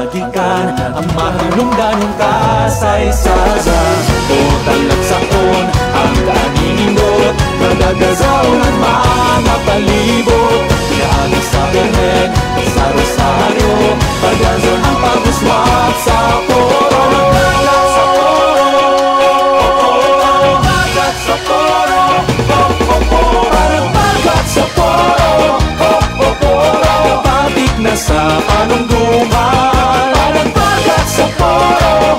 Gikan ang mahinungdanong kasaysayan. O talagsaon ang kaninindot, Nagagazaon ang mga palibot. Pinaagi sa Birhen, sa Rosario, Pagazon ang paguswat sa poro. Panagbagat sa poro, panagbagat sa poro, panagbagat sa poro, Kapatik na sa panunggungan. Panagbagat sa poro,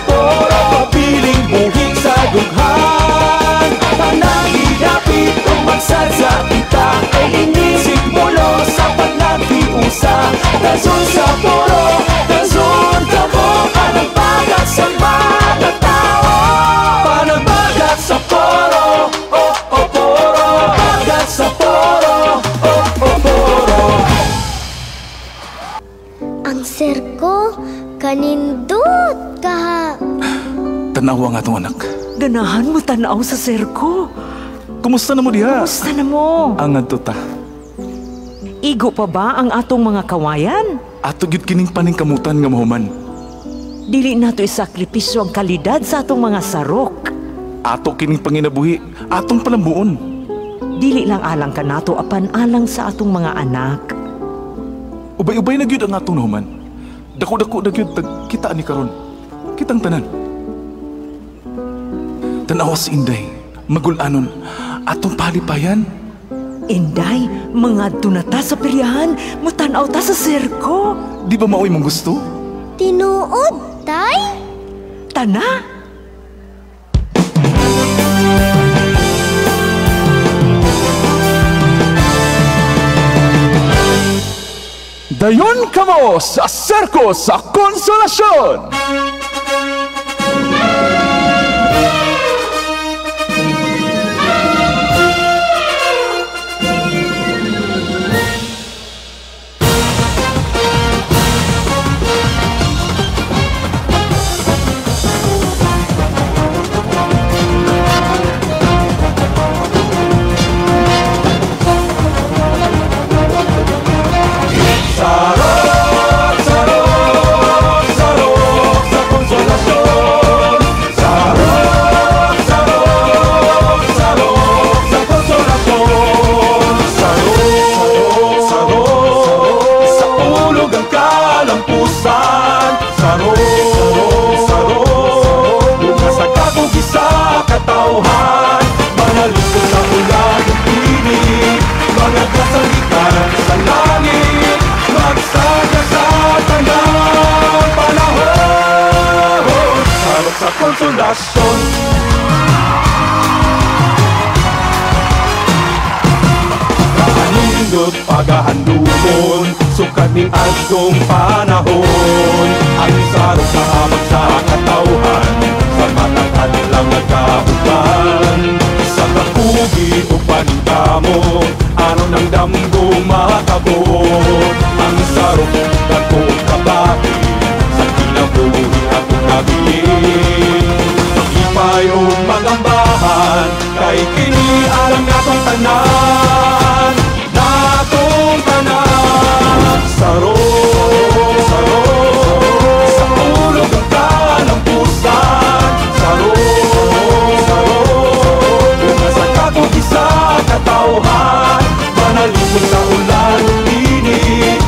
poro, Papiling buhi sa dughan. Panangidapit ug magsadsa kita, Kay inisig mulo sa panaghiusa. Dazon sa poro, dazon kamo, Panagbagat sa mga tao. Panagbagat sa poro, oh, oh, poro. Bagat sa poro, oh, oh, poro. Ang serko, kanindot kaha. Tanawa nga itong anak. Ganahan mo tanaw sa serko. Kumusta na mo diha? Kumusta na mo? Ang adto ta. Igo pa ba ang atong mga kawayan? Ato gyud kining paningkamutan nga mahuman. Dili nato isakripisyo ang kalidad sa atong mga sarok. Ato kining panginabuhi, atong palambuon. Dili lang alang kanato apan alang sa atong mga anak. Ubay-ubay na gyud ang atong nahuman. Dako-dako na gyud tag kita ni karon. Kitang tanan. Tanawa si Inday, magulanon, atong palipayan. Inday, mga na ta sa peryahan, mutanaw ta sa serko. Di ba maoy mong gusto? Tinuod, tay? Tana! Dayon kamo sa Serko sa Konsolasyon! Sarok, sarok, sarok sa Konsolasyon. Sarok, sarok, sarok sa Konsolasyon. Sarok, sarok, sa ulog ang kalampusan. Sarok, sarok, bunga sa kabugi sa katauhan. Manalipod sa ulan ug init, mga kasangitan sa langit. Magsaka sa tanang panahon, Sarok sa Konsolasyon. Kaanindot pagahandumon, Sukad ning adtong panahon. Ang sarok sa habag sa katawhan, Sa matag adlaw nagkauban. Sa kakugi o paningkamot, Aron ang damgo makabot. Ang sarok dagko kabahin, Sa kinabuhi atong nabilin. Maglipay o magambahan, Kay kini alam natong tanan, Natong tanan. Sarok, sarok, sa ulog ang kalampusan. Sarok, sarok, bunga sa kabugi sa katauhan. Manalipod sa ulan ug init,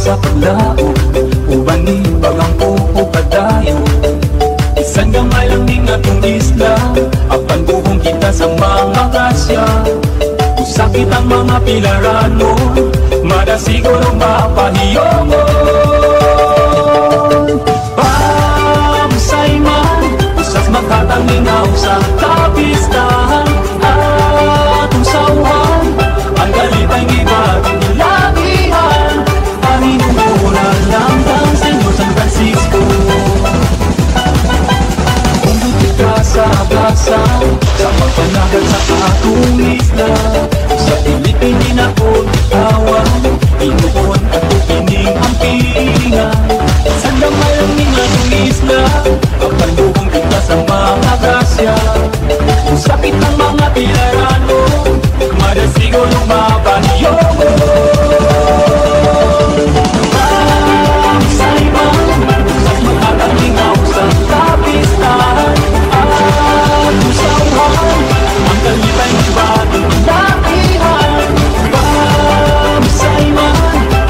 Sa paglaom, uban ni pagampo o padayon. Bisan gamay lang ning atong isla, apan buhong kita sa mga grasya. Kung sakit ang mga pilaranon, madasiguro mapahiyongon. Pamusay man, usas magkatangingaw sa kapistahan. Atong sauhan, ang kalipay ng iba't nilabihan. Pahinungkuran lang ang Senyor San Francisco. Kung ka sa plaza, sa pagpanagat sa atong isla. Sa Pilipini na ko tawan, inuon at tupining ang pinga. Sa damay ang atong isla, kapanduhong kita sa mga grasya. Kung sakit ang mga pilarano, madasiguro mapahiyongon. Sa ibang, sa magkakalingaw sa kapistahan. At usauhan, ang kalipay ng batang lakihan. Sa ibang,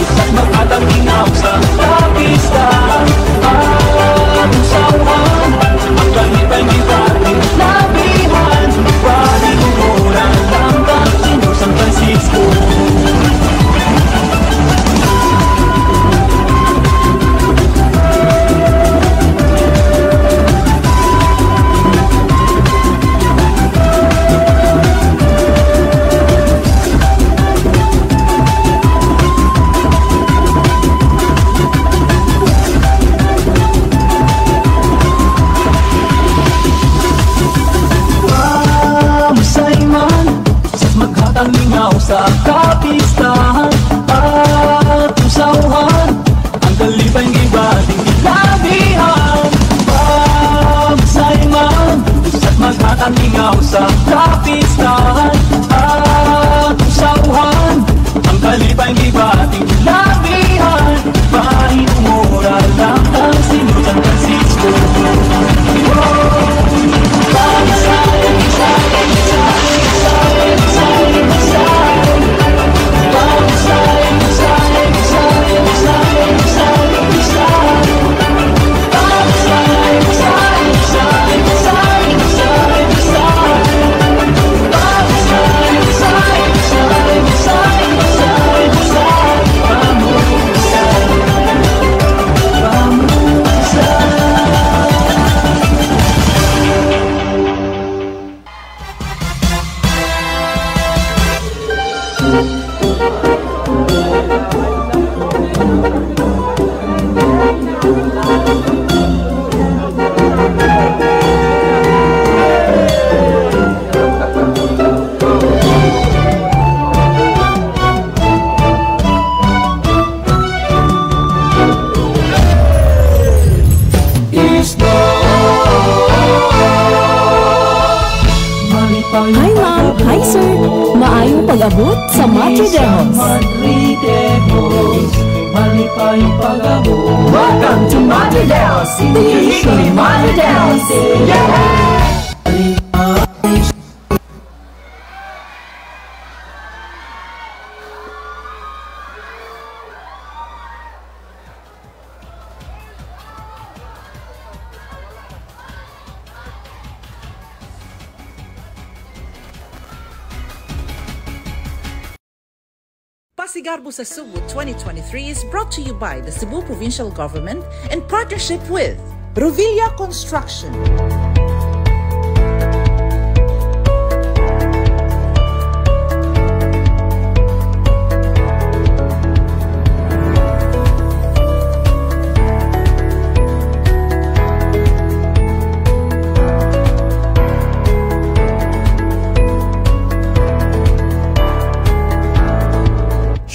sa magkakalingaw sa kapistahan. At usauhan, ang kalipay ng batang lakihan. Pahinunguran lang ang Senyor San Francisco. Magkatalingaw sa kapistahan at usauhan, ang kalipay ng ibating ilabihan. Pamusay man, usa't magkatalingaw sa kapistahan at usauhan, ang kalipay ng ibating ilabihan. Pahinumura lang ang Senyor San Francisco. Pamusay, musay, musay, musay, musay, musay, musay, musay, musay, musay, musay. Pamusay, musay, musay, musay, musay, musay. Pamusay, musay, musay, musay, musay, musay. Pamusay, pamusay. Hi ma'am, hi sir. Maayong pag-abot sa Madridejos. Welcome to Madridejos, the uniquely Madridejos. Yeah! Pasigarbo sa Sugbo 2023 is brought to you by the Cebu Provincial Government in partnership with Ruvilla Construction,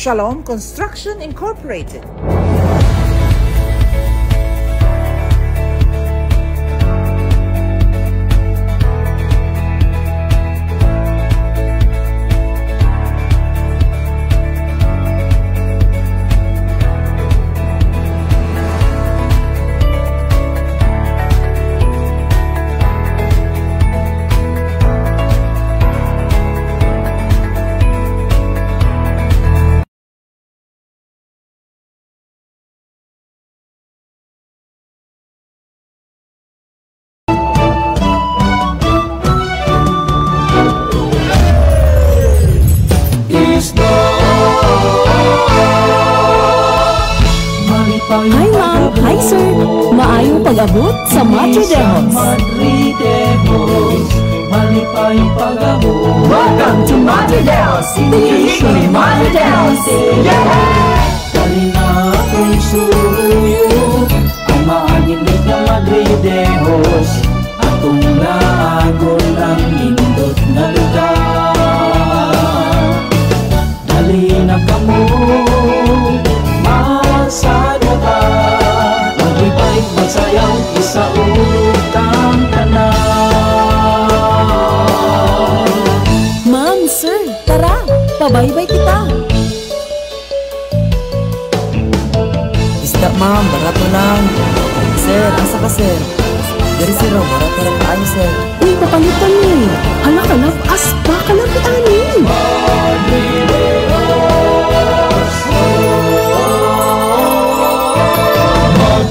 Shalom Construction Incorporated, Malipayong Hi ma'am, hi sir. Maayong pag-abot sa Madridejos. Madridejos, malipayong pag-abot. Welcome to Madridejos, the uniquely Madridejos. Yeah! Dali na akong suyo, ang maanindot nga Madridejos, atong laagon ang nindot nga lugar. Dali na kamo, magsada ta, maglipay, magsayaw, isaulog kang tanan. Ma'am, sir, tara, pabaybay kita. Isda ma'am, barato lang. Sir, asa ka sir? Diri sir, oh, barato lang kaayo sir. Uy, papalitan ni. Hala ka love, aspa ka lang ani.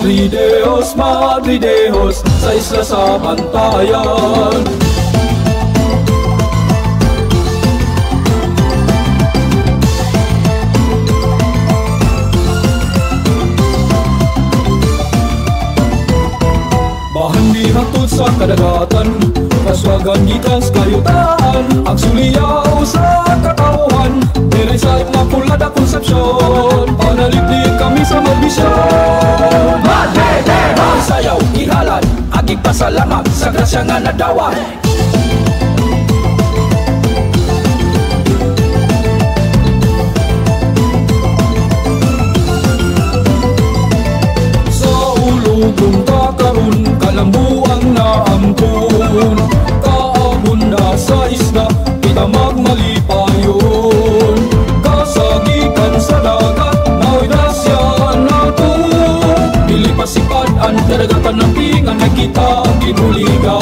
Madridejos, Madridejos, sa isla sa Bantayan. Bahandi hatod sa kadagatan, kaswagan gikan sa kayutaan, ang suliyaw sa katawhan, diri sa Immaculada Concepcion, panalipdi kami sa magbisyon. Madridejos! Sayaw, ihalad, agig pasalamat sa grasya nga nadawat. Sa ulugong kakaroon, kalambuang naangkon, kaabunda sa isla, kita magmalipayon. Kasagikan sa dagat, mao'y grasya nato. Dili pasipad ang kadagatan ng pingan, ay kita gibuligan.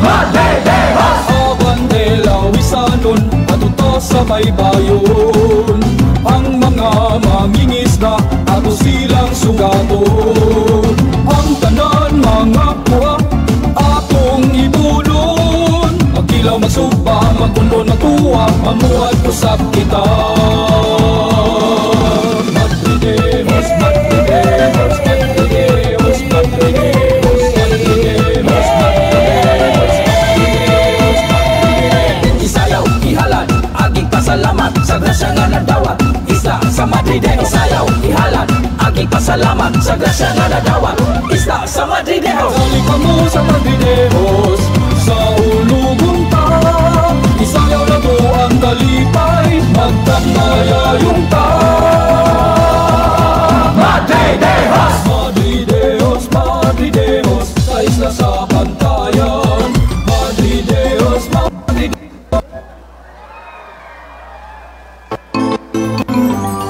Madridejos! Abandela wisanon, ato sa baybayon. Ang mga mangingisda, ato silang sugaton. Ang tanan mga kuha, atong ibulon. Magkilaw, magsuba, magundon, magtuwa, mamuhat usab kita. Madridejos, Madridejos, Madridejos, Madridejos, Madridejos, Madridejos, Madridejos, Madridejos. Isayaw, ihalad, aging pasalamat sa grasya nga nadawat. Isla sa Madridejos. Isayaw, ihalad, aging pasalamat sa grasya nga nadawat. Isla sa Madridejos. Dali kamo sa Madridejos, sa ulugon ta. Isayaw na to ang kalipay, magtamayayong ta. Madridejos! Madridejos, Madridejos, sa isla sa Bantayan. Madridejos, Madridejos.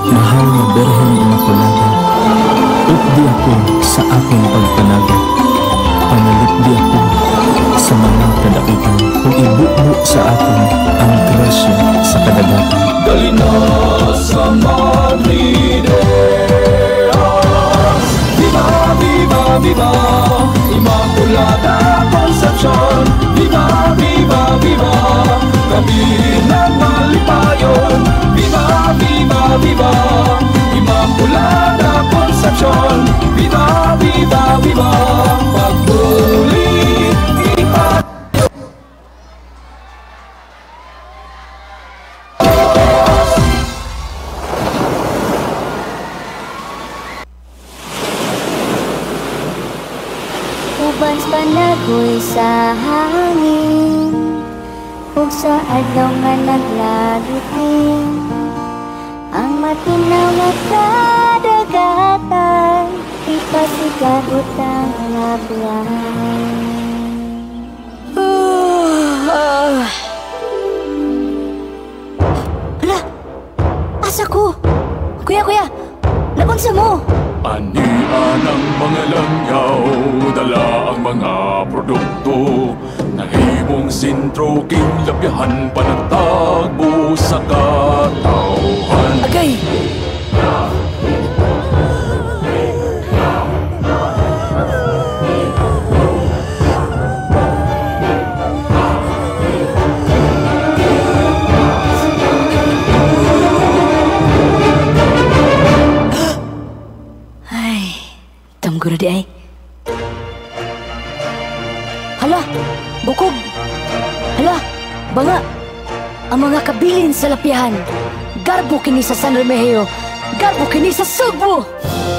Mahal nga Birhen Immaculada, updi ako sa akong pagpanaga. Panalipdi ako sa mga kadakitan, ug ibubo sa akon ang grasya sa kadagatan. Dali na sa Madridejos. Viva, viva, viva, Immaculada Concepcion. Viva, viva, viva, kami nagmalipayon. Viva, viva, viva, Immaculada Concepcion. Viva, viva, viva, pagpuli ipa. Uban panagoy sa hangin, ug sa adlaw nga naglagitin, ang matinaw nga kadagatan, ipasigarot ang labian. Hala! Asa ko? Kuya, kuya! Nakunsa mo? Anian ang mga langyaw, dala ang mga produkto. Nahimong sentro, kinlabyahan, panagtagbo sa katawhan. Agay! ko na di ay. Hala, bukog. Hala, banga. Ang mga kabilin sa lapyahan. Garbo kini sa San Remigio. Garbo kini sa Sugbo.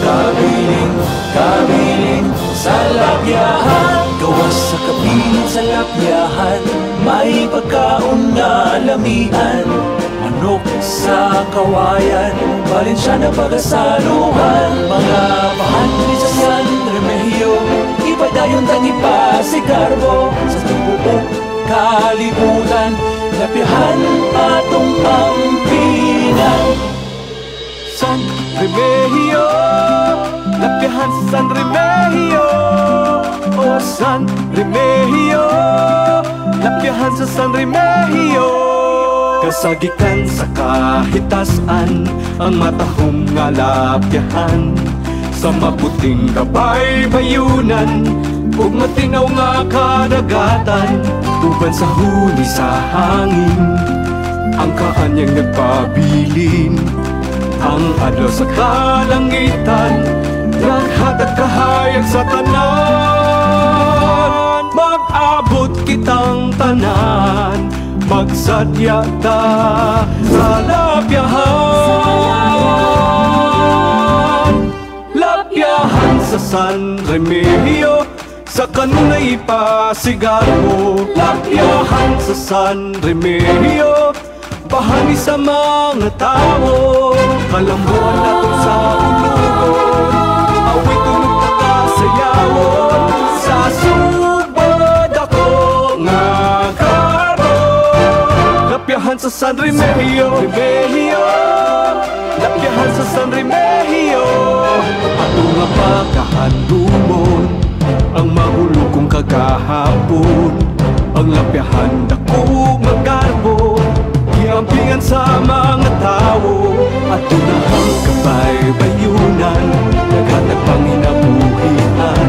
Kabilin, kabilin sa lapyahan. Gawas sa kabilin sa lapyahan, may pagkaon nga lamian. Manok sa kawayan, Valenciana pagasaluhan. Mga pahanli sa San Remigio, ipadayon tang ipasigarbo. Sa tibuok kalibutan, lapyahan atong ampinan. San Remigio, lapyahan sa San Remigio. Oh, San Remigio, lapyahan sa San Remigio. Kasagikan sa kahitasan, ang matahong nga lapyahan. Sa maputing kabay-bayunan, ug matinaw nga kadagatan. Uban sa huni sa hangin, ang kaanyang nagpabilin. Ang adlaw sa kalangitan, naghatag kahayag sa tanan. Mag-abot kitang tanan, magsadya ta sa lapyahan. Lapyahan sa San Remigio, sa kanunay pasigarbo. Lapyahan sa San Remigio, bahani sa mga tao. Kalambuan nato sa ulugon, awit tunog takasayawon. Sa Sugbo dako nga garbo, lapyahan sa San Remigio. Remigio, lapyahan sa San Remigio. Ato nga pagkahandumon, ang mahulog kong kagahapon. Ang lapyahan dako nga garbo, giampingan sa mga tao. Ato na ang kabay-bayunan, naghatag panginabuhian.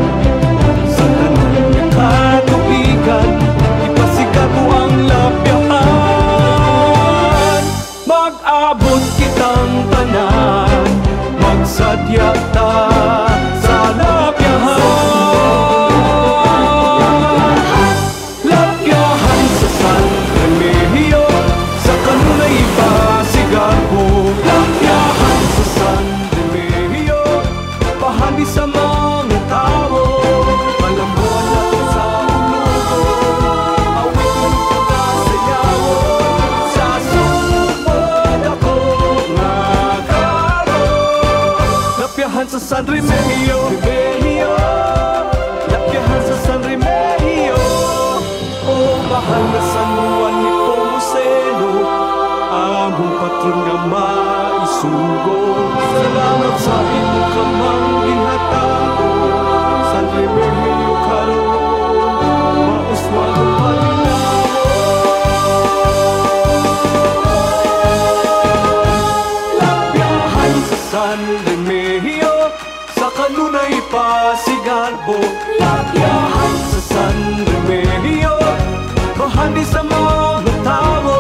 Sa tanan nga katubigan, ipasigarbo ang lapyahan. Mag-abot kitang tanan, magsadya ta sa lapyahan. Lapyahan sa San Remigio, sa kanunay pasigarbo. Lapyahan sa San Remigio, bahani sa mga tao. Kalambuan nato sa ulugon, awit tunog pagkasayawon. Sa Sugbo dako nga garbo, lapyahan sa San Remigio. Remigio, lapyahan sa San Remigio. O mahal na San Juan Nepomuceno, among patron nga maisugo. Salamat sa imong kamang gihatago, San Remigio karon mauswagon pa namo. Lapyahan sa San Remigio, sa kanunay pasigarbo. Lapyahan sa San Remigio, bahani sa mga tao.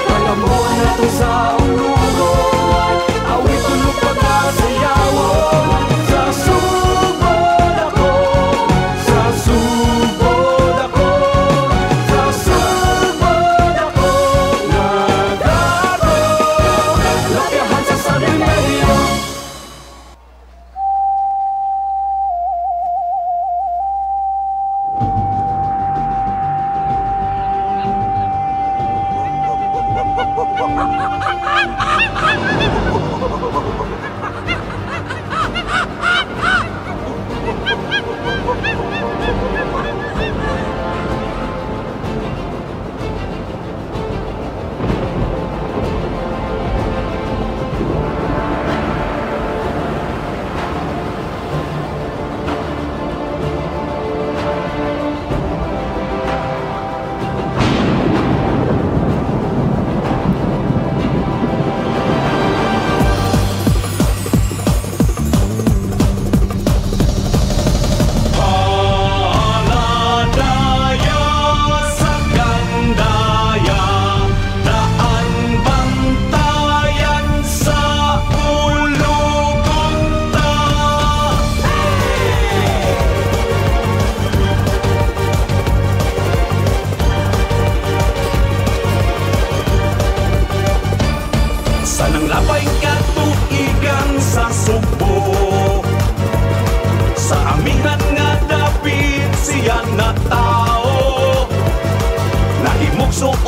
Kalamuan nato sa ulugon, awit tunog pagkasayawon. Sa Sugbo dako, sa Sugbo dako, sa Sugbo dako nga garbo, lapyahan sa San Remigio.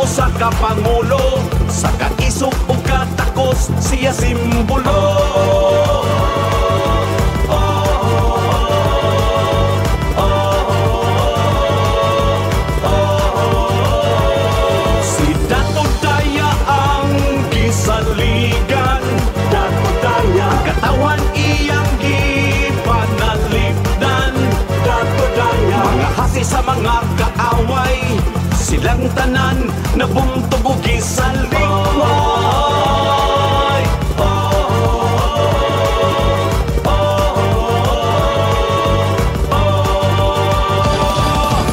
usa ka pangulo, sa kaisog ug katakos siya simbolo. Si Dato Daya ang gisaligan, Dato Daya katawan iyang gipanalipdan, Dato Daya mga hasi sa mga kaaway, silang tanan nabuntog og gisalikway.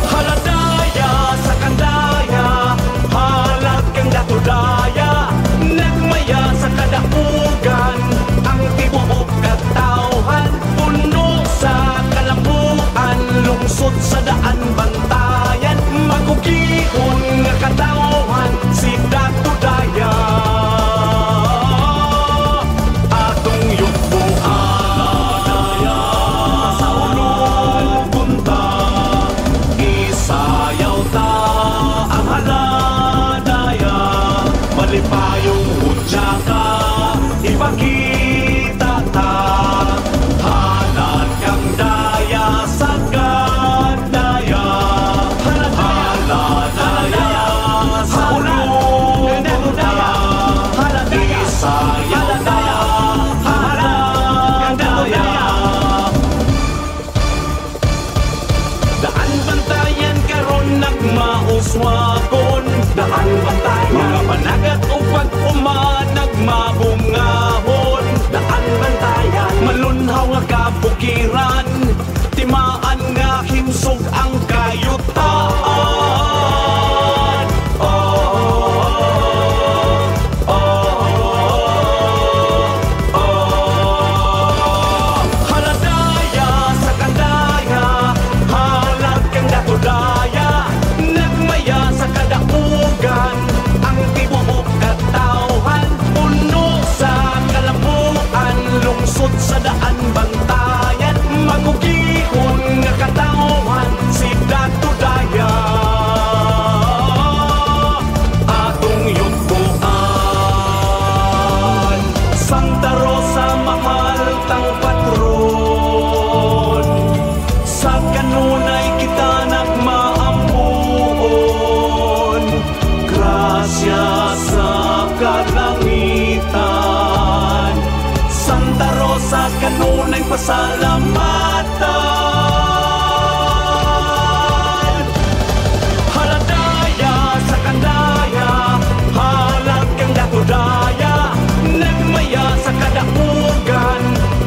Haladaya sa kandaya, halad kang Dato Daya, nagmaya sa kadaugan, ang tibuok katawhan, puno sa kalambuan, lungsod sa daan bantayan, magugihon nga katawhan, si Dato Daya. Atong yugbuan, sa ulong punta, isayaw ta ang haladaya, malipayong hudya ka, ipakita ta, halad kang daya sa kandaya, haladaya sa ulong punta, isayaw ta haladaya. Daan bantayan karon nagmauswagon, daan bantayan mga panagat o pag-uma nagmabungahon, daan bantayan malunhaw nga kabukiran, timaan nga himsog ang kayutaan. Haladaya sa kandaya, halad kang Dato Daya, nagmaya sa kadaugan, ang tibuok katawhan, puno sa kalambuan, lungsod sa daan bantayan, magugihon nga katawhan, si Dato Daya. Atong yugbuan, Santa Rosa mahal tang patron, sa kanunay kita nagmaampuon, grasya sa kalangitan, Santa Rosa kanunay pasalamatan. Haladaya sa kandaya, halad kang Dato Daya, nagmaya sa kadaugan,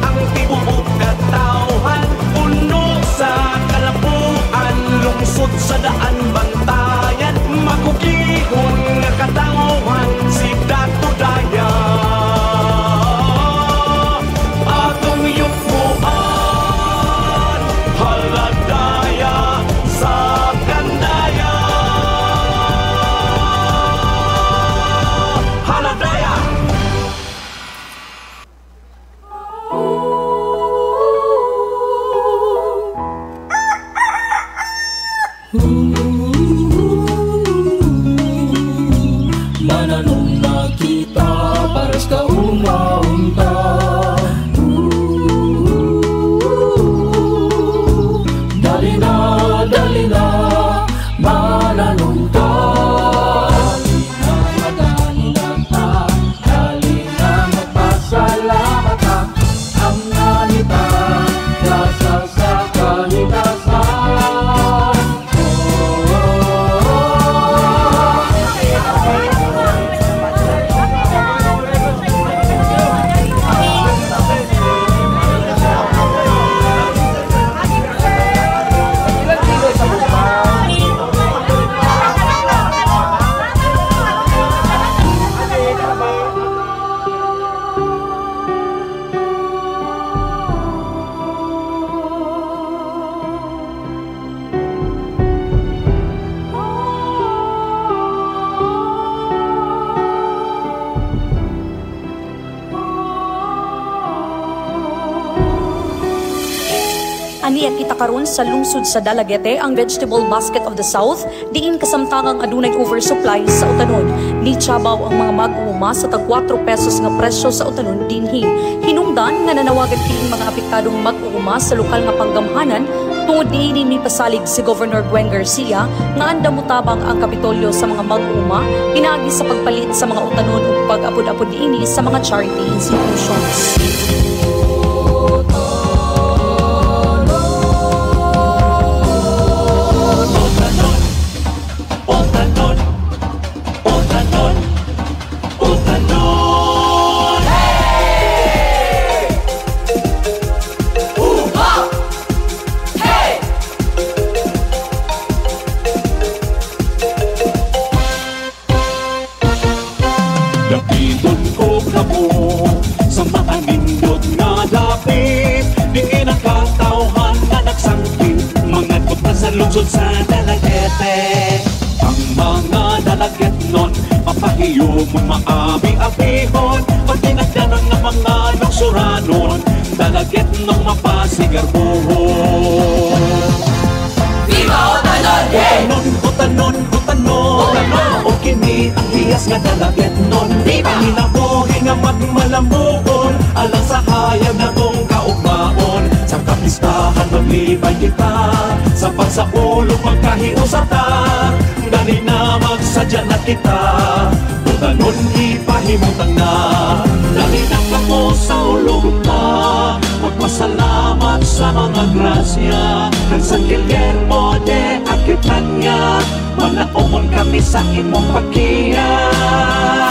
ang tibuok katawhan, puno sa kalambuan, lungsod sa daan bantayan, magugihon nga katawhan, si Dato Daya. Atong yugbuan, haladaya sa kandaya. Haladaya! Mananom na kita pares ka umaunta. Dali na, dali na, mananom ta. Dali na, ta, dali na, magpasalamat ta. Ang anita, nasa sa kahitasan. Aniya kita karon sa lungsod sa Dalaguete ang Vegetable Basket of the South diin kasamtangang adunay oversupply sa utanon. Nichabaw ang mga mag-uuma sa tag 4 pesos nga presyo sa utanon dinhi. Hinungdan nga nanawagan kining mga apektadong mag-uuma sa lokal nga panggamhanan tungod niini mipasalig si Governor Gwen Garcia nga andam motabang ang Kapitolyo sa mga mag-uuma pinaagi sa pagpalit sa mga utanon ug pag-apod-apod niini sa mga charity institutions. Utanon, utanon, utanon. Hey! Uha! Hey! Dapiton ko kamo sa maanindot nga dapit, diin ang katawhan nga nagsangpit, mangadto pa sa lungsod sa Dalaguete. Ang mga Dalaguetnon, mapahiyumon, maabi-abihon, pagtinagdanon nga mga lungsuranon, Dalaguetnong mapasigarbuhon. Viva Utanon! Utanon, utanon, utanon, o kini ang hiyas nga Dalaguetnon. Viva! Ang hinabuhi nga magmalamuon, alang sa hayag na tong kaugmaon. Sa kapistahan maglibay kita, sa pagsaulo magkahiusa ta, dali na magsadya na kita, utanon ipahimutang na. Dali na kamo sa ulog ta, magpasalamat sa mga grasya, kang San Guillermo de Aquitania, manaumon kami sa imong pagkiya.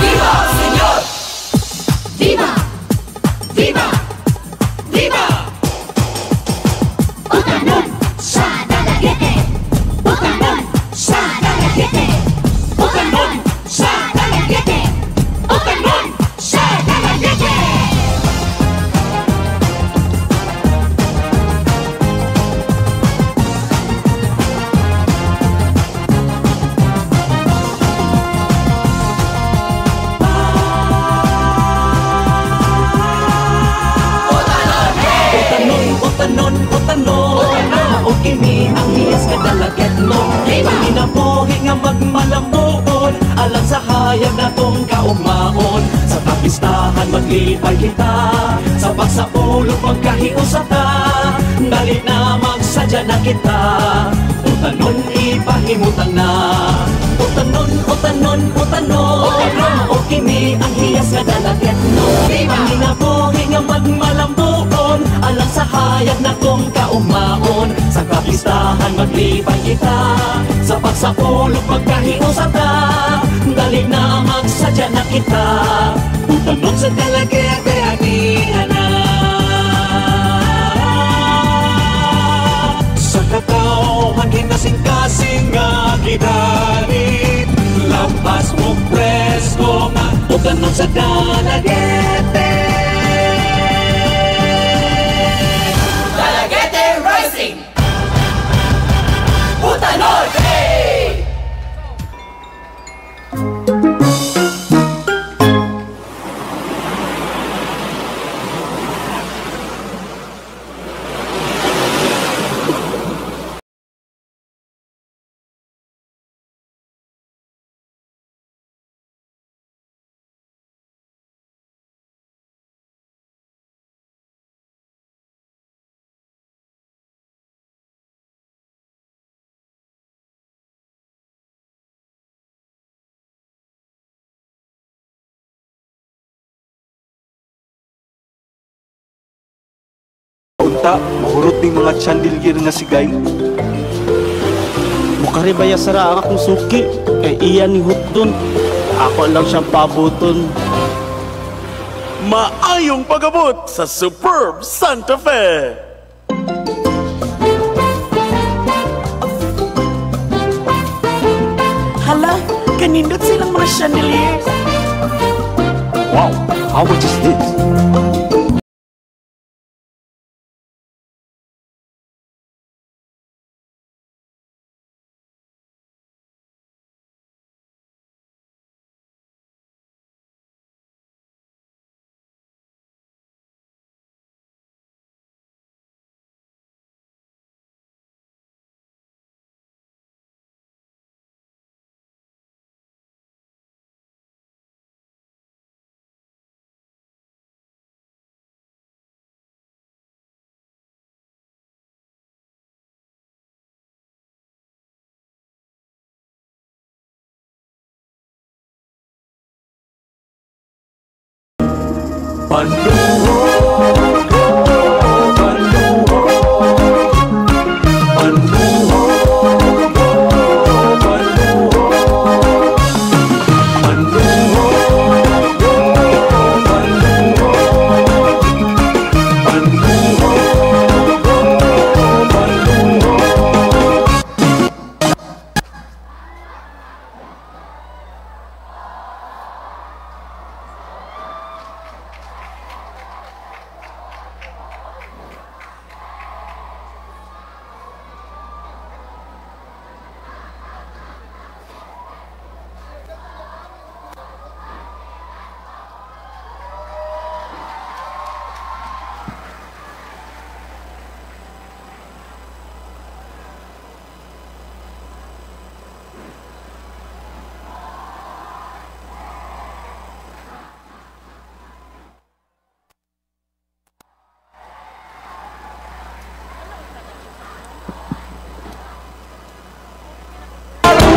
Viva, Señor! Viva! Viva! Viva! Utanon sa Dalaguete! Utanon sa Dalaguete! Utanon sa Dalaguete! Utanon sa Dalaguete! Utanon, utanon, utanon, mao kini ang hiyas nga Dalaguetnon. Ang hinabuhi nga magmalamuon, alang sa hayag natong kaugmaon. Sa kapistahan maglipay kita, sa pagsaulo magkahiusa ta, dali na magsadya na kita, utanon ipahimutang na. Utanon, utanon, utanon, mao kini ang hiyas nga Dalaguetnon. Ang hinabuhi nga magmalambuon, alang sa hayag natong kaugmaon. Sa kapistahan maglipay kita, sa pagsaulo magkahiusa ta, dali na magsadya na kita, utanon sa Dalaguete anihan na. Sa katawhan kinasing-kasing nga gidalit, lampas mo presko nga utanon sa Dalaguete. Dalaguete Rising! Utanon! Hey! Unta, mahurot ning mga chandelier nga sigay. Mukari baya sara ang akong suki, kay iya ni Hutdon. Ako lang siyang pabuton. Maayong pag-abot sa Superb Santa Fe! Hala, kanindot silang mga chandeliers. Wow, how much is this? Panuhog, panuhog, panuhog, panuhog, panuhog, panuhog, panuhog, panuhog.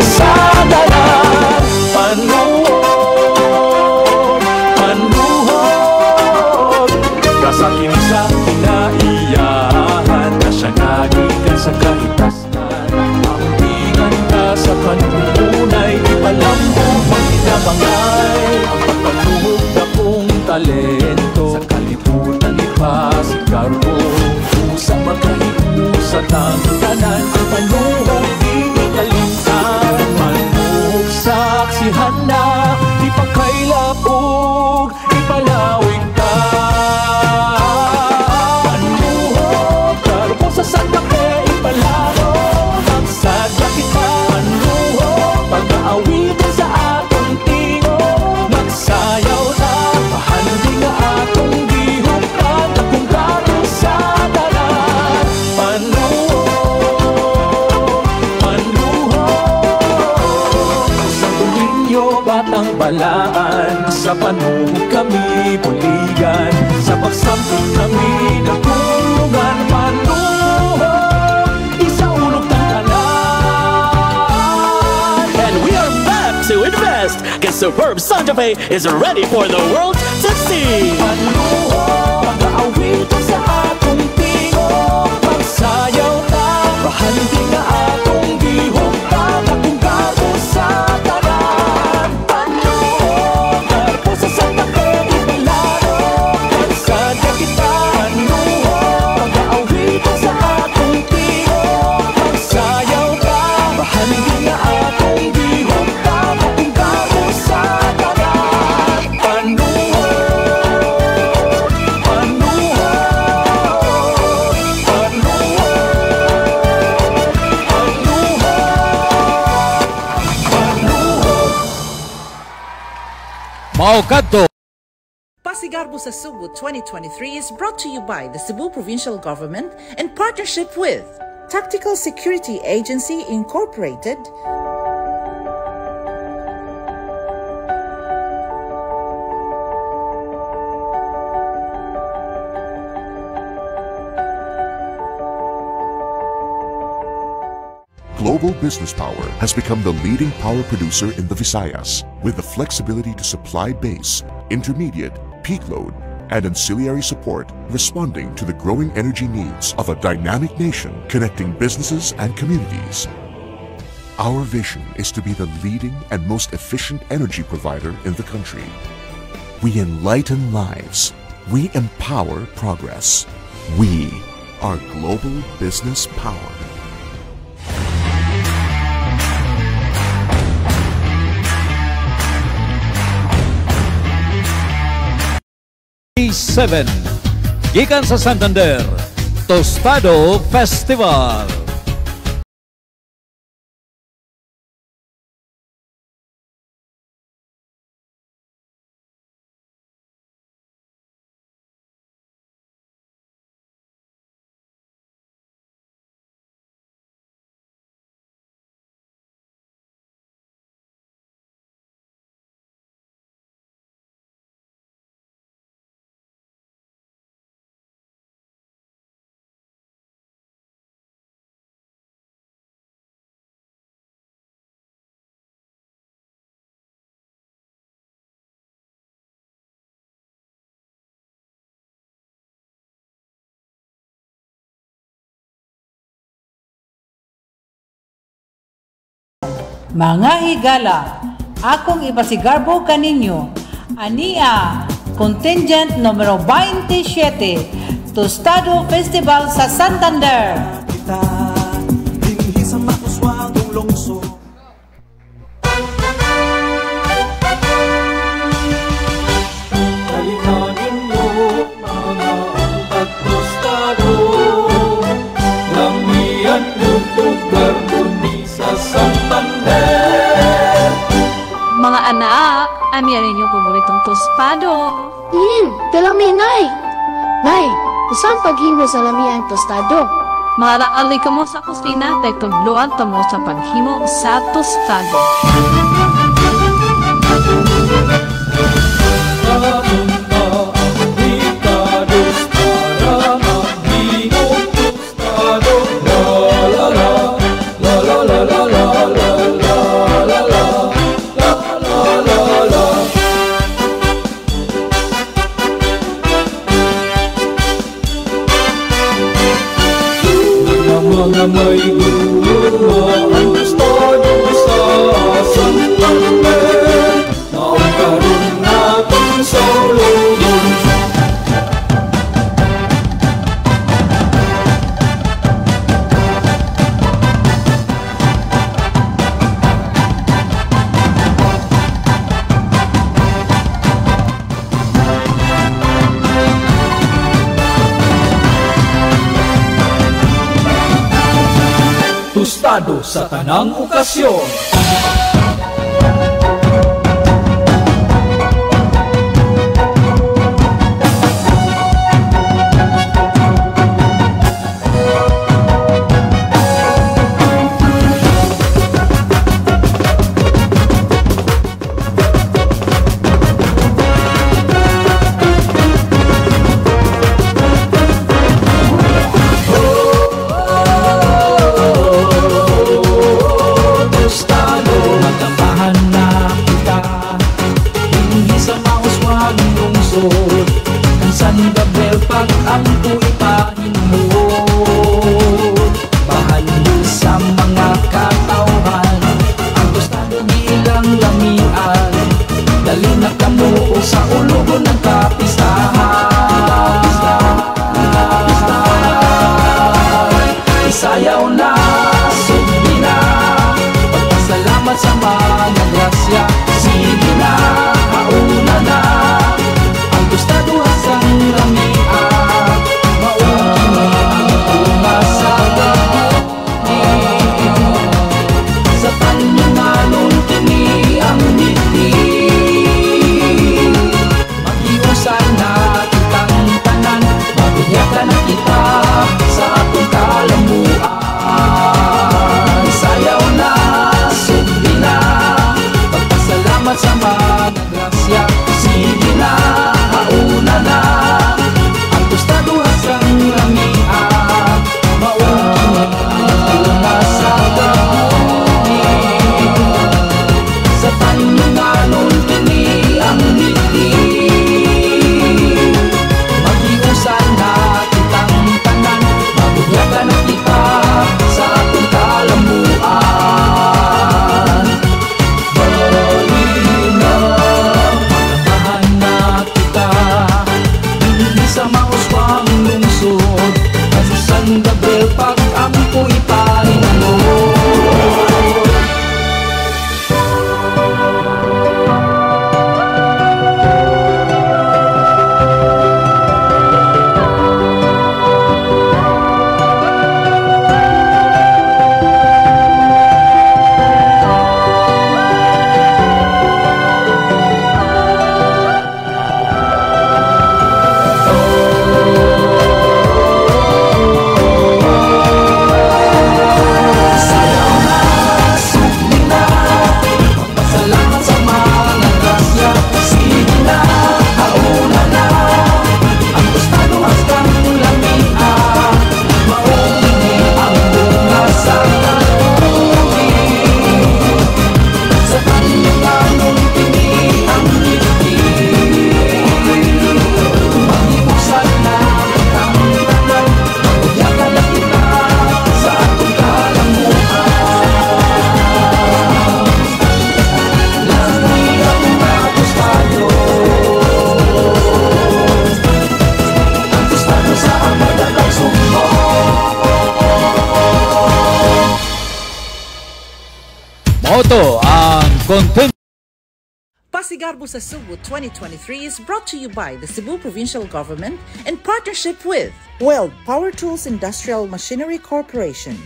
Sa dalan, panuhog, panuhog. Gasa kini sa kinaiyahan, na siya nagikan sa kahitasnan. Ampingan ka sa kanunay, ipalambo ang kinabangay. Ang pagpanuhog na kong talento, sa kalibutan ipasigarbo. Usa magkahiusa tang tanan, ang panuhog di ikalimtan. Panuhog saksihan na, ipakailapog, ipalawig ka. Panuhog, karpo sa Santa Fe, ipalaro, magsadya kita. Panuhog, pag-aawitin sa atong tingog, magsayaw ta, pahandi nga atong gihuptan, akong garo sa tanan. Panuhog, panuhog, sa Domingo, Batang Balaan, sa panuhog kami buligan, sa pagsampit kami natulungan. Panuhog, isaulog ng tanan. And we are back to invest, because Superb Santa Fe is ready for the world to see. Panuhog, pag-aawitan sa atong tingog, magsayaw ta, bahandi nga atong gihuptan, akong garo sa tanan. Panuhog, karpo sa Santa Fe, ipalaro, magsadya kita. Panuhog, pag-aawitan sa atong tingog, magsayaw ta, bahandi nga atong gihuptan, akong garo sa tanan. Panuhog, panuhog, panuhog, panuhog, panuhog. Mao kadto. Pasigarbo sa Sugbo 2023 is brought to you by the Cebu Provincial Government in partnership with Tactical Security Agency Incorporated, Global Business Power has become the leading power producer in the Visayas, with the flexibility to supply base, intermediate, peak load, and ancillary support, responding to the growing energy needs of a dynamic nation connecting businesses and communities. Our vision is to be the leading and most efficient energy provider in the country. We enlighten lives. We empower progress. We are Global Business Power. 7. Gikan sa Santander, Tostado Festival. Mga higala, akong ipasigarbo kaninyo. Ania, contingent numero 27, Tostado Festival sa Santander. Dinhi sa makuswagong lungsod. Halika ninyo mga tostado, lamian lugar ni sa Santander. Mga anak, amiyan ninyo paboritong tostado. Dalami, Nay! Nay, saan paghimo sa lamiang tostado? Maaraali ka mo sa kusina, kay tugluan ta mo sa paghimo sa tostado. Mga may gulma ang tostado sa Santander, maong karon natong saulog. Tostado sa tanang okasyon. Tostado, Mao to ang content. Pasigarbo sa Sugbo 2023 is brought to you by the Cebu Provincial Government in partnership with Weld Power Tools Industrial Machinery Corporation.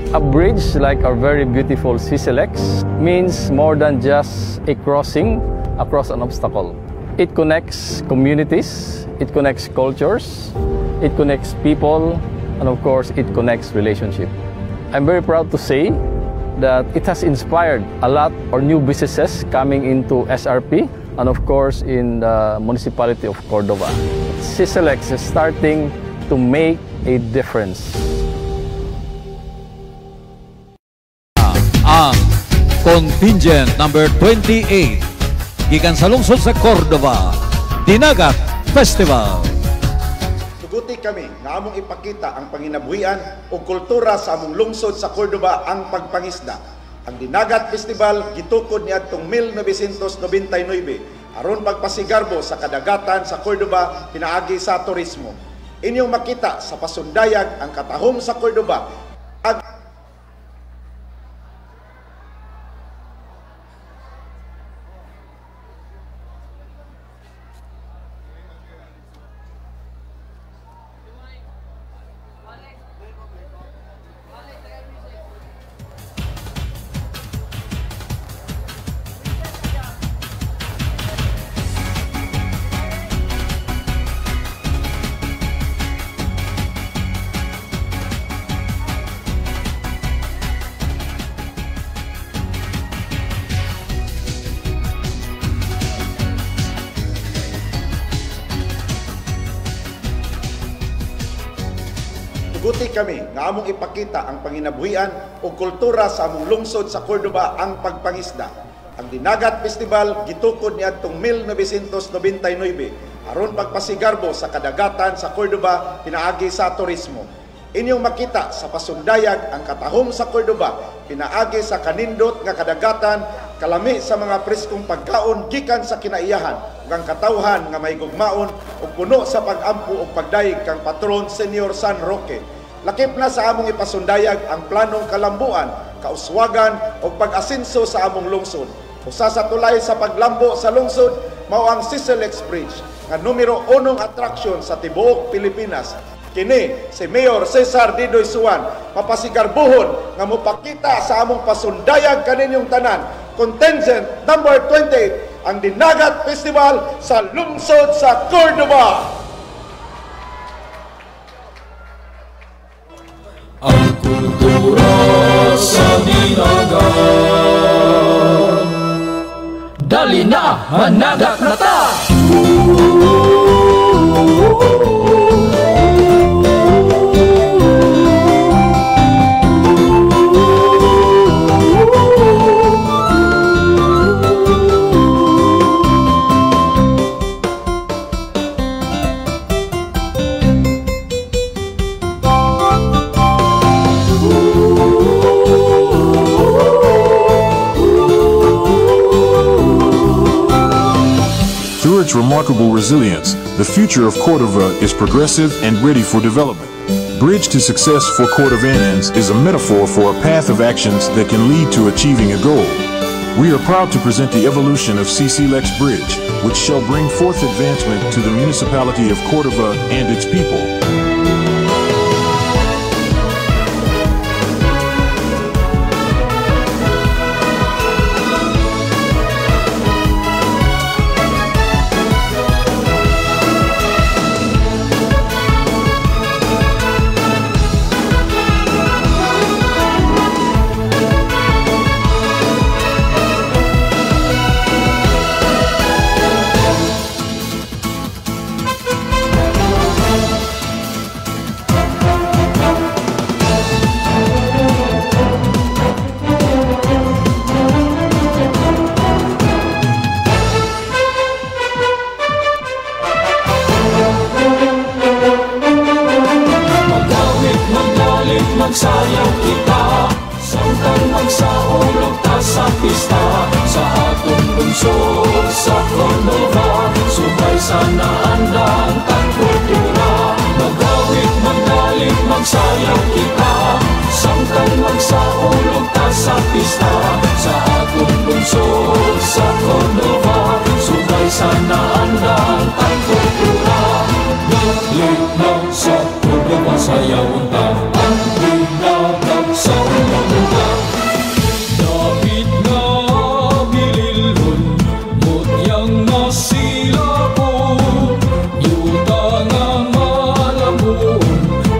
A bridge like our very beautiful CCLEX means more than just a crossing across an obstacle. It connects communities, it connects cultures, it connects people, and of course, it connects relationship. I'm very proud to say that it has inspired a lot of new businesses coming into SRP and of course in the municipality of Cordova. CCLEX is starting to make a difference. Ang contingent number 28 gikan sa lungsod sa Cordova, Dinagat Festival. Tuguti kami nga among ipakita ang panginabuhian ug kultura sa among lungsod sa Cordova, ang pagpangisda. Ang Dinagat Festival gitukod niadtong 1999 aron pagpasigarbo sa kadagatan sa Cordova pinaagi sa turismo. Inyong makita sa pasundayag ang katahom sa Cordova ag Tuguti kami nga among ipakita ang panginabuhian ug kultura sa among lungsod sa Cordova, ang pagpangisda. Ang Dinagat Festival gitukod niadtong 1999 aron pagpasigarbo sa kadagatan sa Cordova pinaagi sa turismo. Inyong makita sa pasundayag ang katahom sa Cordova pinaagi sa kanindot nga kadagatan, kalami sa mga preskong pagkaon gikan sa kinaiyahan ug ang katawhan nga may gugmaon ug puno sa pag-ampo ug pagdayeg kang patron Senyor San Roque. Lakip na sa among ipasundayag ang planong kalambuan, kauswagan ug pag-asenso sa among lungsod. Usa sa tulay sa paglambo sa lungsod mao ang CCLEX Bridge nga numero 1 attraction sa tibuok Pilipinas. Kini si Mayor Cesar Didoy Suan mapasigarbuhon nga mopakita sa among pasundayag kaninyong tanan. Contingent number 28, ang Dinagat Festival sa lungsod sa Cordova. Ang kultura sa dinagat. Dali na, managat na ta! Through its remarkable resilience, the future of Cordova is progressive and ready for development. Bridge to Success for Cordovanians is a metaphor for a path of actions that can lead to achieving a goal. We are proud to present the evolution of CCLEX Bridge, which shall bring forth advancement to the municipality of Cordova and its people. pista sa atong lungsod sa Cordova. Subay sa naandang tagkultura, magawit, magdalit, magsayaw kita samtang magsaulog ta sa pista sa atong lungsod sa Cordova. Subay sa naandang tagkultura, dali na sa Cordova, sayawon ta ang dinagat sa Cordova. Dapit nga bililhon, mutyang masilapon, yuta nga malamuon,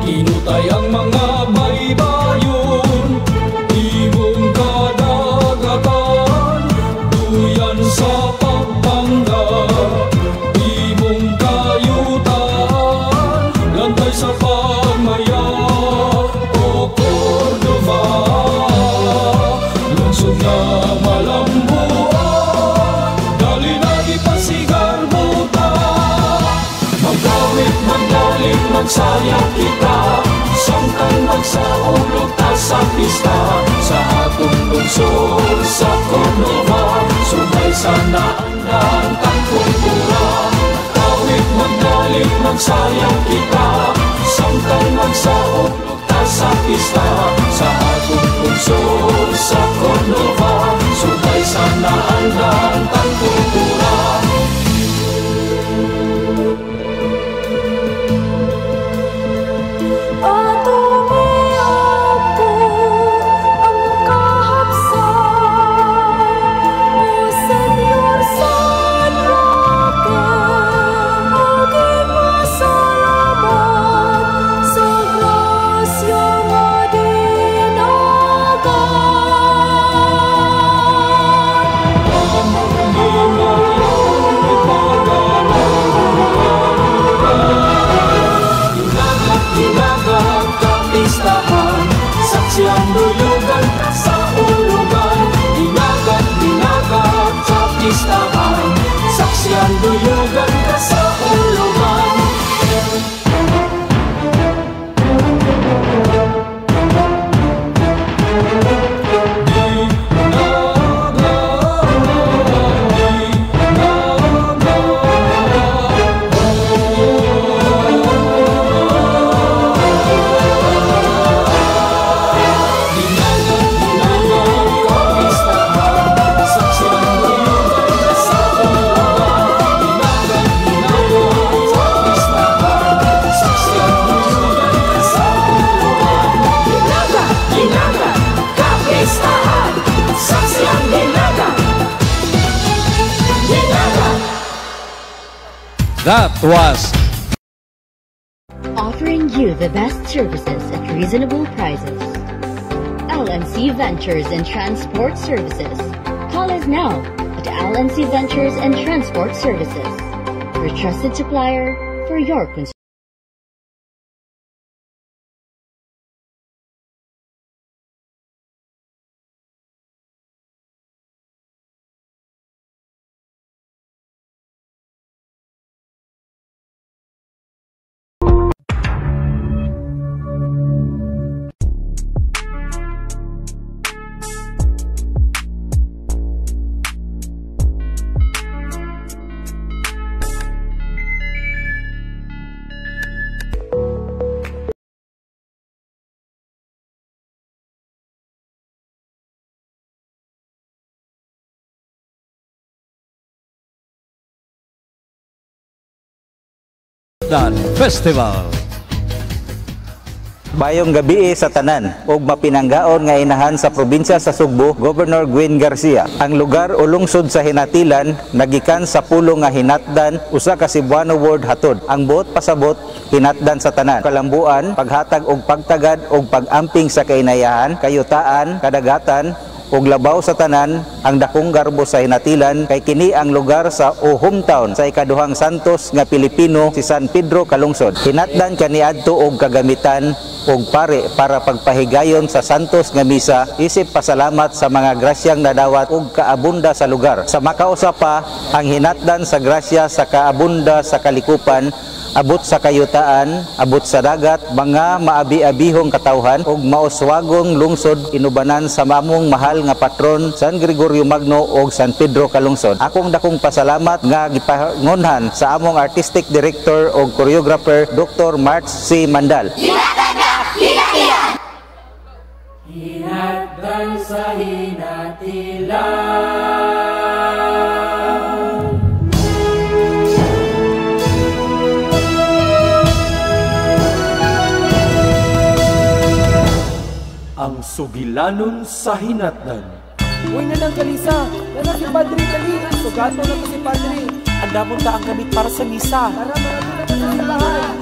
kinutay ang mga baybayon. Imong kadagatan, duyan sa Pampanga, imong kayutan, lantay sa pagmaya, o Cordova. Lungsod nga malambuan, dali na ipasigarbo ta. Magawit, magdalit, magsayaw kita samtang magsaulog ta sa pista sa atong lungsod sa Cordova. Subay sa naandang tagkultura, magawit, magdalit, magsayaw kita samtang magsaulog ta sa pista sa atong lungsod sa Cordova. Subay sa naandang tagkultura. Atong iampo ang kahapsay, O Senyor San Roque, aging masalamat sa grasya nga dinagat. Dinagat, dinagat, kapistahan, saksi ang duyugan sa ulugan. Dinagat, dinagat, kapistahan, saksi ang duyugan sa ulugan. Dinagat, dinagat, kapistahan, saksi ang dinagat. Dinagat. That was Offering you the best services at reasonable prices. LNC Ventures and Transport Services. Call us now at LNC Ventures and Transport Services, your trusted supplier for your construction. Dan Festival. Bayong gabi sa tanan ug mapinanggaon nga inahan sa probinsya sa Sugbo, Governor Gwen Garcia. Ang lugar o lungsod sa Hinatilan nagikan sa pulong nga hinatdan, usa ka Cebuano word hatod. Ang buot pasabot hinatdan sa tanan. Kalambuan, paghatag og pagtagad og pag-amping sa kainayahan, kayutaan, kadagatan ug labaw sa tanan ang dakong garbo sa Hinatilan kay kini ang lugar sa o hometown sa ikaduhang Santos nga Pilipino si San Pedro Calungsod. Hinatdan kaniadto og kagamitan og pare para pagpahigayon sa Santos nga misa isip pasalamat sa mga grasyang nadawat ug kaabunda sa lugar. Sa makausa pa ang hinatdan sa grasya sa kaabunda sa kalikupan abot sa kayutaan, abot sa dagat, mga maabi-abihong katawhan ug mauswagong lungsod inubanan sa mamong mahal nga patron San Gregorio Magno ug San Pedro Calungsod. Akong dakong pasalamat nga gipangunhan sa among artistic director ug choreographer Dr. March C. Mandal. Hinatdan sa hinatilan. Ang sugilanon sa hinatdan. Uy na lang kalisa, nana si Padre dali, sugato na to si Padre. Andamon ta ang gamit para sa misa. Tara, marami na sa simbahan.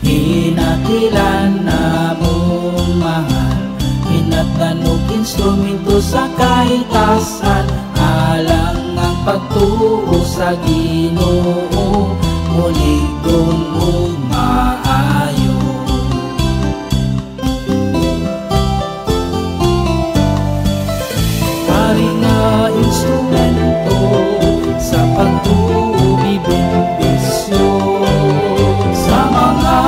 Hinatilan na mong mahal, hinatdan og instrumento sa kahitasan, alang ang pagtuo sa Ginoo, muligong ug maayo. Pari nga instrumento sa pagtuo bibendisyon, sa mga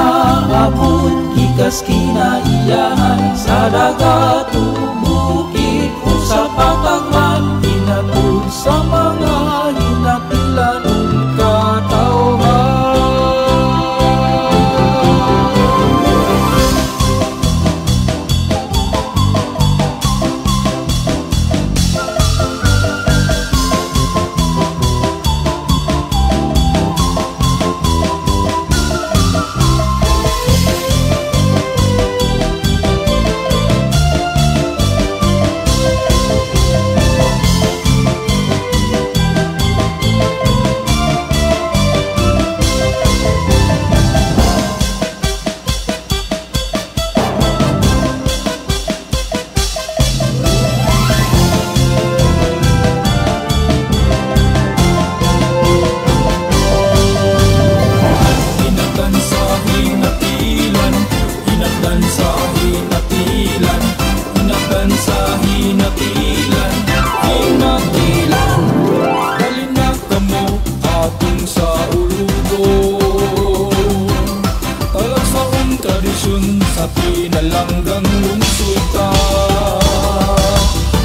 abot gikas kinaiyahan, sa dagat ug bukid o sa patagman, hinatud sa mga hinatilan ug katawhan. Hinatdan sa hinatilan, hinatdan sa hinatilan, hinatdan sa hinatilan, hinatilan. Dali na kamo atong sa ulugon, talagsaon tradisyon sa pinalanggang lungsod ta.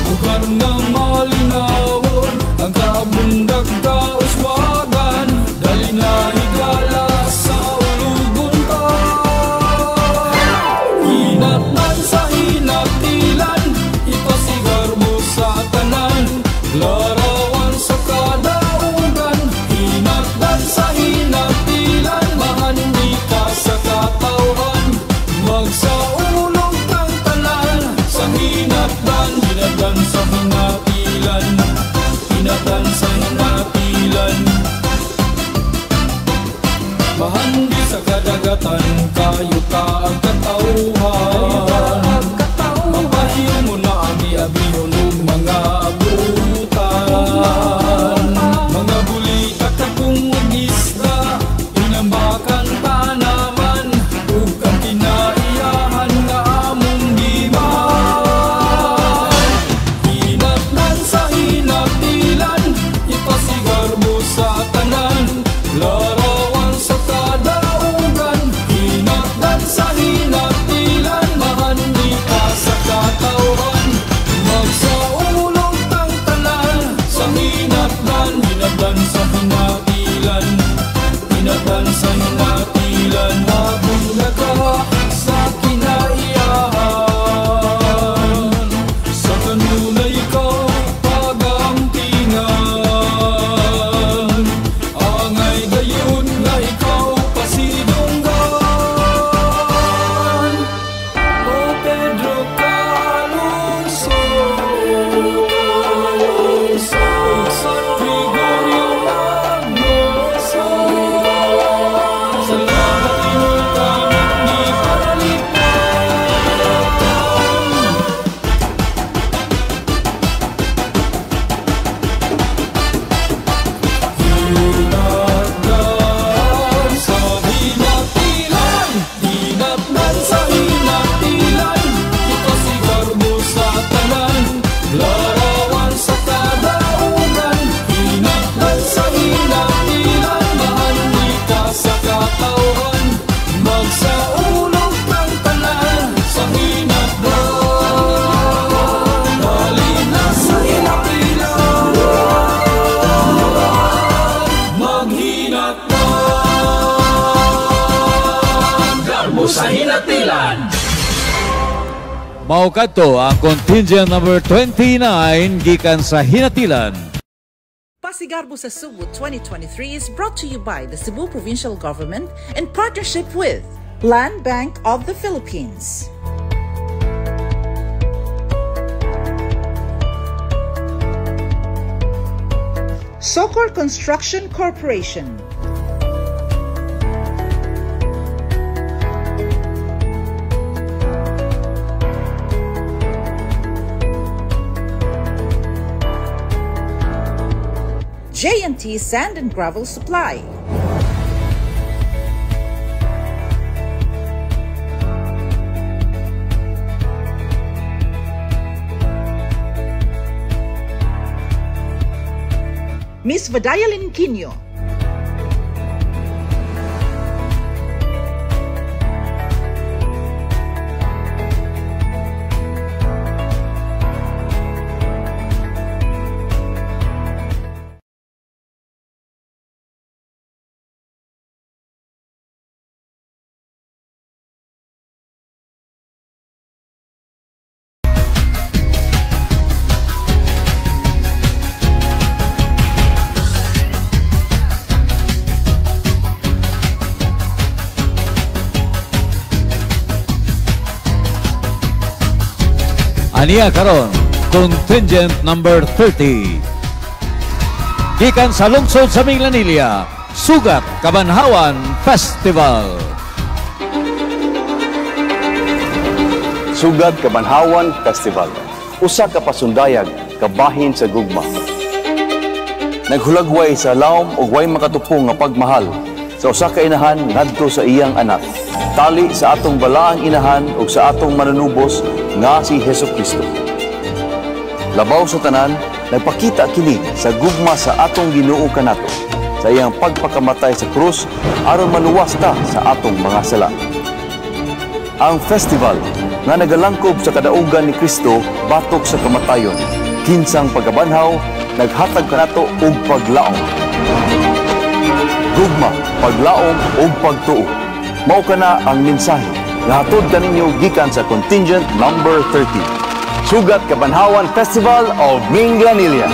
Lugar nga malinawon ang kabundak kauswagan, dali na higala sa ulugon ta. Hinatnan sa hinatilan, ipasigarbo sa tanan, larawan sa kadaugan. Hinatnan sa hinatilan, mahandi ka sa katawhan, magsaulog kang tanan sa hinatdan. Hinatdan sa hinatilan, hinatdan sa hinatilan. Mahandi sa kadagatan, kayo ta ang katauhan. Mapahiyo mo na abi-abihon ug mga abutan. Mga bulita kakong ug isda, inambakan tanaman, ug ang kinaiyahan nga among giman. Hinatnan sa hinatilan, ipasigarbo sa tanan, larawan sa kadaugan. Hinatdan sa hinatilan, mahandi ka sa katawhan, magsaulog tang tanan sa hinatdan. Hinatdan sa hinatilan, hinatdan sa hinatilan. Mabunga ka sa kinaiyahan, sa kanunay ikaw pagampingan, angay gayon nga ikaw pasidunggan. O Pedro Calungsod, San Gregorio Magno, salamat imong kaming gipanalitan. Hinatdan sa hinatilan, hinatdan sa hinatilan, ipasigarbo sa tanan, larawan sa kadaugan. Hinatdan sa hinatilan, mahandi ka sa katawhan, Pasigarbo sa Hinatilan. Mao kadto ang contingent number 29 gikan sa Hinatilan. Pasigarbo sa Sugbo 2023 is brought to you by the Cebu Provincial Government in partnership with Land Bank of the Philippines, Socor Construction Corporation, J&T Sand and Gravel Supply, Miss Vadayalin Quino, Aniya karon, contingent number 30. Gikan sa lungsod sa Minglanilla, Sugat Kabanhawan Festival. Sugat Kabanhawan Festival. Usa ka pasundayag kabahin sa gugma. Naghulagway sa lawom ug way makatupong nga pagmahal sa usa ka inahan ngadto sa iyang anak. Tali sa atong balaang inahan ug sa atong manunubos nga si Hesus Kristo. Labaw sa tanan, nagpakita kini sa gugma sa atong Ginoo kanato sa iyang pagpakamatay sa krus aron maluwas ta sa atong mga sala. Ang festival nga nagalangkob sa kadaugan ni Kristo batok sa kamatayon, kinsang pagkabanhaw naghatag kanato og paglaom. Gugma, paglaom ug pagtuo. Mao kana ang mensahe nga hatod kaninyo gikan sa contingent number 30. Sugat Kabanhawan Festival of Minglanilla.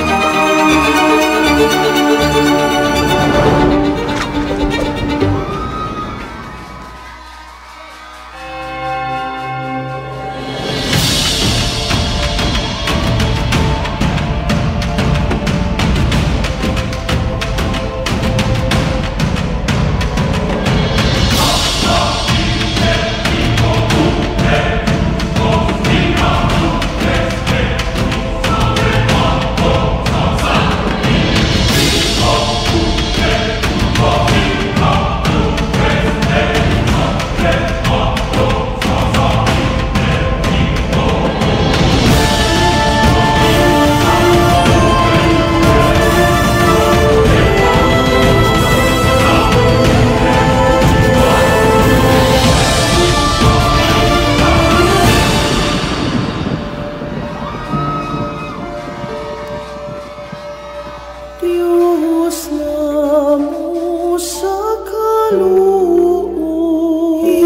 Diyos namo sa kaluoy,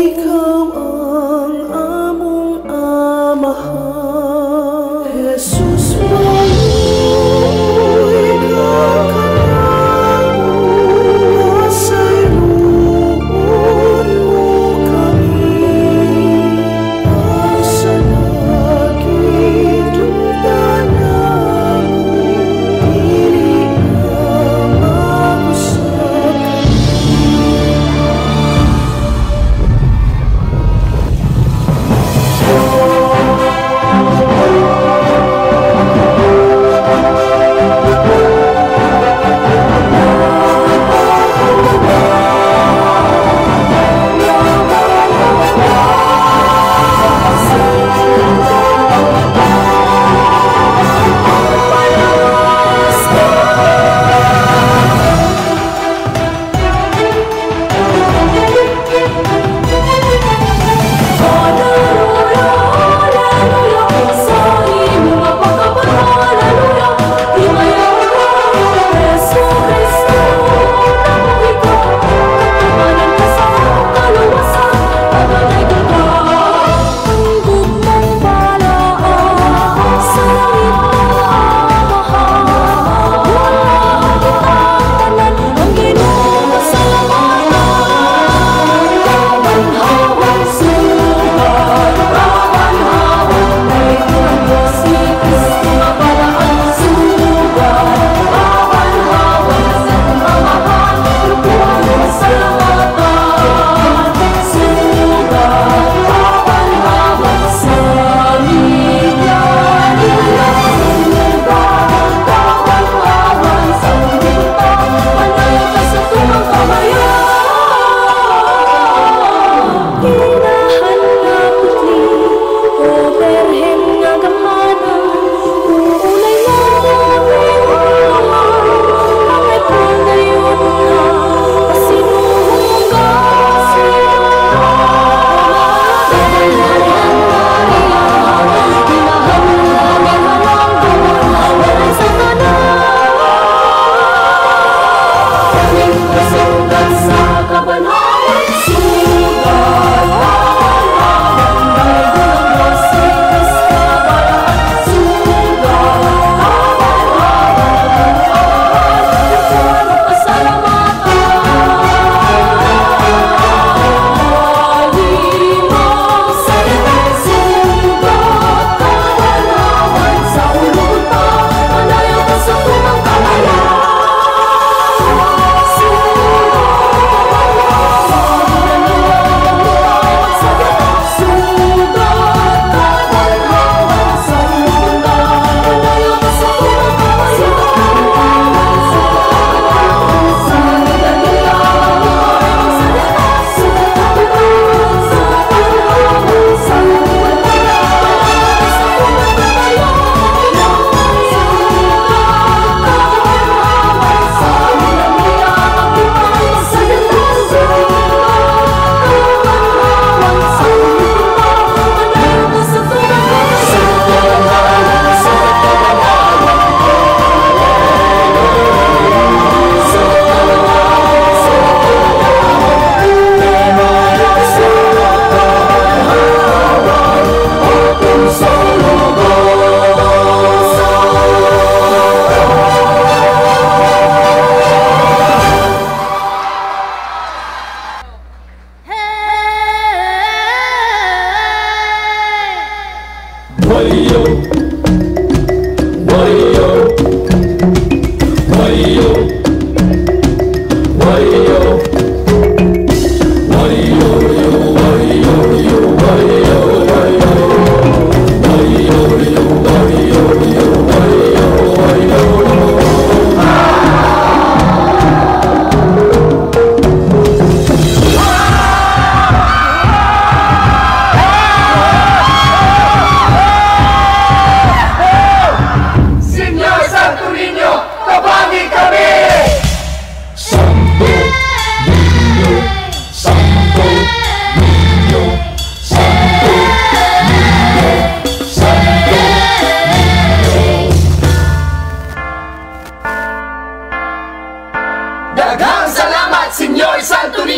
ikaw ang among Amahan. Jesus, maluoy ka kanamo, pasayloon mo kami. Ang sala gidumtan namo, dili na mag-usab kami.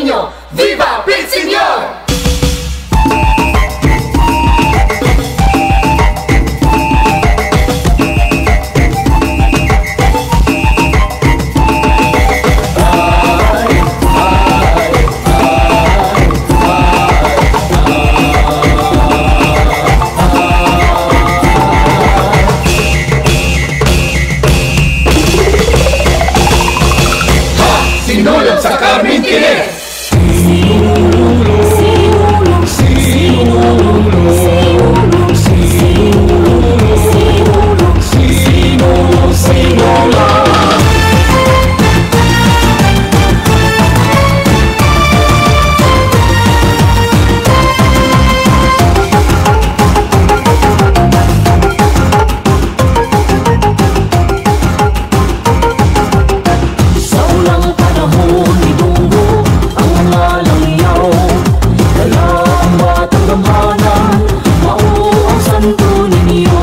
Niño! Viva Pit Señor! Sinulog sa Carmen kini! Sinulog, sinulog, sinulog, sinulog, sinulog, sinulog, sinulog. Sa unang panahon ni Dungo ang mga langyaw, dala ang batang gamhanan, mao ang Santo Niño.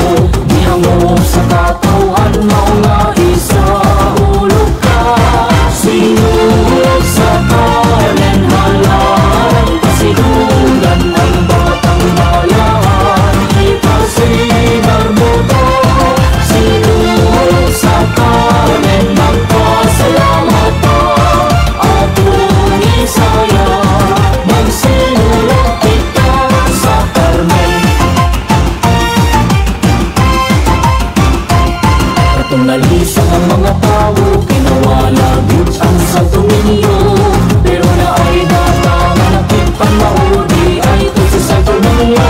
Gihangop sa katawhan, mao nga isaulog ka. Sinulog sa Carmen, halaran pasidunggan ang batang balaan. Ipasigarbo. Sinulog sa Carmen, magpasalamat ta. Atong isaya, magsinulog kita sa Carmen. Katong nalisang ang mga tao, kinawala gud ang Santo Niño. Pero naay data nga nakit-an mao di ay ito si Santo Niño.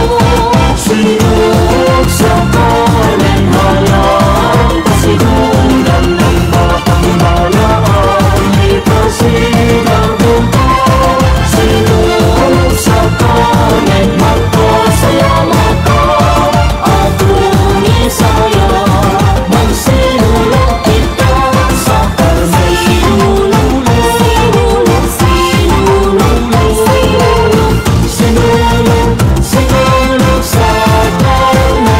Sinulog sa Carmen, halaran pasidunggan ang batang balaan. Ipasigarbo ta. Sinulog sa Carmen, magpasalamat ta. Atong isaya, magsinulog kita sa Carmen. Sinulog, sinulog, sinulog, sinulog, sinulog, sinulog sa Carmen.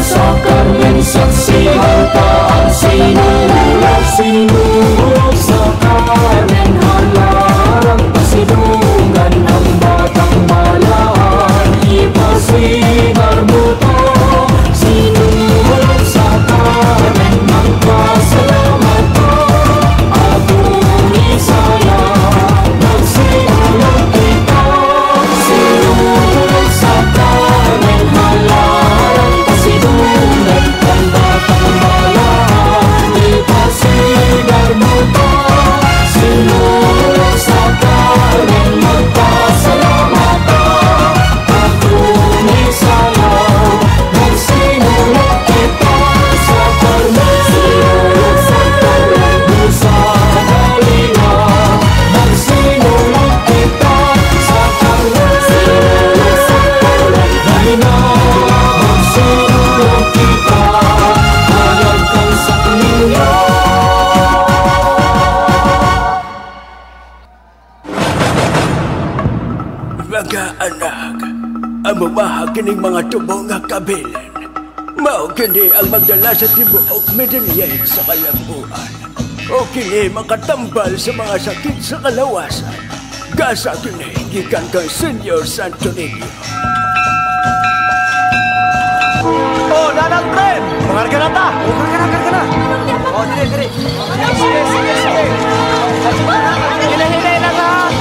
Sa Carmen, saksihan ta ang sinulog. Sinulog sa Carmen, halarang pasidunggan ang batang balaan. Ipasigarbo ta. Sinulog sa Carmen, magpasalamat ta. Atong isaya, magsinulog kita. Sinulog sa Carmen, halarang pasidunggan ang batang balaan. Ipasigarbo ta. Sinulog sa Carmen, magpasalamat ta. Atong isaya, magsinulog kita sa Carmen. Sinulog sa Carmen, sa Galina, magsinulog kita sa Carmen. Sinulog sa Carmen, Galina, magsinulog kita. Hayag kang sa ninyo. Mga anak, ang mamaha kining mga tubo nga kabilin. Mao kini ang magdala sa tibuok Medellin sa kalambuan. O kini makatambal sa mga sakit sa kalawasan. Gasa kini gikan kang Senyor Santo Niño. Oh, nanang tren! Mangarga na ta! Oh, karga na, karga na! Oh, dire, dire. Sige, sige, sige. Hinahinay lang ha!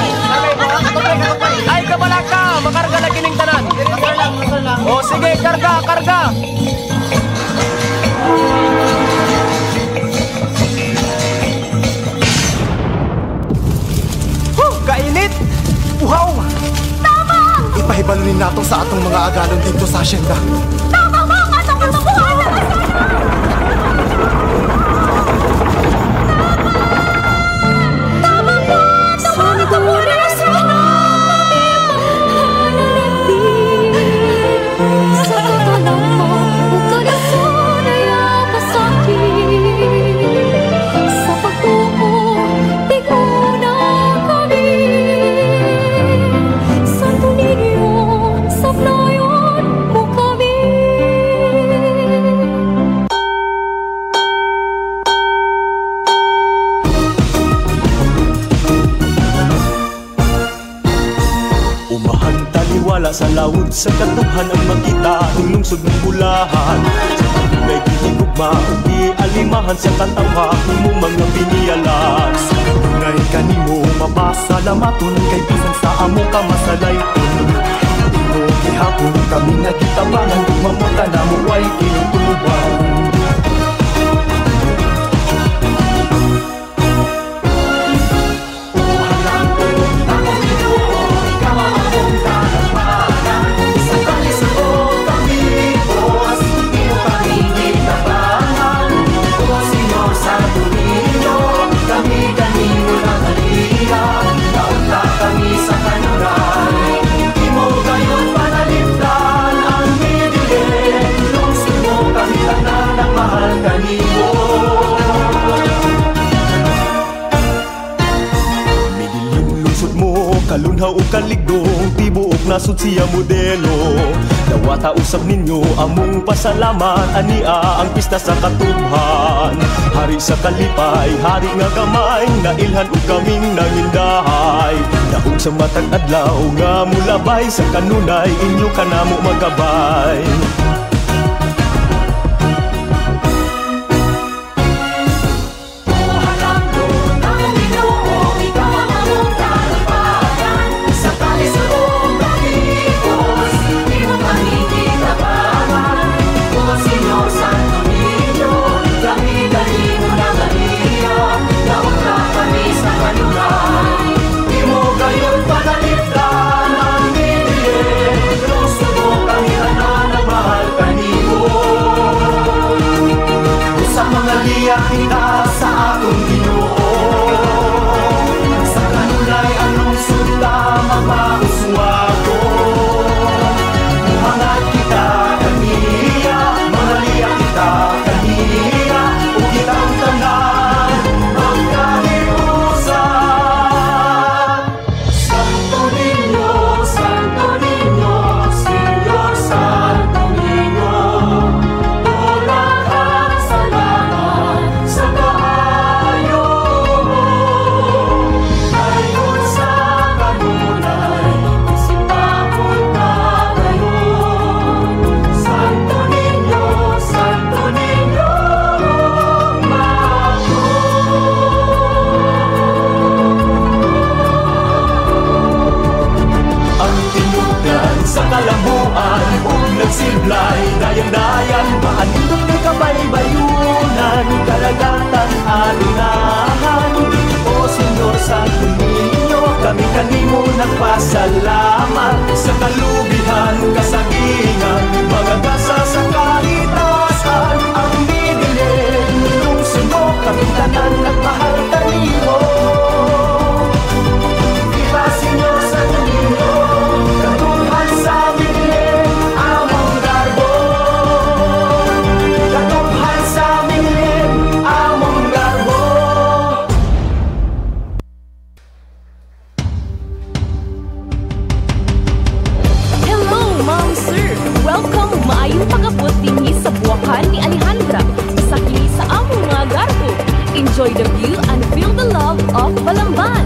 Ay, kabalaka! Makarga na kining tanan! Oh, sige, karga, karga! Huh, kainit! Uhaw! Tama! Ipahibalunin nato sa atong mga agalon dito sa asyenda. Tama ba ang atong katubuhan? Himala sa lawod sa katubhan ang makita atong lungsod ng bulahan. Sa kanunay gihigugma ug gialimahan sa katawhan imong mga biniyalan. Sa kanunay kanimo mapasalamaton kay bisan sa amo ka masalayton. Imo gihapon kami nga gitabangan ug mamuta namo way tinutuban. Kalunhaw o kaligdong, tibuok nasud siya modelo. Dawata usab ninyo among pasalamat, ania ang pista sa katubhan. Hari sa kalipay, hari nga gamay, nailhan og kaming nangindahay. Daog sa matag adlaw nga mulabay, sa kanunay inyo kanamo magabay. Kita sa atong Ginoo, sa kanunay ang lungsod ta mapauswago. Muhangat kita kaniya, mangaliya kita kaniya, ug kitang tanan magkahiusa. Santo Niño, Santo Niño, Señor Santo Niño, daghang salamat sa kaayo mo. Ayon sa kanunay, simbahon ka ngayon. Santo Niño, Santo Niño, Ang tinugdan sa kalambuan ug nagsiblay dayan-dayan, maanindot kay kabaybayunan, karagatan alunahan. O Señor Santo Niño, kami kanimo nagpasalamat. Sa kalubihan, kasagingan, mga gasa sa kahitasan, ang Medellin, lungsod mo, kami tanan nagmahal kanimo. Viva Señor Santo Niño, katubhan sa Medellin, among garbo. Katubhan sa Medellin, among garbo. Hello, ma'am, sir. Welcome maayong pag-abot dinhi sa Buwakan ni Alejandra. Usa kini sa among mga garbo. Enjoy the view and feel the love of Balamban.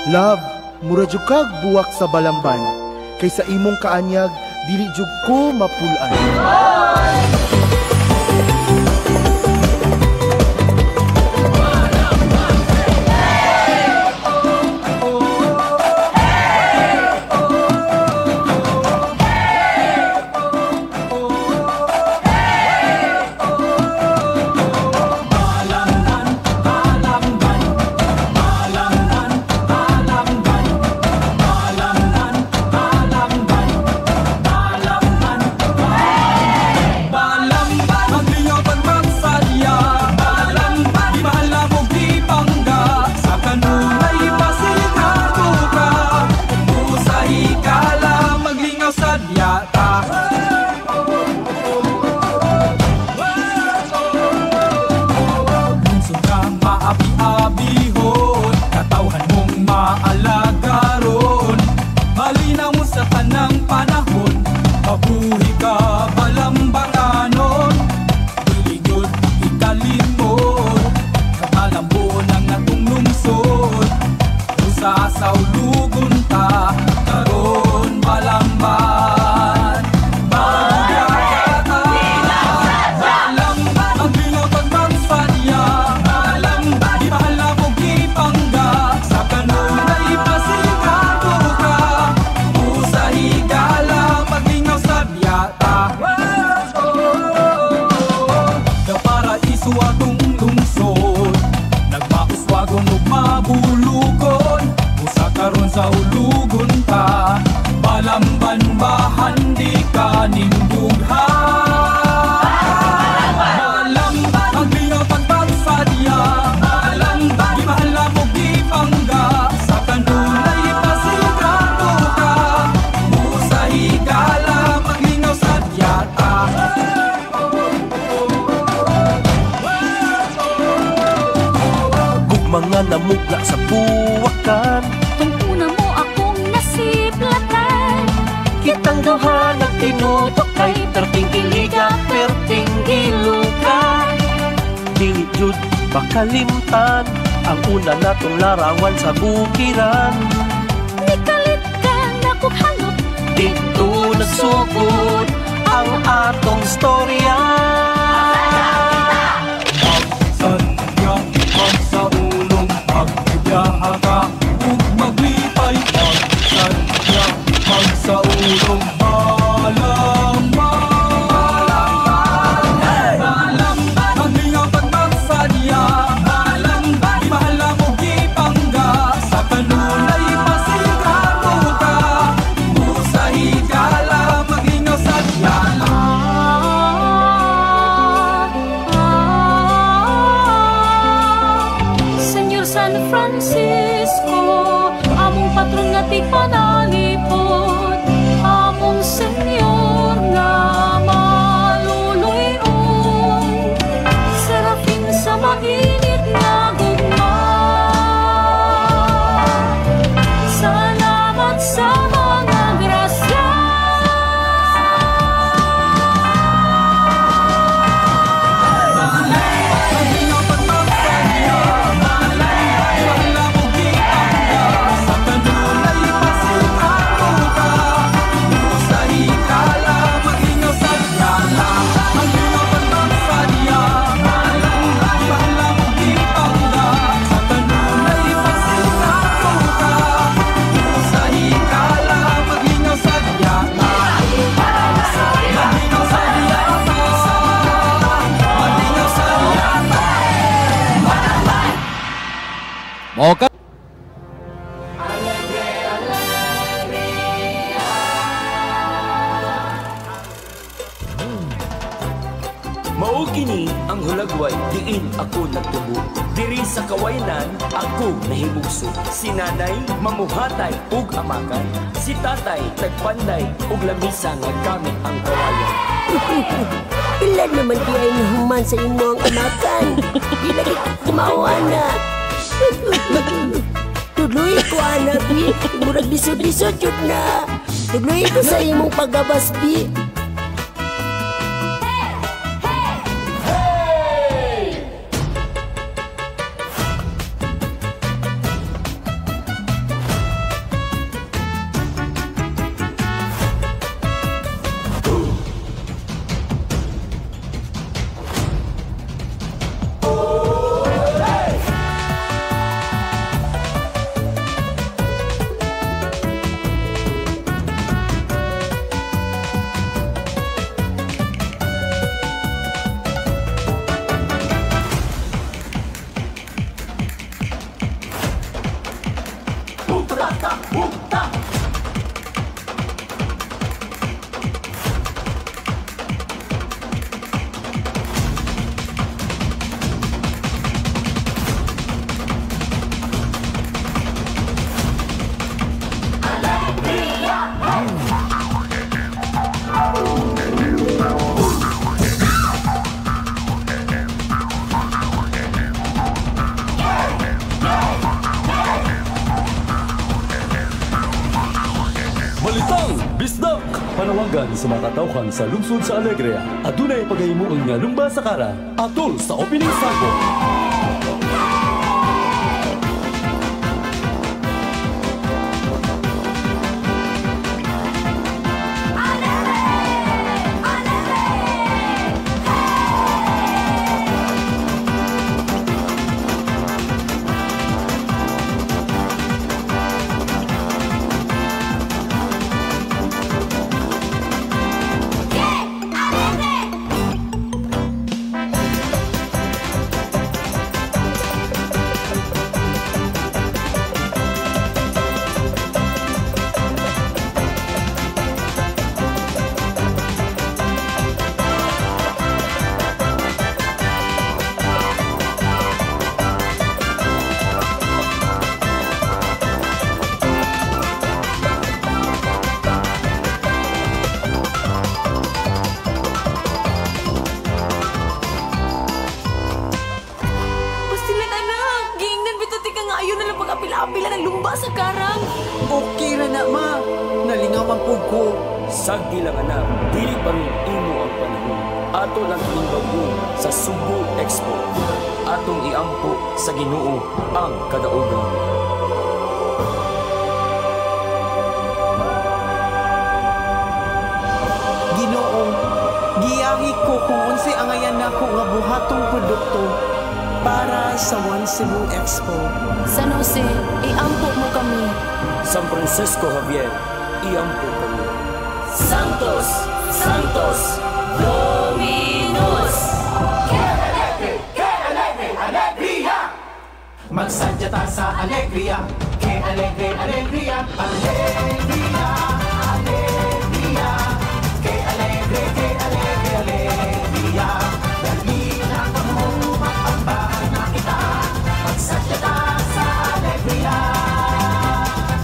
Love, mura jud kag buwak sa Balamban. Kay sa imong kaanyag, dili jud ko mapulan. Maabi-abihon, katawhan mong maalagaron. Malinaw mo sa tanang panahon, mabuhi ka. sa ulugon ta karon Balamban. Balamban, ang lingaw pagmagsadya. Balamban, di mahala kong ipangga. Sa kanunay pasigado ka. Usa higala, maglingaw sa biyata. Sa paraiso atong lungsod, nagmauswagon ug mabulukon. Usa karon sa ulugon ta. Balamban bahan di ka nindughan. Balamban, ang lingaw pagpagsadya. Balamban, di mahala mo gipangga. Sa kanunay pasigado ka. Usa higala, maglingaw sa biyata. Gugma nga namugna sa buwakan, Tunguna mo akong nasiplatan. Kitang duha nagtinutok kay perting iliga, perting gilukan. Dili jud makalimtan ang una natong larawan sa bukiran. Nikalit ka na kog halot, dito nagsugod ang atong storya. Sanya, magsaulong, magbiyaha ka ug maglipay. Sanya, magsaulong, Balamban. Balamban, ang lingaw pagmagsadya. Balamban, di mahala mo gipangga. Sa kanunay pasigado ka. Usa higala, maglingaw sa biyata. Senyor San Francisco, among patron nga tigpanalipod, among senyor nga maluluyon, serafin sa mainit nga gugma. Salamat sa mga grasya. Moka. Mao kini ang hulagway diin ako nagtubo. Diri sa Kawaynan ako nahimugso. Si nanay mamuhatay ug amakan. Si tatay tagpanday ug lamisa nga gamit ang kawayan. Ilan naman di ay nahuman sa imo ang amakan. Di lagi kumawa na. Tuloy ko ana bi, murag lisod-lisod jud na. Tuloy ko sa imong pagabas bi. Balitang Bisdak! Panawagan sa mga katawhan sa lungsod sa Alegria. Adunay pagahimuon nga lumba sa kara. Atol sa opening salvo. pag-apil-apila ng lumba sa karang. Okay ra na, ma. Nalingaw man pud ko. Sagdi lang anak, dili pa rin imo ang panahon. Ato lang kining bag-o sa Sugbo Expo. Atong iampo sa Ginoo ang kadaugan. Ginoo, giyahi ko kung unsay angayan nako nga buhatong produkto para sa One Cebu Expo. San Jose, iampo mo kami. San Francisco Javier, iampo kami. Santos, Santos, Dominus! Que alegre, que alegre, alegria! Magsadya ta sa alegria. Que alegre, alegria, alegria, alegria. Que alegre, que alegre, alegria. Dali na kamo, matambahan na kita. Magsadya ta sa alegria.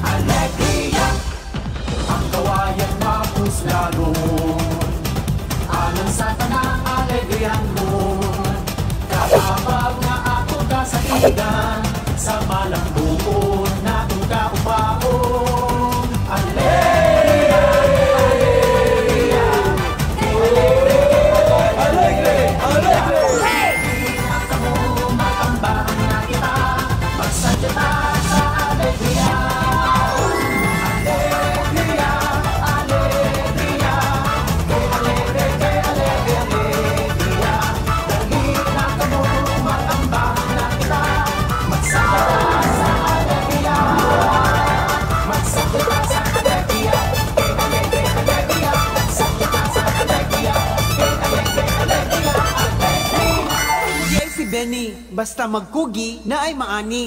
Alegria, ang kawayan mapuslanon. Alang sa tanang alegrian mo. Katabang nga ako kasaligan, sa malambuon na itong kaupaon. Alegria, alegria, alegre, alegre, alegre. Ang kamo matambahan na kita, magsadya ta sa alegria. Alegria, alegria, que alegre, que alegre, alegria. Dali na kamo matambahan na kita, magsadya ta sa alegria. Magsadya ta sa alegria, que alegre, alegria. Magsadya ta sa alegria, que alegre, alegria, alegria. Di ay si Benny, basta magkugi na ay maani.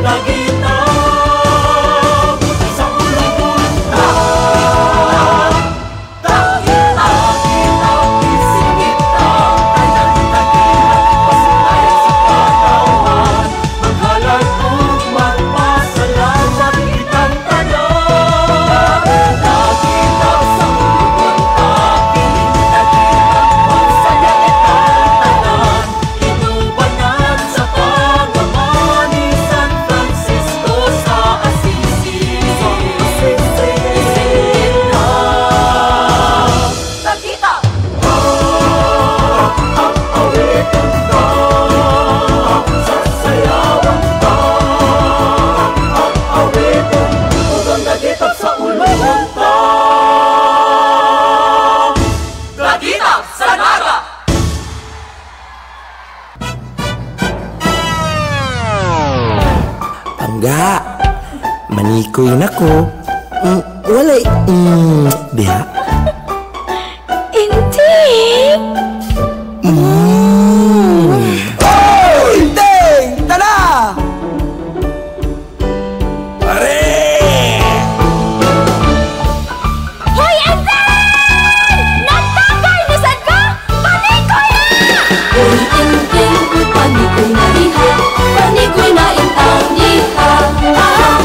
Dagitap sa ulugon ta. Dagitap, isingit ta, tanan tagilak, pasundayag sa katawhan. Maghalad ug magpasalamat kitang tanan. Dagitap sa ulugon ta, kining tagilak, magsaya kitang tanan. Inubanan sa pagmamahal ni San Francisco sa Assisi. Isingit ta. Dagitap! Awitan ta, sasayawan ta, awitan ug ang dagitap sa ulugon ta. Dagitap sa Naga! Pangga, manikoy na ko. Walay, diha. Inting! Inting! Tara! Hoy, Enteng! Nagtagay na sad ka? Panikoy na! Uy, Enteng, panikoy na diha, panikoy na intang diha. Ah!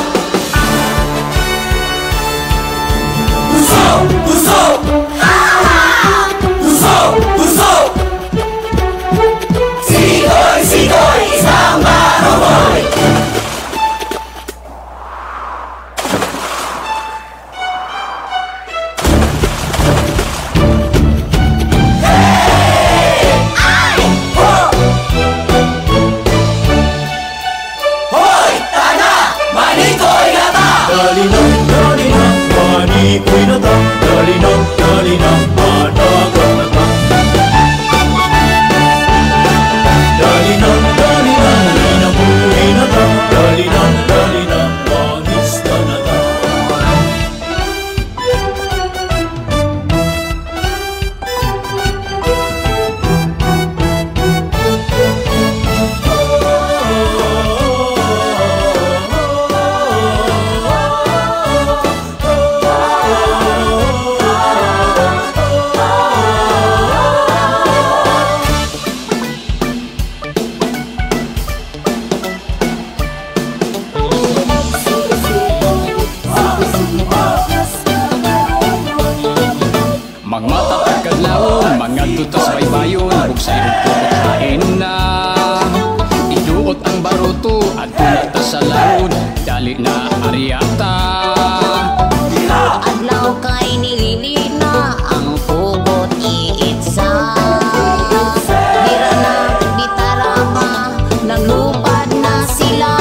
Puso! Puso! Puso! Puso! Sikoy! Sikoy! Isang baroboy! Hoy! Tana! Manikoy na ta! Dali na, dali na, manikoy na ta. Dali na, dali na, managat na ta. Dali na, dali na, ninabuhi na ta. Dali na, dali na, manista na ta. Magmata pagkadlawon, mga tutas baybayon, bugsay ug pukot hain na. Iduot ang baruto, adto na ta sa laon, dali na aryata. Adlaw kay nililina ang pugot iitsa. Dira na bitara pa, naglupad na sila.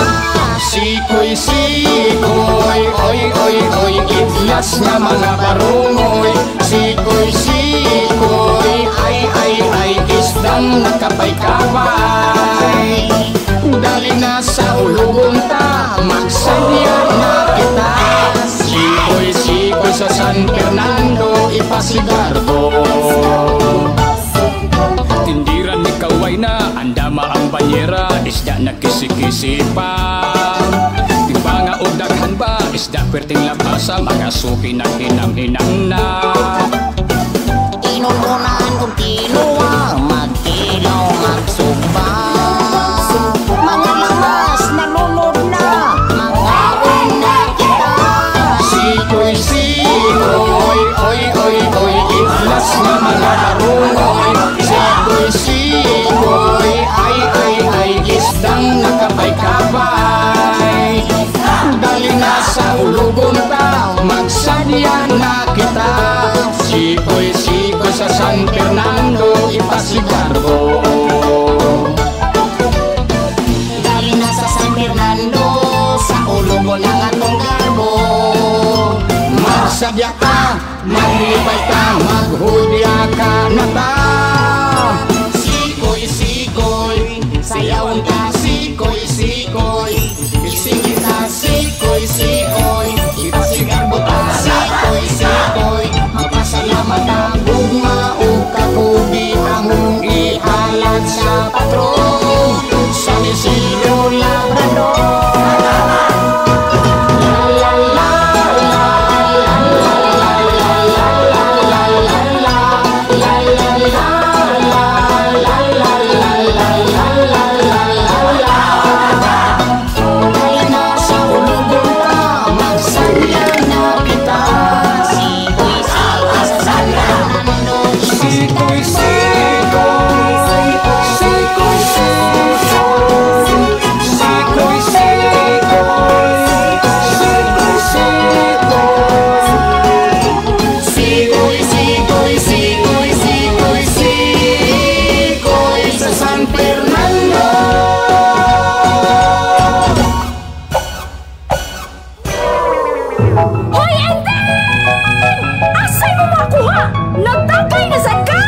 Sikoy, sikoy, oy, oy, oy, itlas nga mga barungoy. Sikoy, sikoy, ay, ay, ay, isdang nakapay-kapay. Dali na sa ulugon ta, magsanya na kita. Sikoy, sikoy sa San Fernando, ipasigarbo. Tindiran ni Kaway na, andama ang banyera, isda na kisi-kisi pa. Timbanga o daghan ba, isda perting labasa, mga suki na hinang-hinang na. Inununan og kinuha, magkilaw magsugba. Mga lamas nalunod na, mga na kita. Sikoy, sikoy, oy, oy, oy, itlas na mga barungoy. Sikoy, sikoy, ay, ay, ay, isdang nakapay-kapay. Dali na sa ulugon ta, magsadya na kita. Sikoy, sikoy sa San Fernando, ipasigarbo. Dali na sa San Fernando, sa ulugon ang atong garbo. Magsadya ka, maglipay ka, maghudya ka na ta. Sikoy, sikoy, sayawan ka, sikoy, sikoy. Isingit ta, sikoy, sikoy, ipasigarbo ta, sikoy, sikoy. Magpasalamat ta, gugma o kakugi among ihalad sa patron San Isidro Labrador. Hoy, Enteng! Asay mo makuha? Nagtakay na sad ka?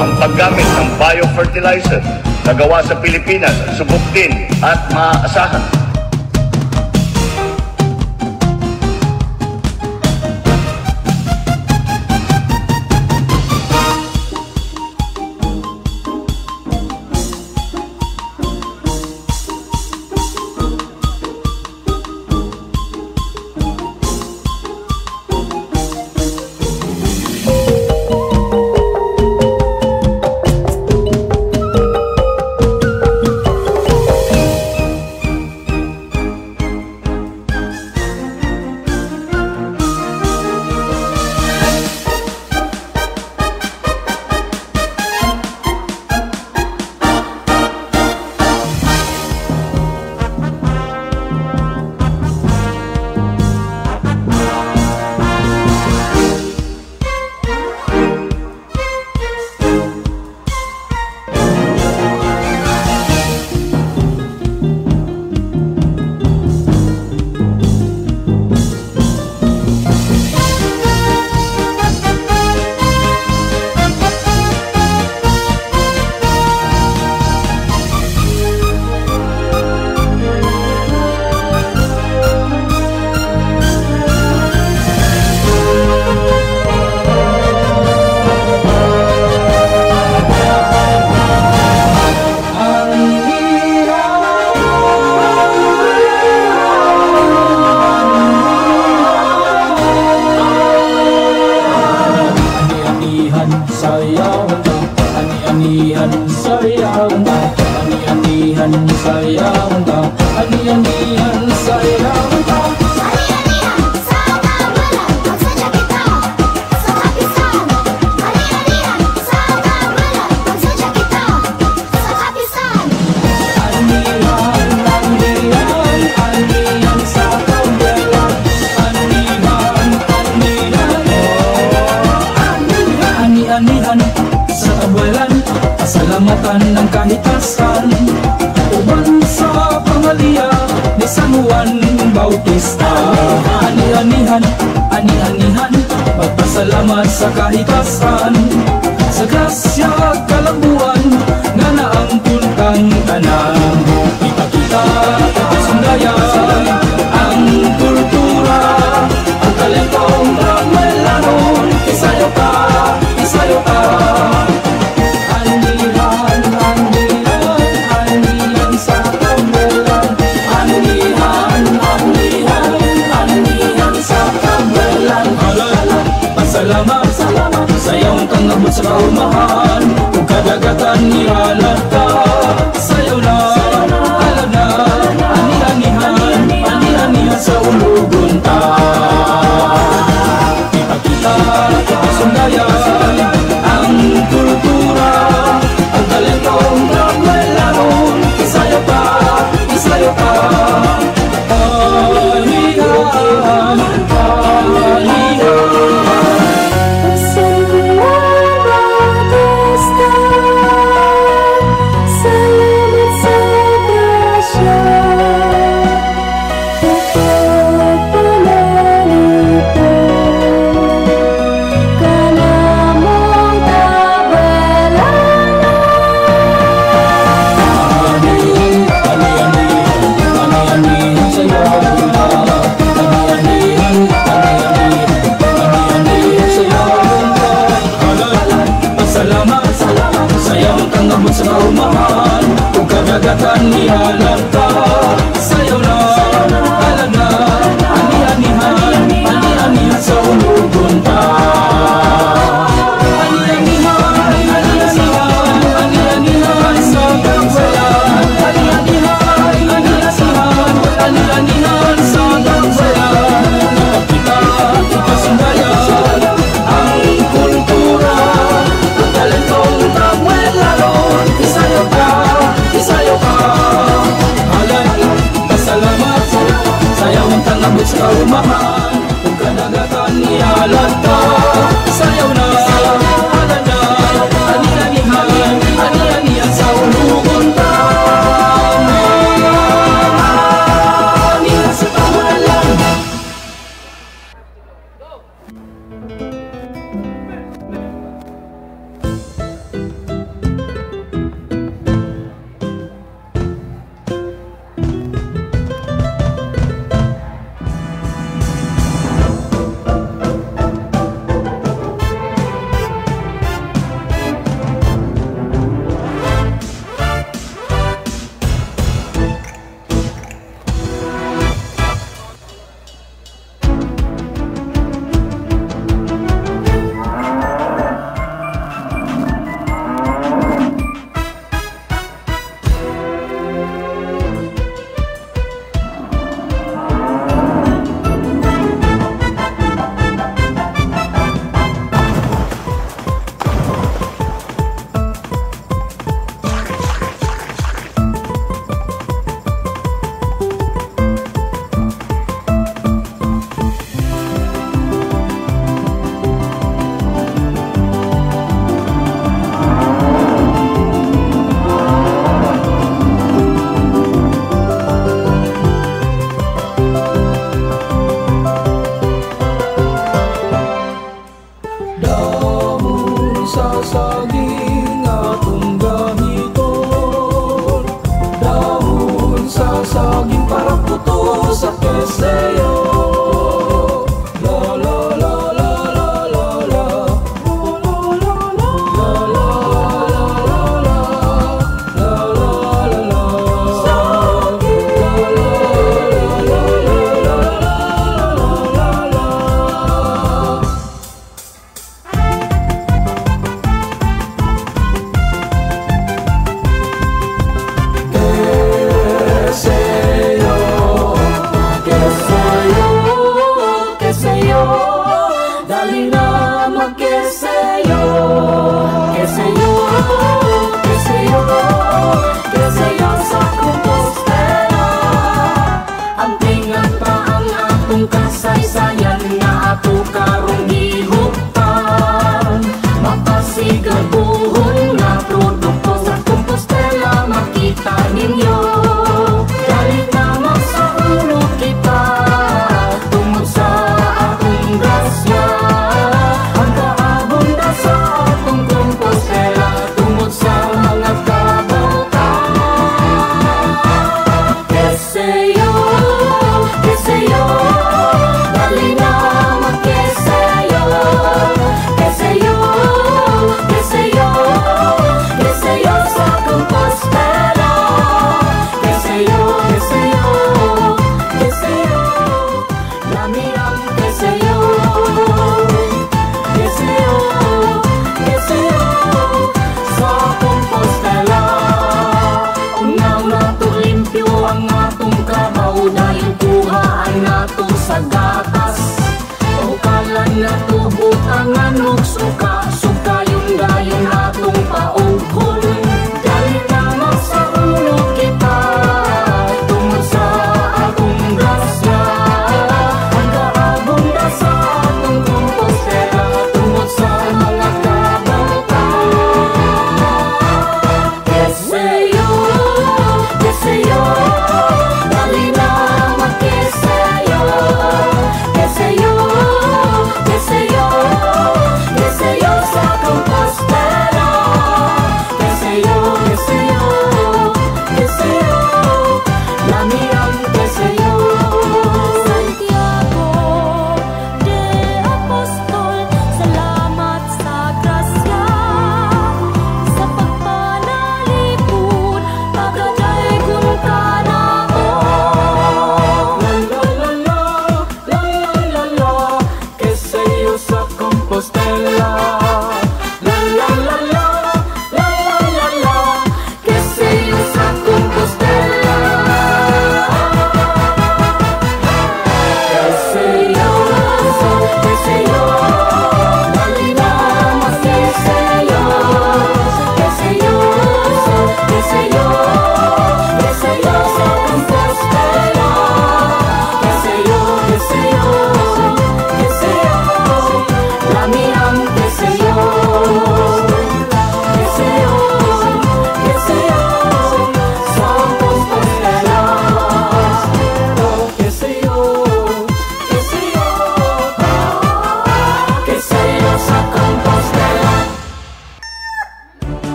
Ang paggamit ng biofertilizer na gawa sa Pilipinas, subok din at maaasahan. Pasalamatan ng kahitasan uban sa pamilya ni San Juan Bautista. Ani-anihan, ani-anihan, magpasalamat sa kahitasan, sa grasya kalambuan nga naangkon kang tanan. Ipakita pasundayan ang kultura, ang talentong Tagwelanon. Isayo ka, isayo ka. Salamat, salamat sa iyong kangabot sa kaumahan, ug kadagatan nihalata. Sayaw na, alam na, ani-anihan, ani-anihan sa ulugon ta. Ipakita, pasundayan ang kultura, ang talentong Tagwelanon. Isayo pa, isayo pa. Anihan, anihan. Salamat sa grasya. Kadagatan nihalata. Sayaw na, alam na, ani-anihan, ani-anihan sa ulugon ta. Ani-anihan, ani-anihan, ani-anihan sa Tagwelan. Ani-anihan, ani-anihan, ani-anihan sa Tagwelan. Ipakita, ipasundayan ang kultura, ang talentong Tagwelanon. Isayo ka, isayo ka. Halal, pasalamat.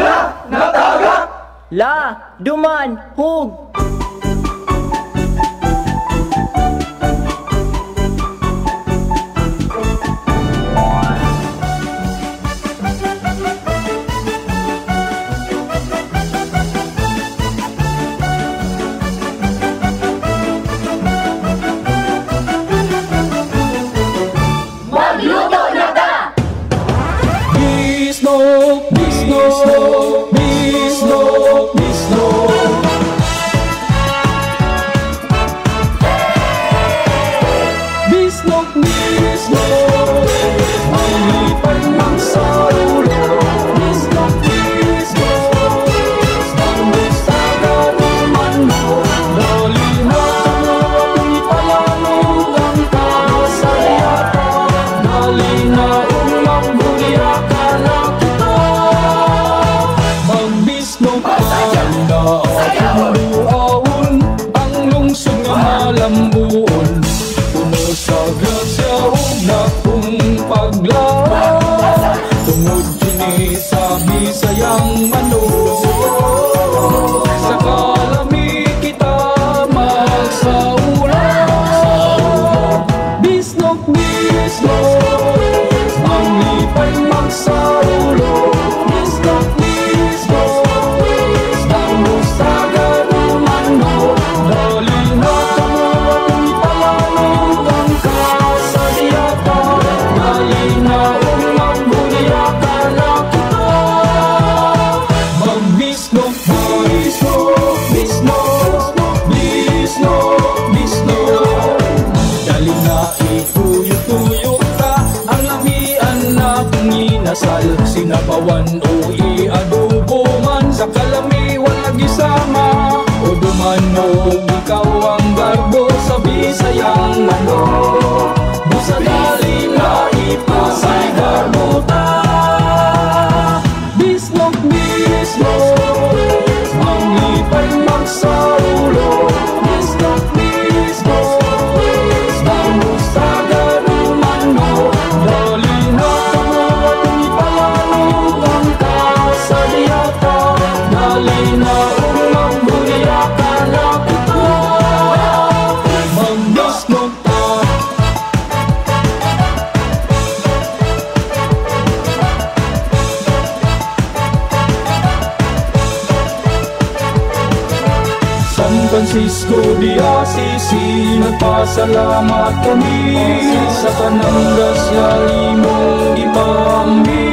La, natagak! La, duman, hug. Magluto na ta! Bisnog, bisnog, bisnog, bisnog. Bisnog, bisnog, ang lipay ng saulo. Bisnog, bisnog, ang gusto mo. Dali na atong ipalanog ang kasayatan. Dali na unang buliaka na kita. Magbisnog na akong duawon, ang lungsod nga malambuon. Puno sa grasya ug dakong paglaom. Tungod kini sa Bisayang manok, sa kalami kita magsaula. Bisnog, bisnog, ang lipay magsaulo. Bisnog, bisnog, ang bustaga rumano. Dali na kamo atong ipalanog ang kasayatan. Dali na unang buliaka na kita. Magbisnog, bisnog, bisnog, bisnog, bisnog. Dali na ituyo-tuyo ta ang lamian na kung inasal. Sinabawan o iadobo man, sa kalami wala gisama. O dumanog ikaw ang garbo sa Bisayang manok. Busa dali na ipasigarbo ta. Bisnog, bisnog, ang lipay magsaulo. Bisnog, bisnog, ang bustaga rumano. Dali na kamo atong ipalanog ang kasayatan. Dali na unang buliaka na kita. Magbisnog ta. San Francisco de Assisi, nagpasalamat kami sa tanang grasya imong gipambi.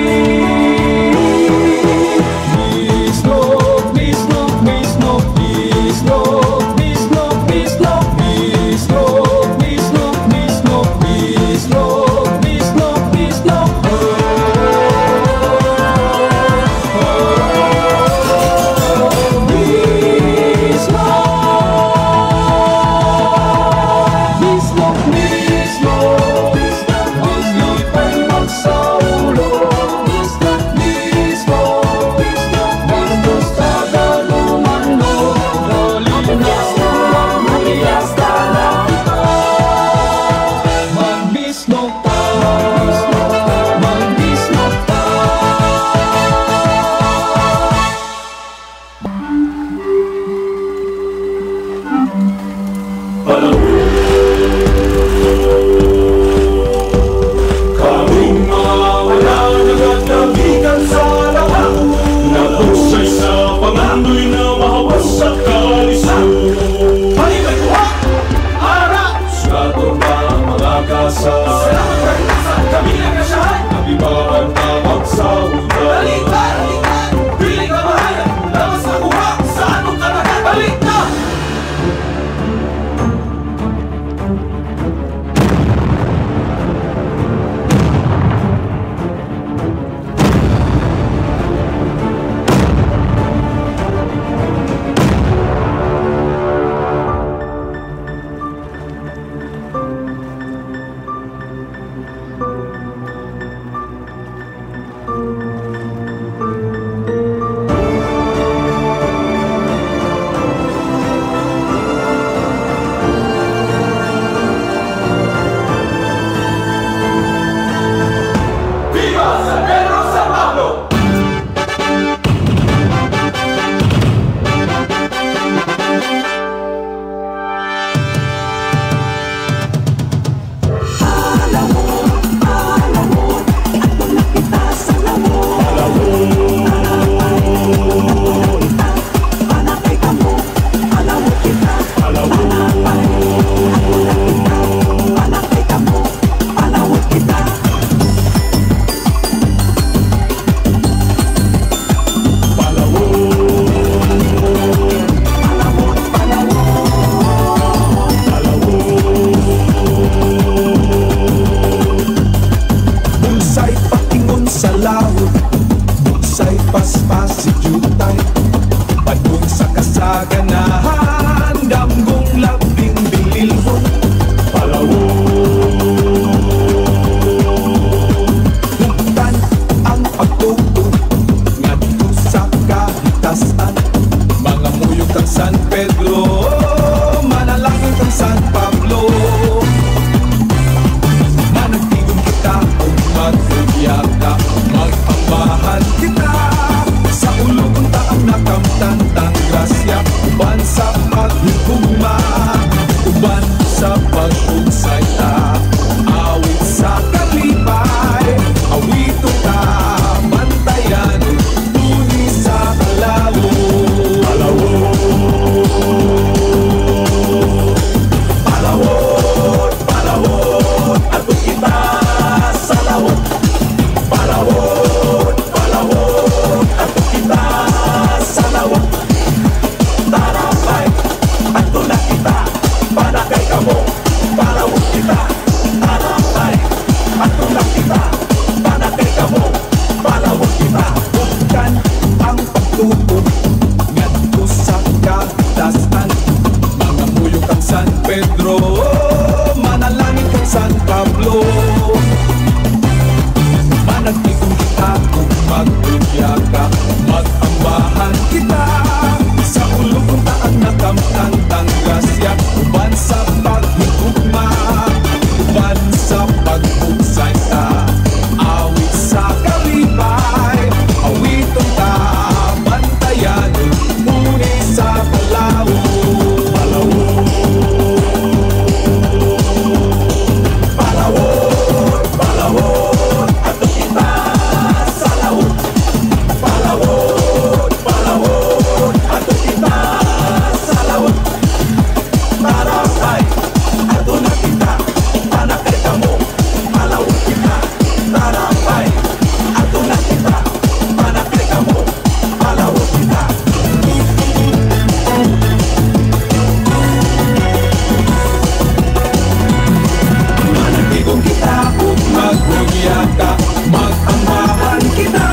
Bisnog, bisnog, bisnog, bisnog, bisnog, bisnog, bisnog, bisnog, bisnog, bisnog, bisnog, bisnog. Bisnog, bisnog, ang lipay magsaulo. Bisnog, bisnog, ang bustaga lumano. Dali na unang buliaka na kita. Magbisnog ta, magbisnog ta. Kaming mga wala nagatabigan sa lahat, nagusay sa pangandoy na mahawas sa kalisod. Sugato ba mga gasa? Kami Nabibaan tawag sa ulan. Tuod ngadto sa katasan. Mga muyo kang San Pedro, manalangin kang San Pablo. Managpigong kita kung magbibya ka, mag-ambahan kita. Sa ulo kong taang nakamtang tang grasya, uban sa paghigugma, uban sa pagbugsay ta. Awit sa kalipay, awitong ta, bantayan, muni sa Palawan. Palawan, Palawan, ato kita sa laot. Palawan, Palawan, ato kita sa laot. Tarapay, ato na kita, panakay kamo, Palawan kita. Tarapay, ato na kita, panakay kamo, Palawan kita. Managigong kita ug magbugya ka, mag-ambahan kita.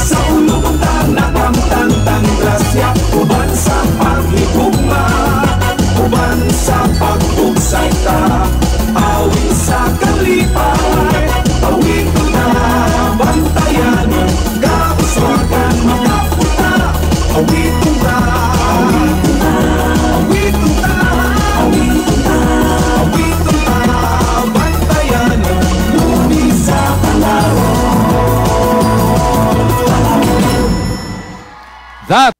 Sa ulo kong nakamtang tang grasya, uban sa paghigugma, uban sa pagbugsay ta. Awit sa kalipay, awit na bantayan, kauswagan makaputa. Awit ta, awit ta, awit ta, awit ta, awit ta, bantayan, muni sa Palawan. That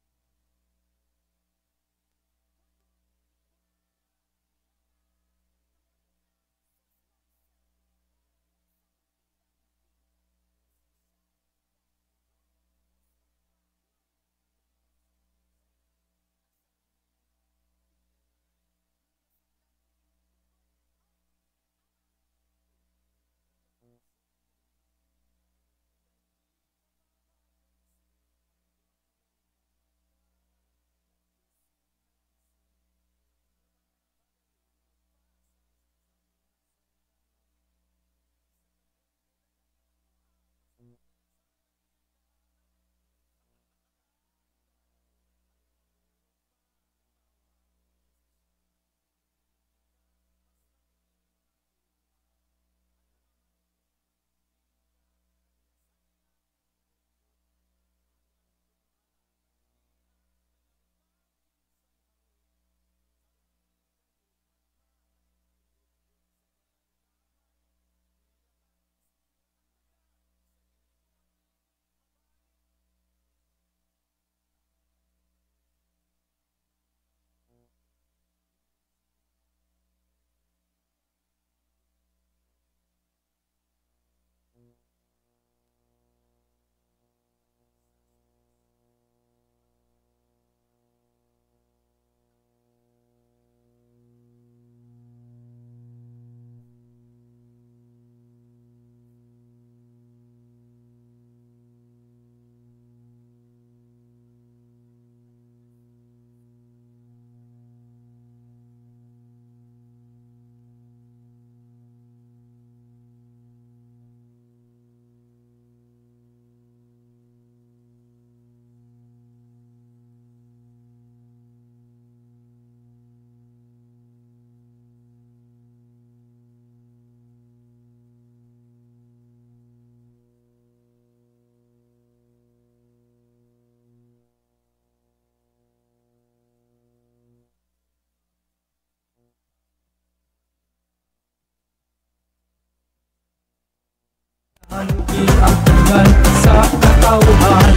Giampungan sa katawhan.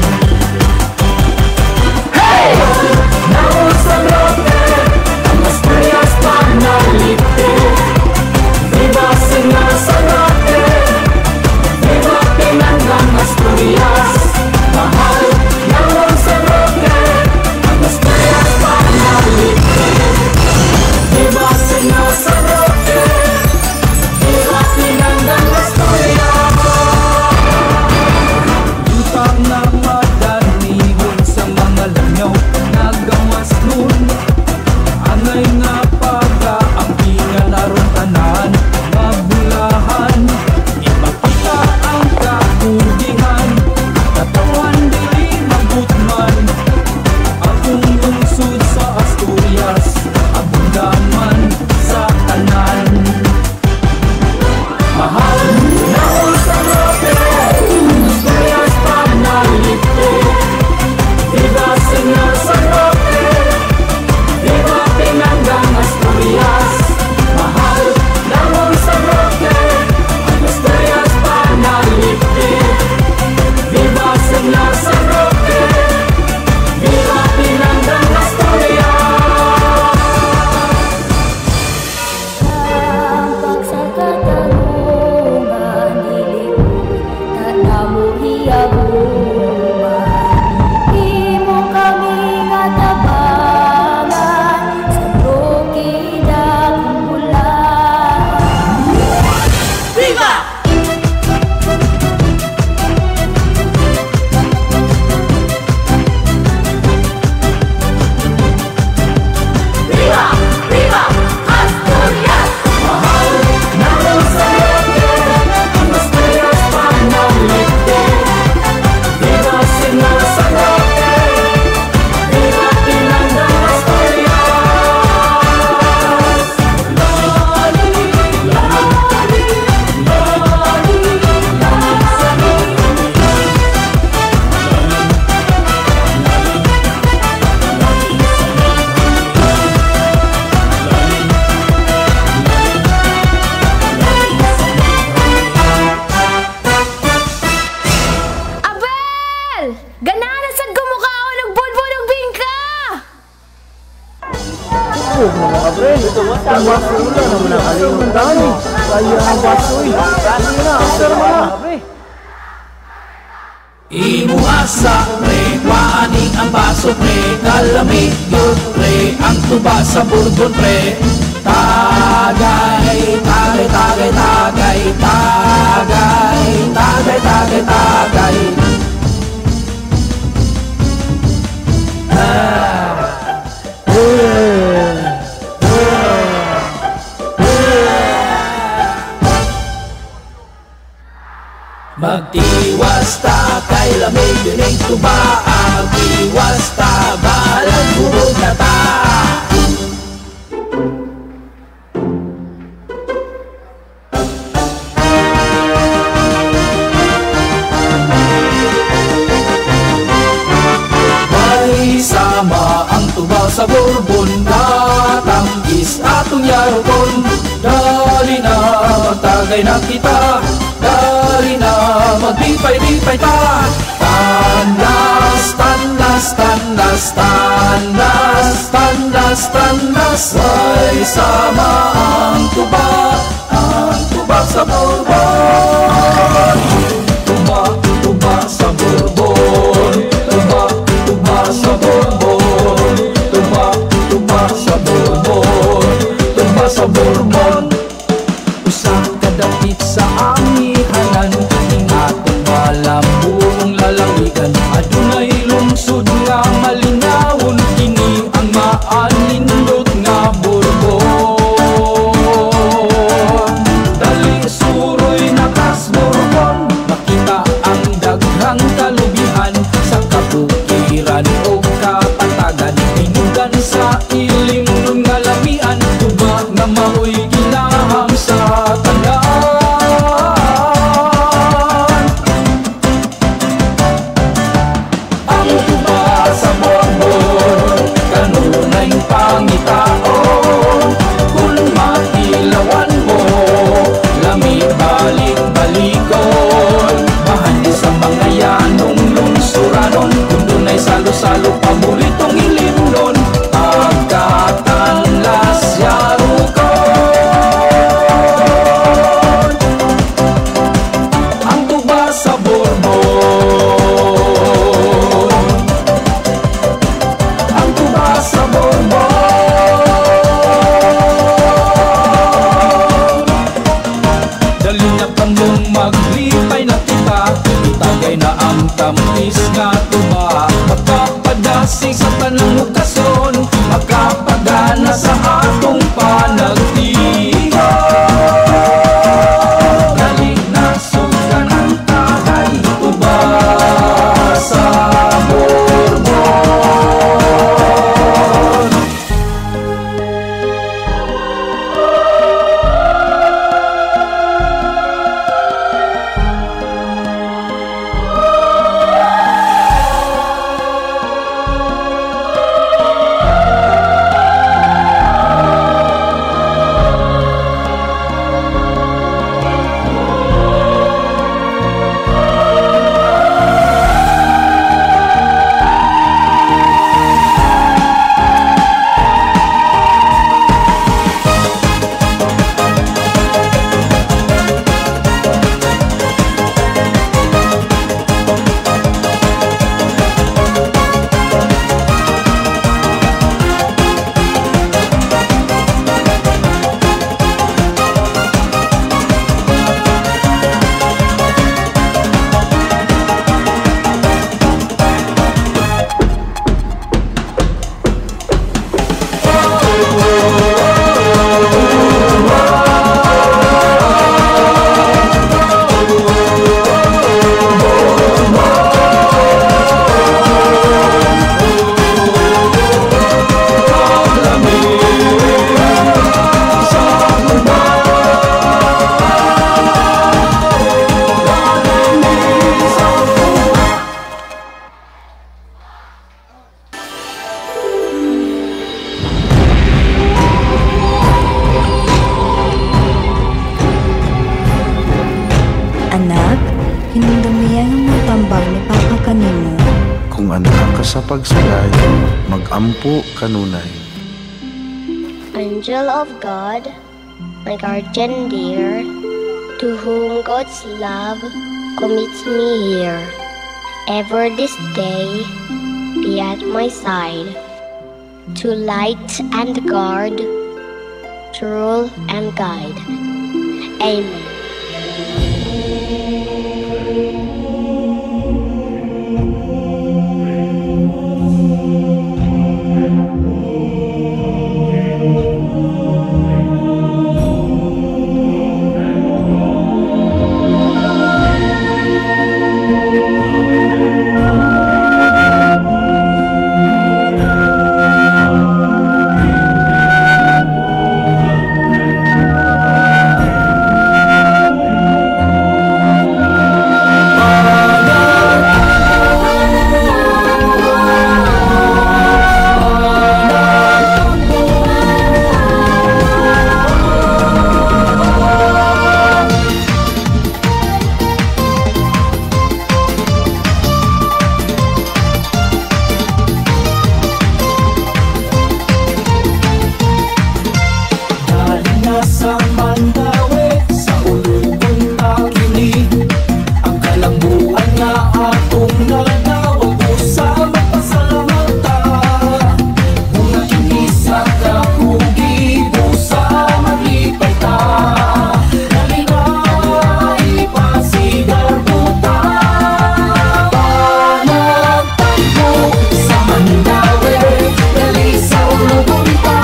Hey! Naon sa Roque, ang Asturias panalipte. Viva Senyor San Roque, viva Pinangang Asturias. Mahal, naon sa Roque, ang Asturias panalipte. Viva Senyor San Roque, viva Pinangang Asturias. Tabog na mga pre. Tumasula naman ang aling dami. Kaya ang basoy. Sige na, after mo na. Imuasa pre, waani ang baso pre, kalami yun pre, ang tuba sa bourbon pre. Tagay, tagay, tagay, tagay, tagay, tagay, tagay, tagay. Magtiwas ta kay lamig dining tuba, magtiwas ta bahalag hurog na ta. May sama ang tuba sa bourbon, natangis atong yarukon. Dali na magtagay na kita, dali na maglipay-lipay ta. Tandas, tandas, tandas, tandas, tandas, tandas. Way sama ang tuba sa bourbon. Tuba, tuba sa bourbon. Tuba, tuba sa bourbon. Tuba, tuba sa bourbon. Tuba sa bourbon. Usa ka dapit sa amihanan, ning atong malambuong lalawigan. Adunay lungsod nga malinawon, kini ang maalindot nga Bourbon. Dali suroy nakas Bourbon, makita ang daghang kalubihan sa kabukiran o kapatagan. Hinugan sa ilim nun nga lamian, tuba nga maoy gilaham sa tanan. Ang tuba sa Bourbon, kanunay pangitaon. Kung makilawan mo, lami balik-balikon. Bahan sa mga yanong lungsuranon, kung dunay salo-salo, paboritong ilimnon. Pagkatanlas yarukon, ang tuba sa Bourbon. Ang tuba sa Bourbon. Dali na kamong maglipay na kita, itagay na ang tamis nga tuba. Magpapadasig sa tanang okasyon, magkapagana sa atong panagtigo. Dali na sugan ang tagay, tuba sa Bourbon. Anak, hinumdumiya nga mga tambag ni Papa kanimo. Kung anak ka sa pagsulay, magampo kanunay. Angel of God, my guardian dear, to whom God's love commits me here, ever this day be at my side, to light and guard, to rule and guide. Amen. Dali na sa Mandaue, sa Ulugon kini. Ang kalambuan nga atong nadawat, usa magpasalamata. Una kini sa kakugi, busa maglipay ta. Dali na ipasigarbo ta. Panagtagpo sa Mandaue, dali sa Ulugon ta.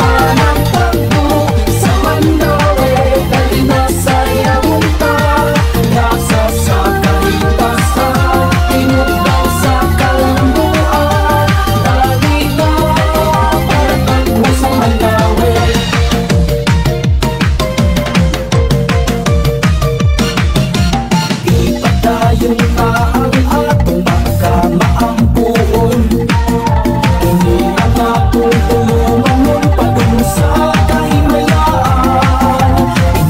Panagtagpo sa Mandaue, dali na sa Yabong ta. Gasa sa kahitasan, tinugdaw sa kalambuan. Dali na panagtagpo sa Mandaue. Ipadayon pa ang atong pagkamaampuon. Kini ang atong tulumanon padung sa kahimayaan.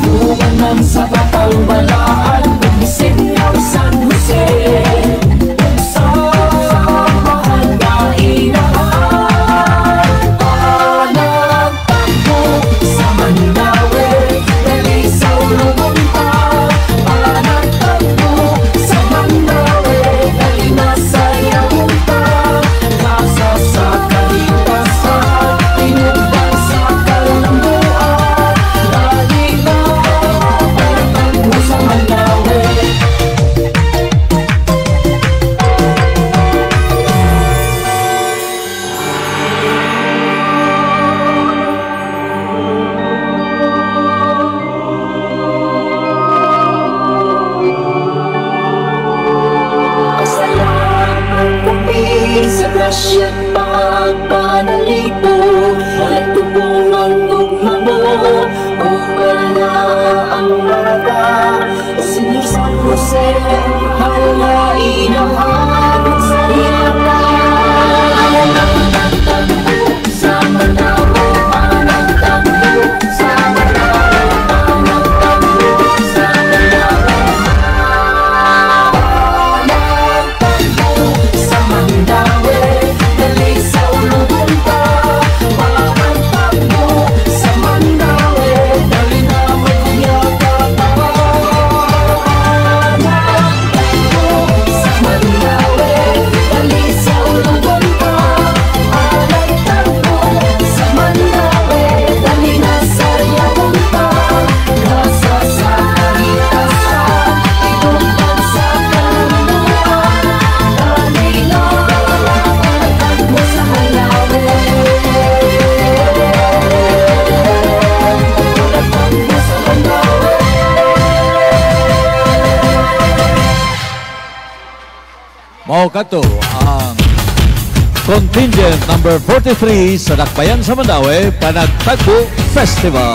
Inuwanan sa batang balaan, ug bisin ang San Jose, ug sa mahal nga inahan. Panagtagpo sa Mandaue, dali sa Ulugon ta. Panagtagpo sa Mandaue, dali na sa Yabong ta. Gasa sa kahitasan, tinugdan sa kalambuan. Dali na panagtagpo sa Mandaue. Pasalamat kami sa grasya at pagpanalipod. Walang tubong gugma mo, wala ang mata. Senyor San Jose, mahal na inahan sa iyata. Panagtagpo sa Mandaue, panagtagpo sa Mandaue, panagtagpo sa Mandaue. Panagtagpo sa Mandaue, dali sa Ulugon ta. Panagtagpo sa Mandaue, dali na magyaka ta. Panagtagpo sa Mandaue, dali sa Ulugon ta. Panagtagpo sa Mandaue, dali na sa Yabong ta. Gasa sa kahitasan, tinugdan sa kalambuan. Dali na panagtagpo sa Mandaue. Panagtagpo sa Mandaue. Mao kadto ang contingent number 43 sa Dakbayan sa Mandaue Panagtagpo Festival.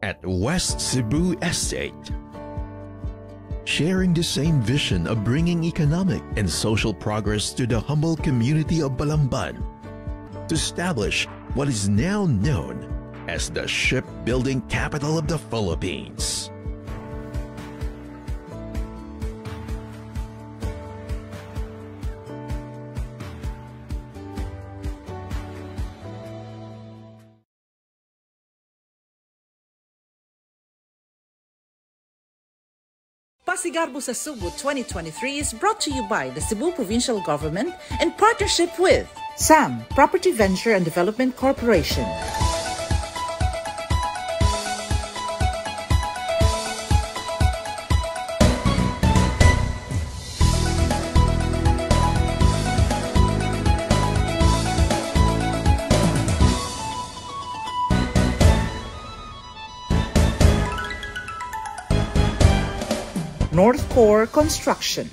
at West Cebu Estate. Sharing the same vision of bringing economic and social progress to the humble community of Balamban to establish what is now known as the shipbuilding capital of the Philippines. Pasigarbo sa Sugbo 2023 is brought to you by the Cebu Provincial Government in partnership with SAM Property Venture and Development Corporation. North Core Construction.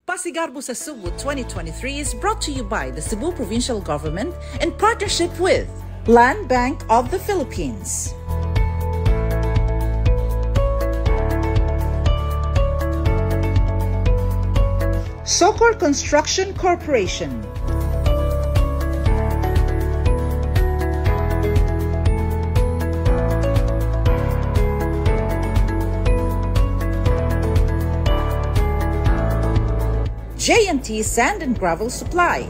Pasigarbo sa Sugbo 2023 is brought to you by the Cebu Provincial Government in partnership with Land Bank of the Philippines. Socor Construction Corporation. J&T Sand and Gravel Supply.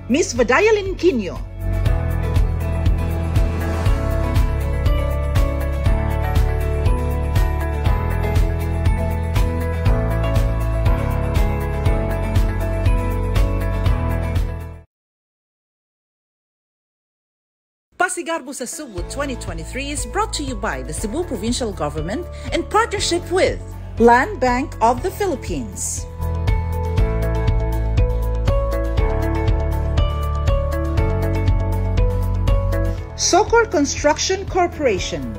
Miss Vadayalin Quino. Pasigarbo sa Sugbo 2023 is brought to you by the Cebu Provincial Government in partnership with Land Bank of the Philippines. Socor Construction Corporation.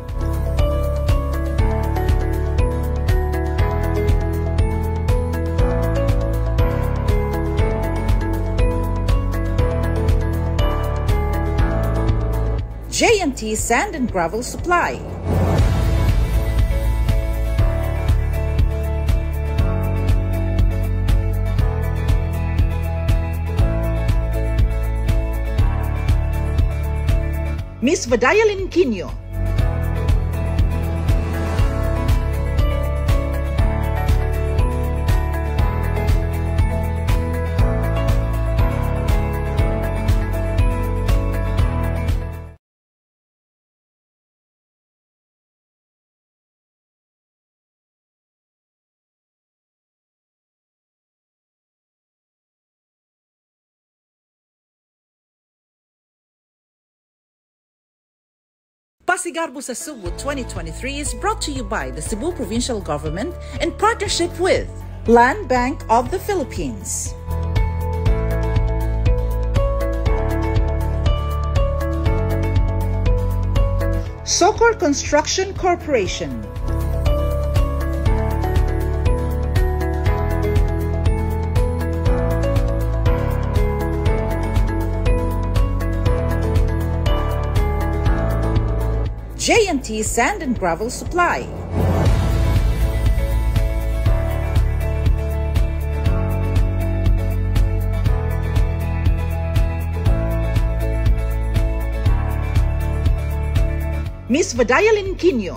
J&T Sand and Gravel Supply. Miss Vadayalin Quino. Pasigarbo sa Sugbo 2023 is brought to you by the Cebu Provincial Government in partnership with Land Bank of the Philippines. Socor Construction Corporation. J&T Sand and Gravel Supply. Miss Vadayalin Quino.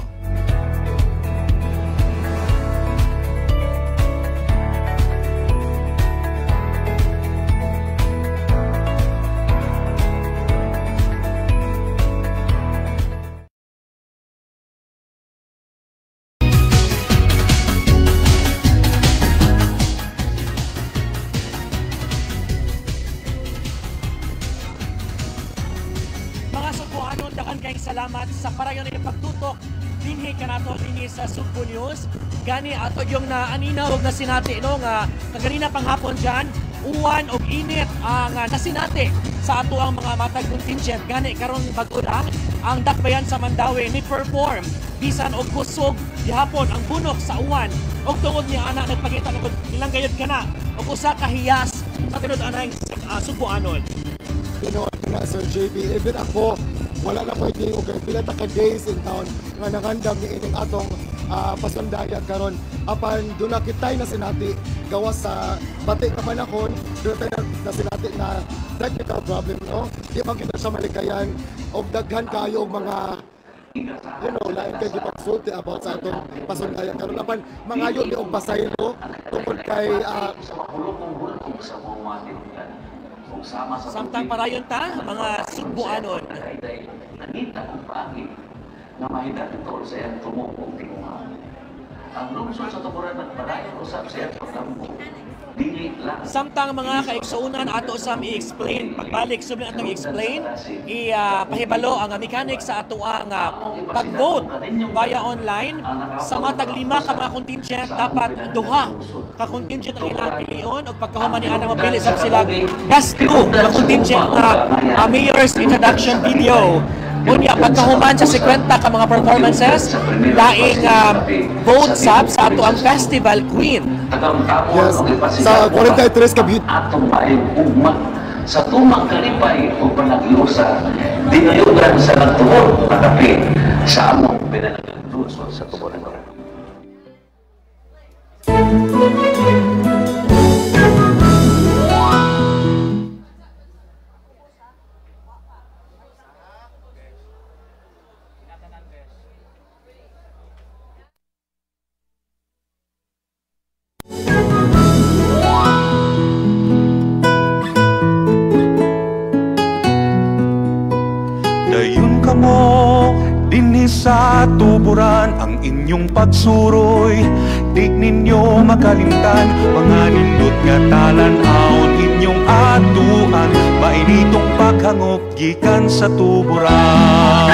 Sugbuanon, daghan kayong salamat sa parayon ng pagtutok dinhi kanato dinhi sa Sugbo News. Gani ato yung naaninaw og nasinati no nga kaganina panghapon diyan, uwan og init ang nasinati sa ato ang mga matag contingent. Gani karon bag-o lang ang Dakbayan sa Mandaue ni perform bisan og kusog gihapon ang bunok sa uwan og tungod niya ana nagpakita og ilang gayud kana og usa ka hiyas sa tinud-anay Sugbuanon. Tinuod na Sir JB, even ako wala na ko'y tingog kay pila ta ka days in town nga nangandam ni ining atong pasundayag karon. Apan doon na kitay na sinati gawas sa bati ka panahon, doon tayo na sinati na technical problem, no? Di man kita siya malikayan og daghan kayo og mga lain kay gipagsulti about sa atong pasundayag karon. Apan mangayo ni og pasaylo tungod kay samtang parayon ta mga Sugbuanon. Nangita kong paagi nga mahidagtol sa iyang tumuong tinguha. Ang lungsod sa Tuburan nagpadayon usab sa iyang pagkampo. Dili lang. Samtang mga kaigsuonan ato sa i-explain, pagbalik subli atong i-explain, i-pahibalo ang mechanics sa ato ang pag-vote via online. Sa matag 5 ka mga contingent, dapat duha ka contingent ang ilang pilion og pagkahuman ni ana mapili sab sila best 2 ka contingent na mayor's introduction video. Unya pagkahuman sa 50 ka mga performances, laing vote sab sa ato ang Festival Queen. Yes, sa 43 ka beauty. Atong maayong ugma sa tumang kalipay o panagyosa, dinayugan sa nagtuon na kape sa among pinalagang lungsod sa Tuburan. Dayon kamo dinhi sa Tuburan, ang inyong pagsuroy di ninyo makalimtan. Mga nindot nga talan-awon inyong atuan, mainitong paghangop gikan sa Tuburan.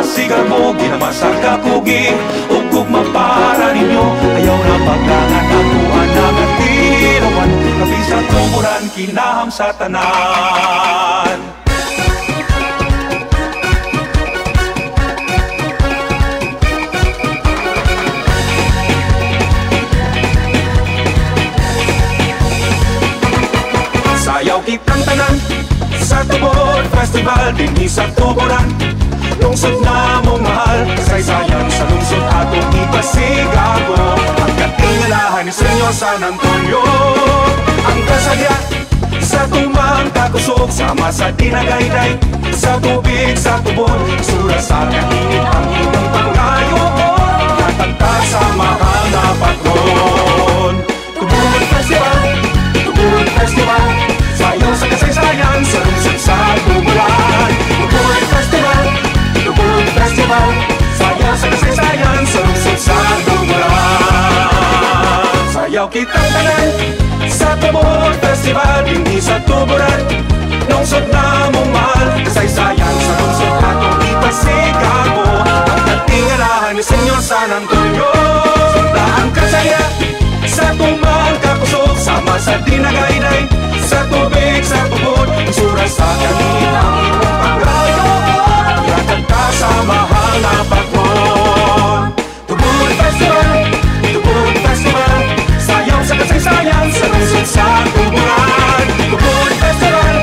Sigago, ginamasa kakugi, ug mapara ninyo. Ayaw na paglangan, akuan na katilawan, kapi sa Tuburan, kinaham sa tanan. Sayaw kitang tanan sa Tubod Festival, dinhi sa Tuburan. Lungsod na mong mahal, kasaysayan sa lungsod atong ipasigago. Ang katingalahan ni Senyor San Antonio, ang kasadya sa tumang kakusog, sama sa dinagayday, sa tubig sa tubod, sura sa kainit ang inyong pangayon, katagta sa mahal na patron. Tubod Festival, Tubod Festival, sayo sa kasaysayan. Dinhi sa Tuburan, lungsod na mong mahal. Kasaysayan sa lungsod atong ipasigaw. Ang katingalahan ni Senyor San Antonio. Sundaan kasaya sa tumang kakusog. Sama sa dinagayday, sa tubig, sa tubod. Isura sa kanil ang imong pagkayo. Yakag ka sa mahal na patron. Tubod Festival, Tubod Festival. Sayaw sa kasaysayan, sa lungsod sa Tuburan. Tubod Festival,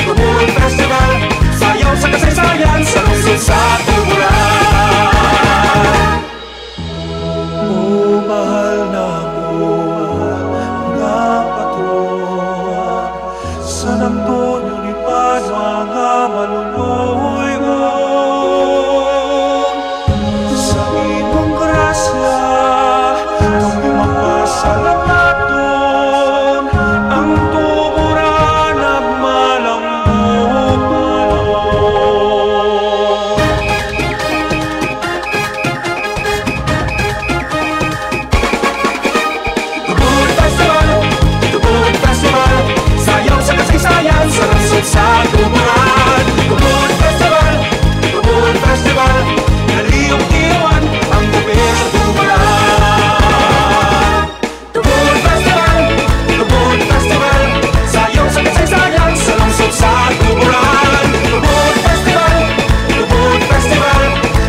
Tubod Festival. Sayaw sa kasaysayan, sa lungsod sa Tuburan. O mahal na ko nga patron, San Antonio ni Padua nga maluluy-on. Sa imong grasya kami mapasalamaton, ang Tuburan nagmalambuton. Tubod Festival, Tubod Festival. Sayaw sa kasaysayan, sa lungsod sa Tuburan. Tubod Festival, Tubod Festival. Naliyong iwan ang gabi sa Tuburan. Tubod Festival, Tubod Festival. Sayaw sa kasaysayan, sa lungsod sa Tuburan. Tubod Festival, Tubod Festival.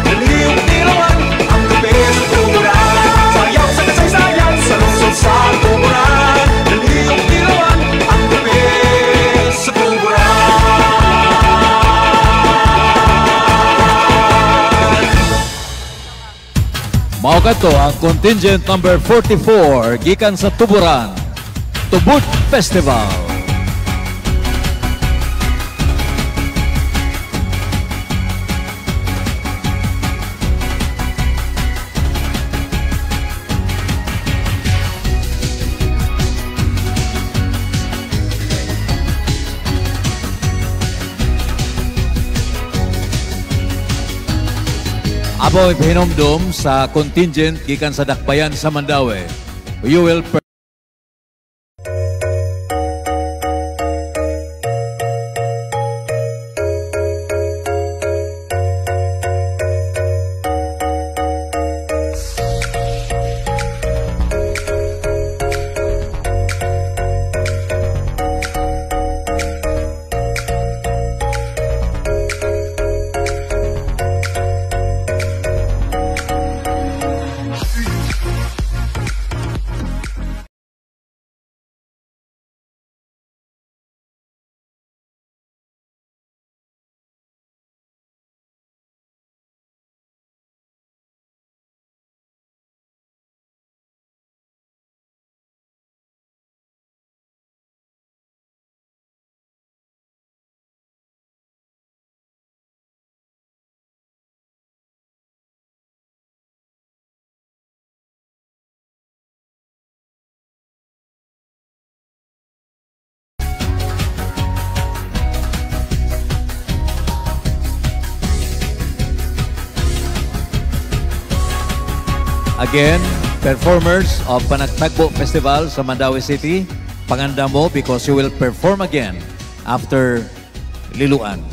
Naliyong iwan ang gabi sa Tuburan. Sayaw sa kasaysayan, sa lungsod sa Tuburan. Naliyong ilawan ang gabi sa Tuburan. Mao kadto ang contingent number 44 gikan sa Tuburan, Tubod Festival. Abo ipahinomdom sa contingent gikan sa Dakbayan sa Mandaue. You will Again, performers of Panagtagbo Festival sa Mandaue City, panganda mo because you will perform again after Liloan.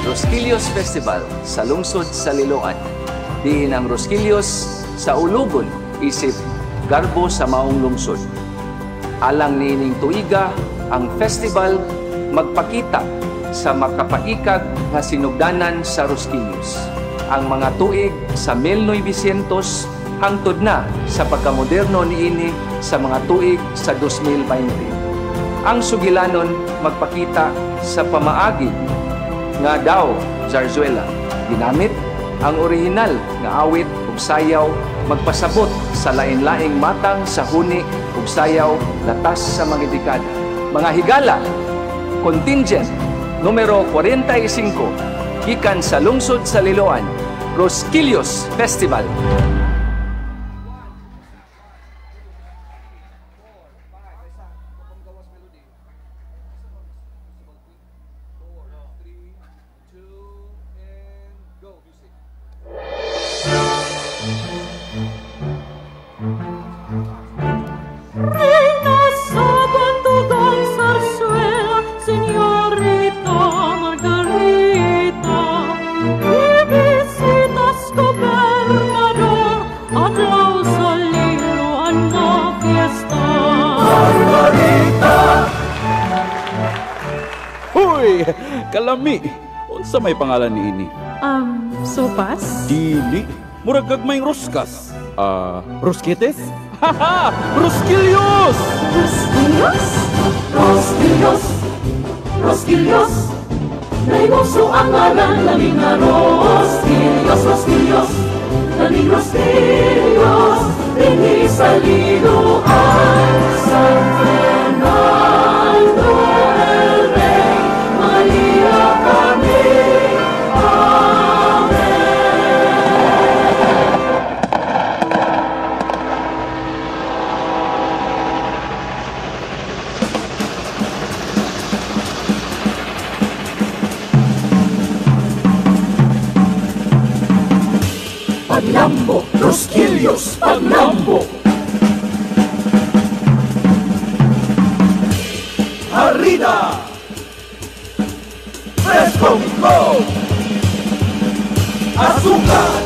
Rosquillos Festival sa lungsod sa Liloan. Diin ang Rosquillos sa Ulugon, isip garbo sa maong lungsod. Alang niining tuiga, ang festival magpakita sa makapaikag nga sinugdanan sa Rosquillos. Ang mga tuig sa 1900 hangtod na sa pagkamoderno niini sa mga tuig sa 2020. Ang sugilanon magpakita sa pamaagi nga daw zarzuela. Ginamit ang orihinal nga awit ug sayaw magpasabot sa lain-laing matang sa huni ug sayaw latas sa mga dekada. Mga higala, contingent Numero 45, gikan sa lungsod sa Liloan, Rosquillos Festival. Reina sa bantugang sarsuela, Señorita Margarita, Ibisitas gobernador, adlaw sa Liloan nga fiesta. Margarita! Huy! Kalami! Unsa may pangalan niini? Sopas? Dili. Murag gagmayng roskas. Ah, rosquetes? Haha! Rosquillos! Rosquillos? Rosquillos, Rosquillos, Nahimugso ang ngalan laming nga Rosquillos, Rosquillos, laming Rosquillos, dinhi sa Liloan, San Fernando el Rey, Maria kami. Amen. Paglambo, Rosquillos, paglambo! Harina! Frescong itlog! Asukar!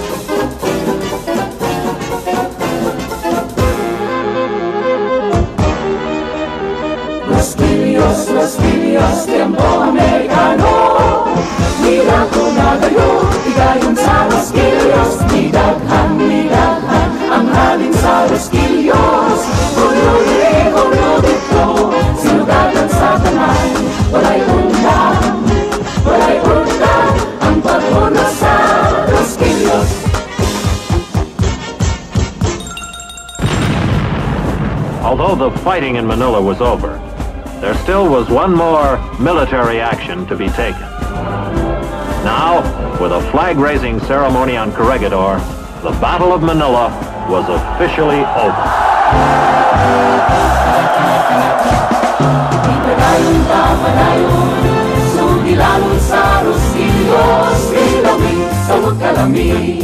Rosquillos, Rosquillos, tiempo americano. Mira ko na kayo, igayon sa Rosquillos. Nidaghan, nidaghan, ang halin sa Rosquillos. Hulo diri, hulo dito, sinugadan sa tanan. Walay undang, walay undang, ang pag-uno sa Rosquillos. Although the fighting in Manila was over, there still was one more military action to be taken. Now, with a flag-raising ceremony on Corregidor, the Battle of Manila was officially over. Padayon ta, padayon, sugilanon sa Rosquillos, Silawin sa magkalami,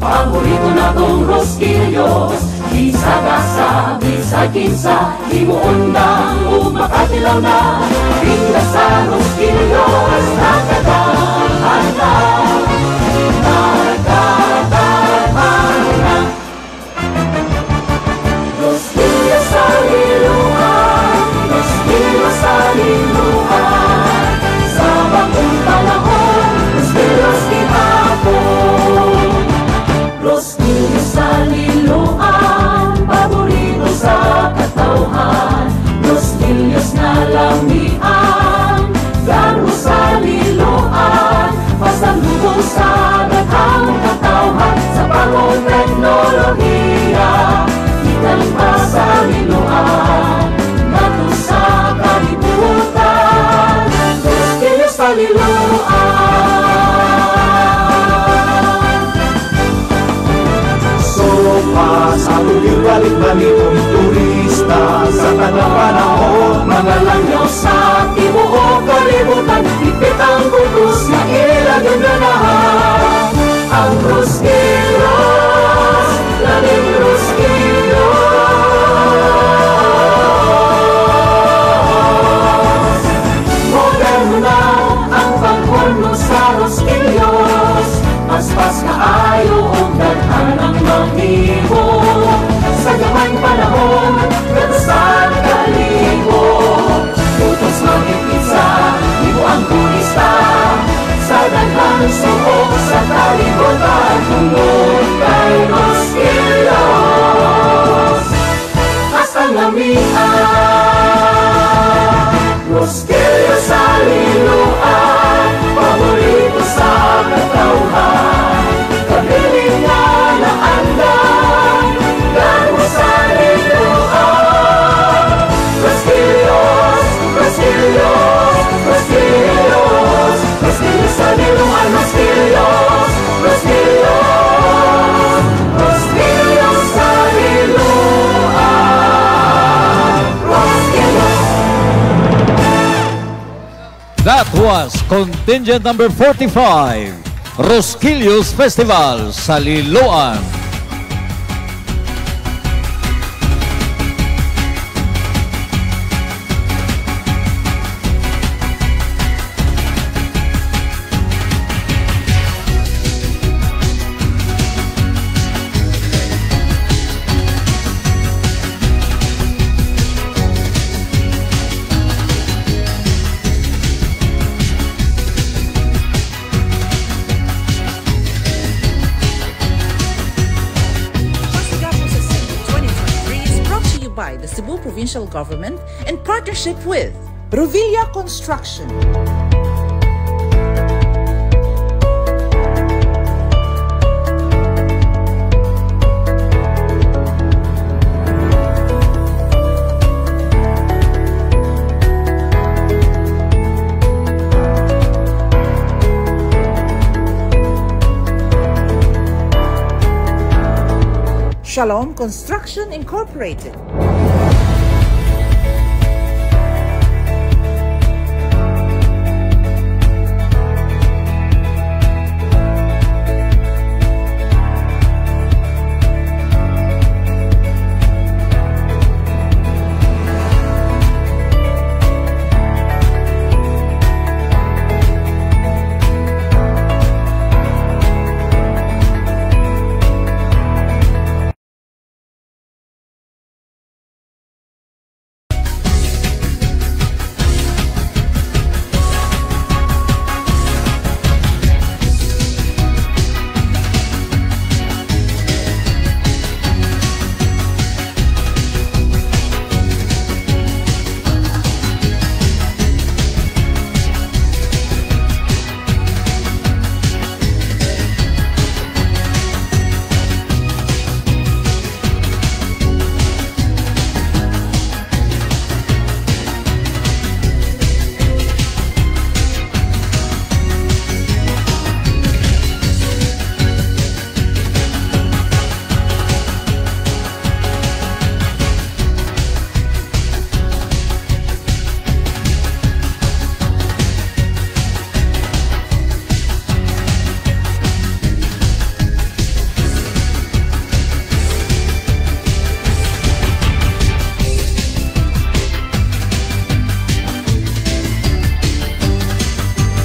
paborito na tong Rosquillos. Bisag asa, bisag kinsa, himuon na ug makatilaw na. Pinda sa Rosquillos, nakadaghan na, nakadaghan na. Rosquillos sa Liloan, Rosquillos sa Liloan, sa bagong panahon, Rosquillos gihapon. Rosquillos sa Liloan, paborito sa katawhan. Rosquillos nga lamian, garbo sa Liloan, pasalubong sa daghang katawhan. Sa bagong teknolohiya, gikan pa sa Liloan, ngadto sa kalibutan. Rosquillos sa Liloan. Sopas, atong gibalik-balikong turista sa tanang panahon. Mga langyaw sa tibuok kalibutan, higpit ang kutos nga ilang ganahan. Ang Rosquillos, laming Rosquillos. Moderno na ang pag-uno sa Rosquillos, paspas kaayo og daghan ang mahimo. Sa gamayng panahon, nagusad kalibot. Utos magipizza, hibo ang turista. Sa daghang suok sa kalibutan, tungod kay Rosquillos. Hasta lamian, Rosquillos sa Liloan, paborito sa katawhan. Kabilin nga naandam, was contingent number 45, Rosquillos Festival sa Liloan. Pasigarbo sa Cebu 2023 is brought to you by the Cebu Provincial Government in partnership with Ruvilla Construction. Shalom Construction Incorporated.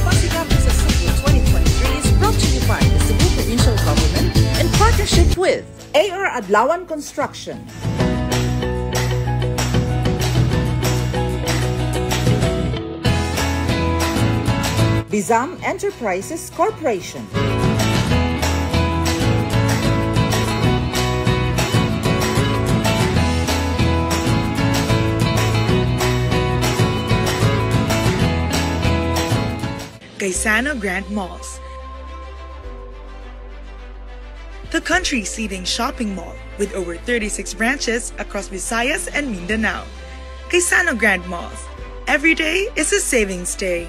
Pasigarbo sa Cebu 2023 is brought to you by the Cebu Provincial Government in partnership with AR Adlawan Construction. Bizam Enterprises Corporation. Gaisano Grand Malls, the country's leading shopping mall with over 36 branches across Visayas and Mindanao. Gaisano Grand Malls. Every day is a savings day.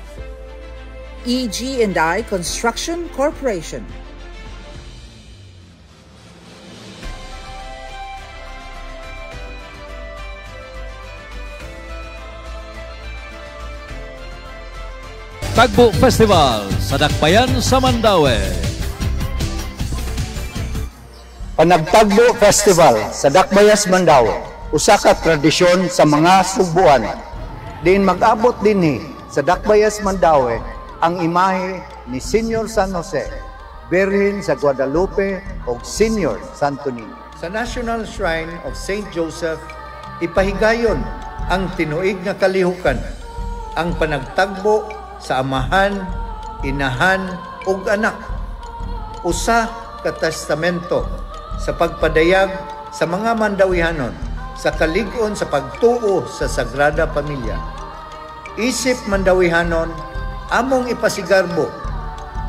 EG&I Construction Corporation. Tagbo Festival sa Dakbayan sa Mandaue. Panagtagbo Festival sa Dakbayas, Mandaue, usa ka tradisyon sa mga Sugbuan. Diin mag-abot dinhi sa Dakbayas, Mandaue ang imahe ni Senior San Jose, Birhen sa Guadalupe ug Senior Santo Niño. Sa National Shrine of St. Joseph, ipahigayon ang tinuig nga kalihukan, ang panagtagbo sa amahan, inahan ug anak. Usa ka testamento sa pagpadayag sa mga Mandawihanon sa kalig-on sa pagtuo sa Sagrada Pamilya. Isip Mandawihanon, among ipasigarbo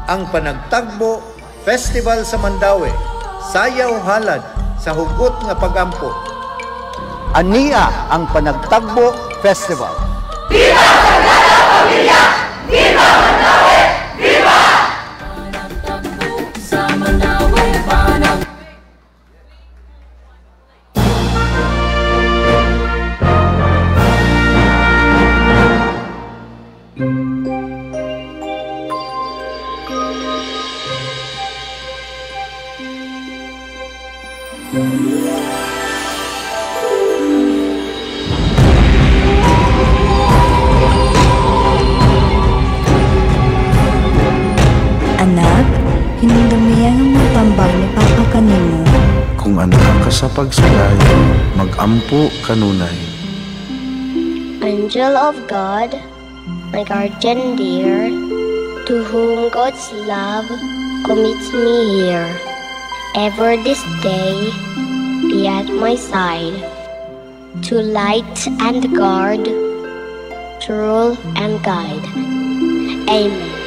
ang Panagtagbo Festival sa Mandaue, sayaw halad sa hugot nga pagampo. Ania ang Panagtagbo Festival. Viva Sagrada Pamilya! Viva Mandaue! Viva! Sa Mandaue, panag Anak, hinumdumiya nga mga tambag ni Papa kanimo. Kung anak ka sa pagsulay, magampo kanunay. Angel of God, my guardian dear, to whom God's love commits me here. Ever this day, be at my side, to light and guard, to rule and guide. Amen.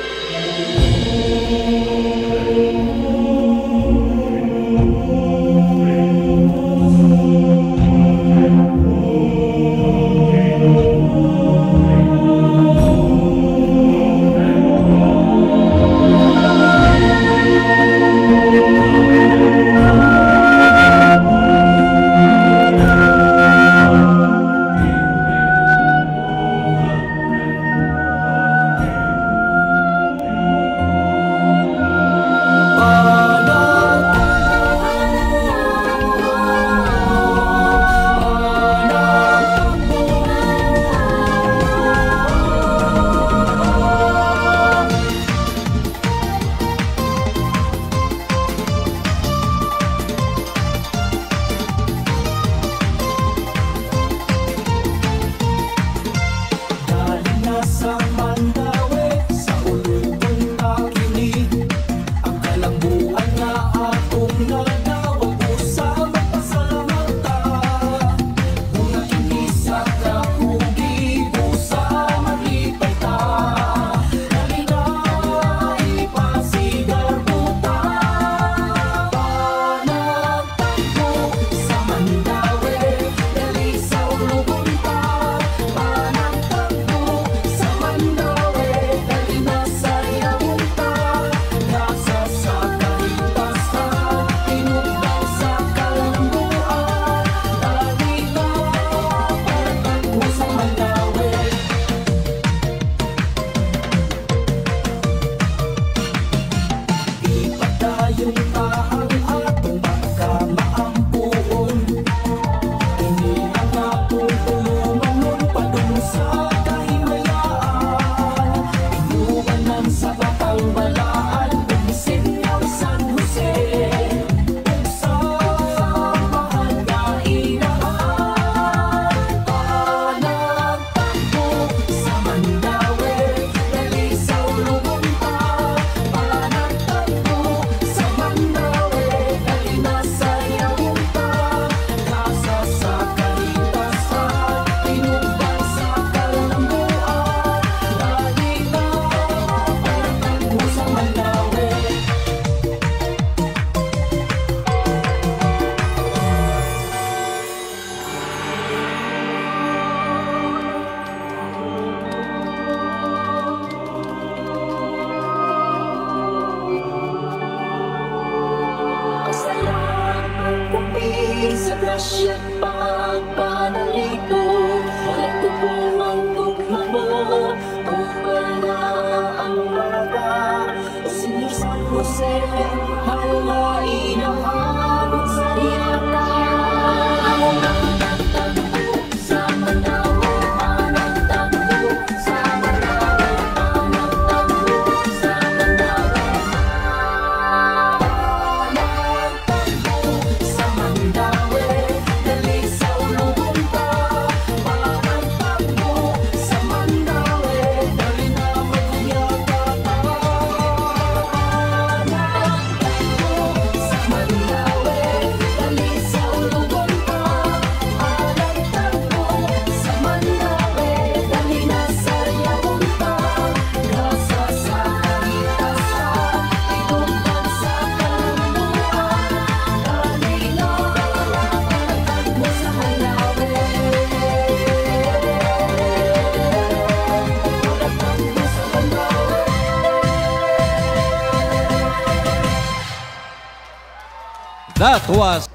That was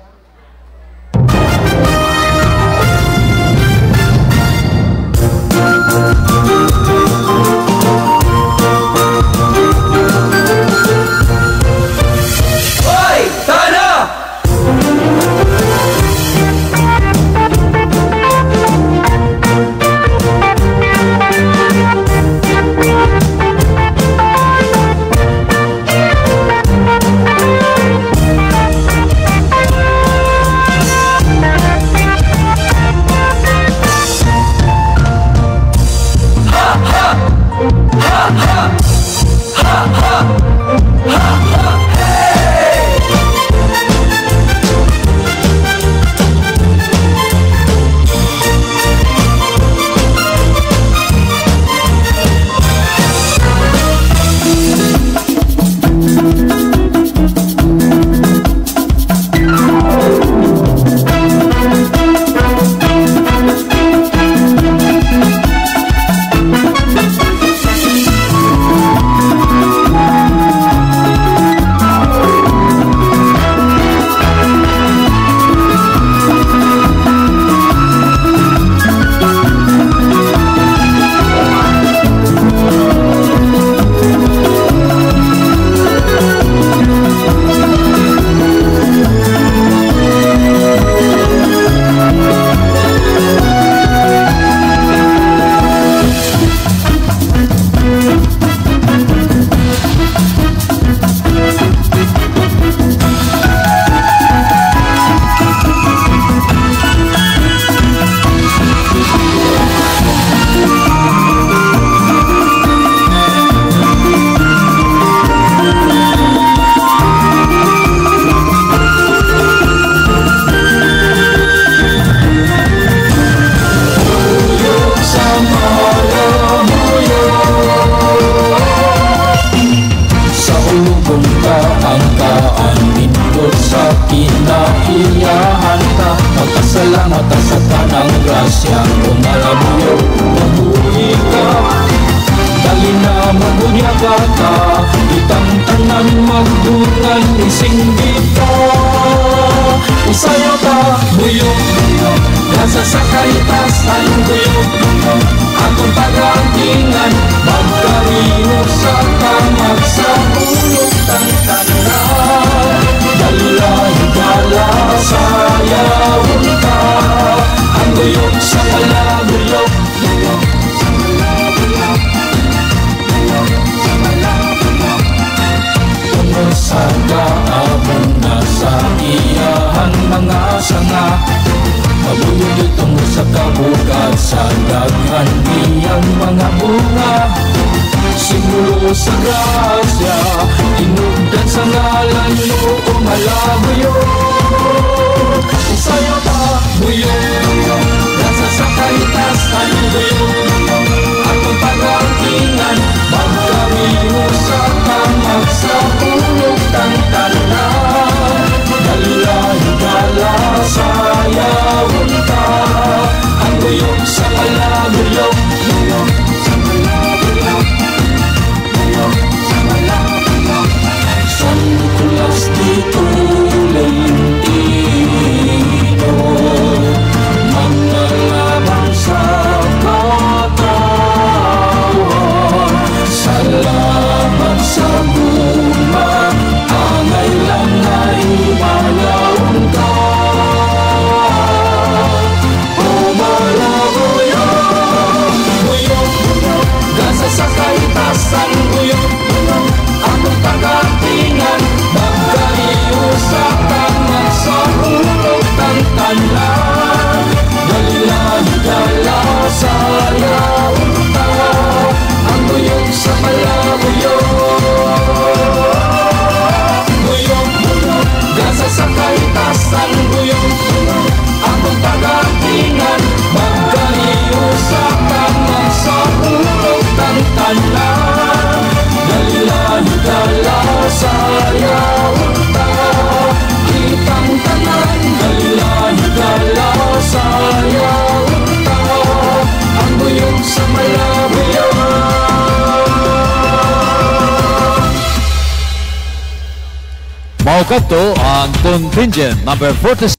Kung kaangkaan nindot sa kinaiyahan ta, magpasalamat ta sa tanang grasya. Kung malabuyok, mabuhi ka. Dali na magbunyaga ka, itang tanan magdungan ising dito. Usayo ta, buyok, buyok, nasa sa kahitasan, buyok, buyok, atong pag-angkingan, magkariho sa tamag sa ulog tang tanan. Dala, higala, sayawon ka, ang buyok sa palabuyok, buyok, sa palabuyok, buyok, sa palabuyok. Puno sa kaabong na sa iyahang mga sanga, mabuyog dito mo sa kabugat sa daghan niyang mga bunga. Simulo sa grasya, tinugdan sa ngalan mo o malabuyog. Usayo ta, buyog, nasa sa kahitasan, buyog, atong pag-angkingan, magkamiho sa tamag sa ulog tang tanan. Dala, higala, sayawon ka, ang buyog sa malabuyog, buyog sa malabuyog, buyog sa malabuyog. San Nicolas de Tolentino, mga labang sa katawan. Salamat sa gugma, angay lang ay malaon ka. O malabuyok, buyok, buyok, gasa sa kahitasan, buyok, buyok, atong pag-atingan, magkaiyo sa tamag sa ulog tang tanan. Dala, higala, sayawon ta, ang buyok sa malabuyok. Buyok, buyok, gasa sa kahitasan, buyok, buyok, atong pag-atingan, magkaiyo sa tamag sa ulog tang tanan. Dala, higala, sayawon ta, kitang tanan. Dala, higala, sayawon ta, ang buyog sa malabuyok. Mao kadto ang contingent number 46.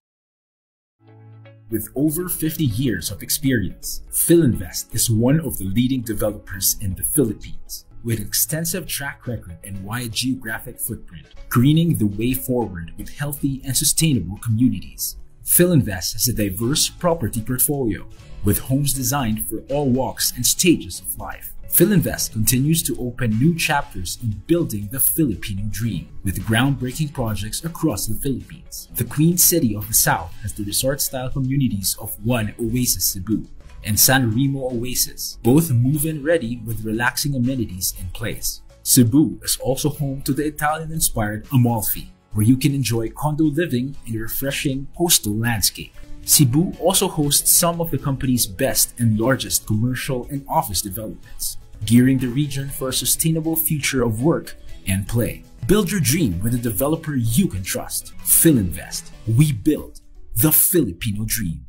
With over 50 years of experience, Filinvest is one of the leading developers in the Philippines. With extensive track record and wide geographic footprint, greening the way forward with healthy and sustainable communities. Filinvest has a diverse property portfolio with homes designed for all walks and stages of life. Filinvest continues to open new chapters in building the Filipino dream with groundbreaking projects across the Philippines. The Queen City of the South has the resort-style communities of One Oasis Cebu and San Remo Oasis, both move-in ready with relaxing amenities in place. Cebu is also home to the Italian-inspired Amalfi, where you can enjoy condo living in a refreshing coastal landscape. Cebu also hosts some of the company's best and largest commercial and office developments, gearing the region for a sustainable future of work and play. Build your dream with a developer you can trust. Filinvest. We build the Filipino dream.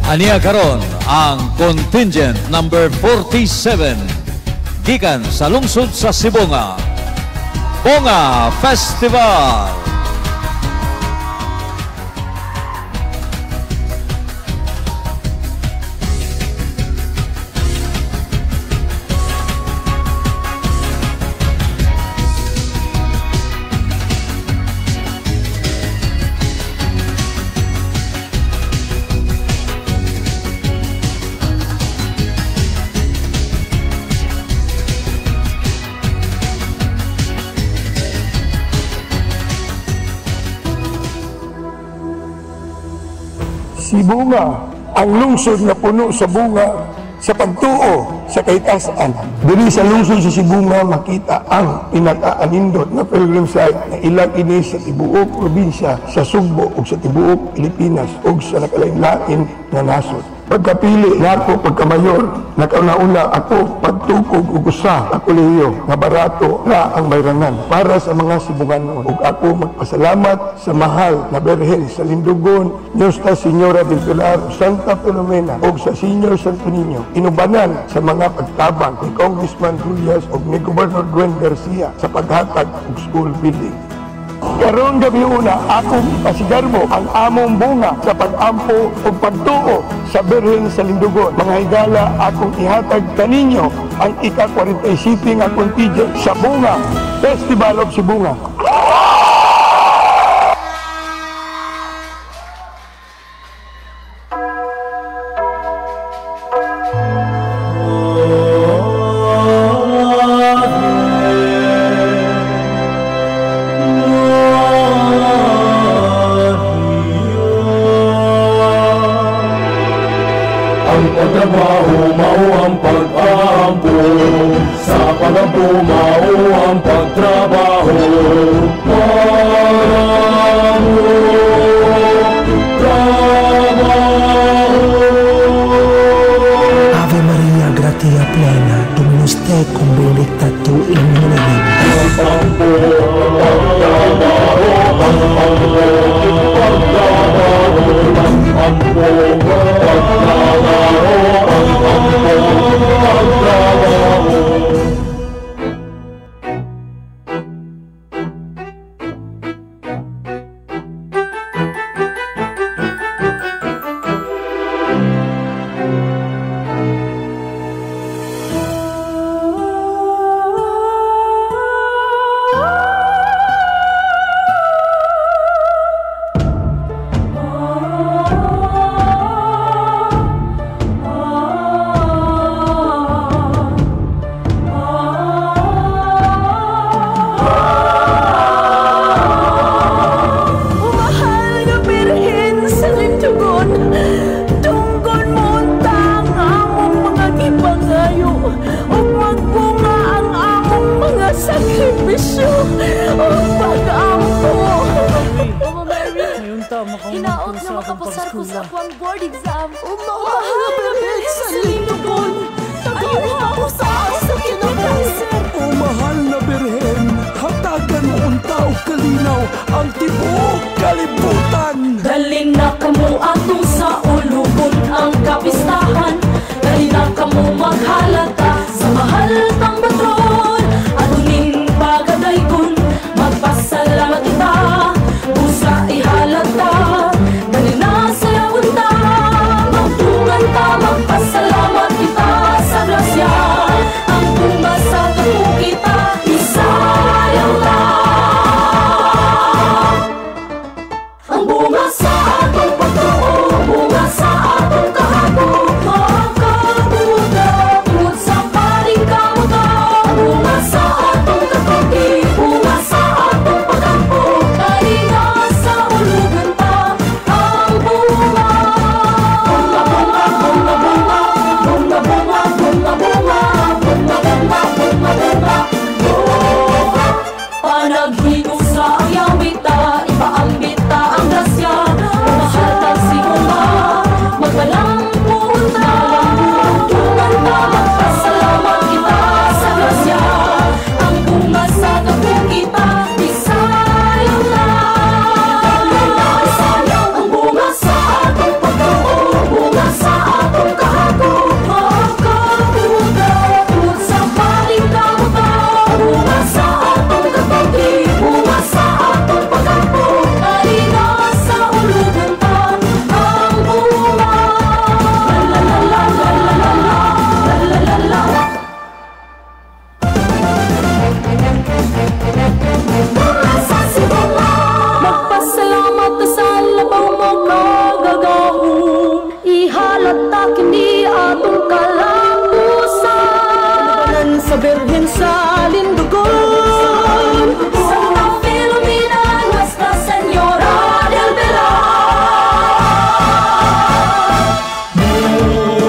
Aniya karon ang contingent number 47 gikan sa lungsod sa Sibonga, Bonga Festival. Sibonga, ang lungsod nga puno sa bunga, Sa pagtuo sa kahitasan, diri sa lungsod sa Sibonga makita ang pinakaanindot na pilgrim site na ilang ini sa tibuok probinsya sa Sugbo ug sa tibuok Pilipinas ug sa nakalain-lain nga nasod. Pagkapili nako pagkamayor, nakauna-una ako pagtukog og usa ka kolehiyo nga barato ra ang bayranan para sa mga Sibonganon. Ug ako magpasalamat sa mahal na Birhen sa Lindugon, Nuestra Señora del Pilar, Santa Filomena ug sa Senior Santo Niño. Inubanan sa mga pagtabang ni Congressman Julius ug ni Governor Gwen Garcia sa paghatag og school building. Karong gabi una, akong ipasigarbo ang among bunga sa pag-ampo ug pagtuo sa Birhen sa Lindugon. Mga higala, akong ihatag kaninyo ang ika-47 nga contingent sa Bunga Festival of Sibonga. Ang pagtrabaho mao ang pag-ampo, sa pag-ampo mao ang pagtrabaho. Pag-ampo, trabaho. Ave Maria, gratia plena, Dominus tecum, benedicta tu in mulieribus. Pag-ampo, pagtrabaho, pag-ampo, pagtrabaho, pag-ampo, pagtrabaho, pag-ampo, pagtrabaho. Mahal nga Birhen sa Lindugon, tunggon mo unta ang among mga gipangayo ug magbunga ang among mga sakripisyo ug pag-ampo. Mama Mary, hinaot na makapasar ko sa akong board exam. O mahal nga Birhen sa Lindugon, tagawa ko sa sa kinabuhi. O mahal na Birhen, hatagan mo unta og kalinaw ang tibuok kalibutan. Dali na kamo atong sa ulugon ang kapistahan. Dali na kamo maghalata sa mahal tang patron. Atuning pagadaygon, magpasalamat kita, busa ihalata. Dali na sayawon ta, magtungan ta, magpasalamat kita sa grasya. Ang bunga sa tumo kita, isayaw ta. Ang bunga sa atong pagtuo, bunga sa atong kahapon, makabudabud sa paring kamuto. Bunga sa atong katugi, bunga sa atong pagampo, dali na sa ulugan ta ang bunga. Bunga, bunga, bunga, bunga, bunga, bunga, bunga, bunga, bunga, bunga, bunga, bunga, bunga. Panaghinog sa ayawita, ipaambita ang grasya. Umahal tag sigunga, magwalang punta. Tungan ta, magpasalamat kita sa grasya. Ang bunga sa kapong kita, isayaw na. Ang bunga sa atong pagtuo, bunga sa atong kahapon, makabudabud sa paring kamuto. Bunga sa atong katugi, bunga sa atong pagampo, dali na sa ulugan ta ang bunga. La la la la la la la la la la la. Bunga sa Sibonga. Magpasalamat ta sa labaw mo kagagahom, ihalata kini atong kalambusan. Sa Birhen sa Lindugon, Santa Filomena, Nuestra Señora del Pilar.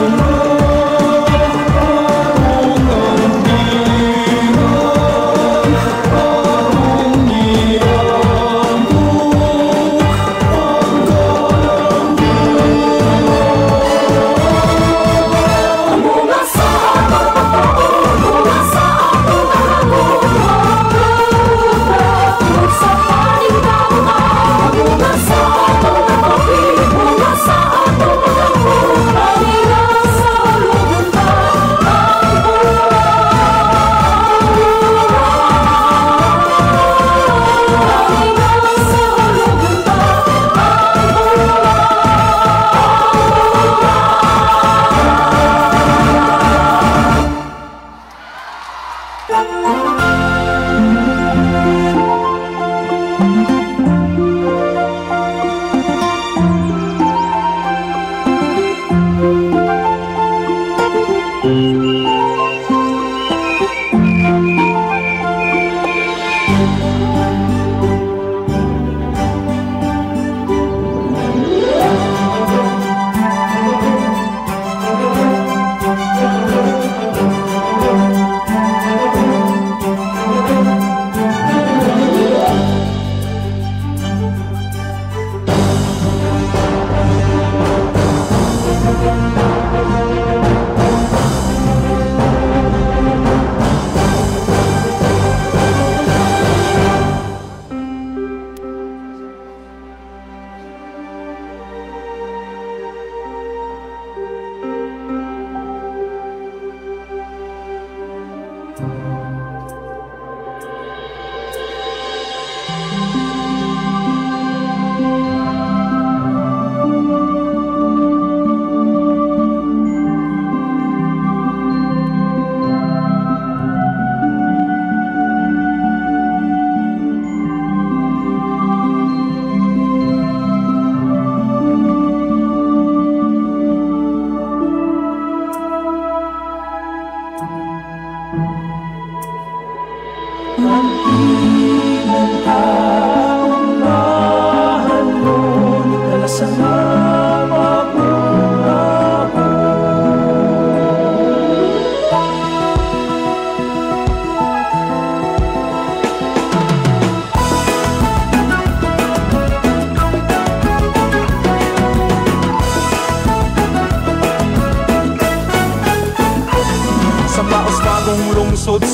Bunga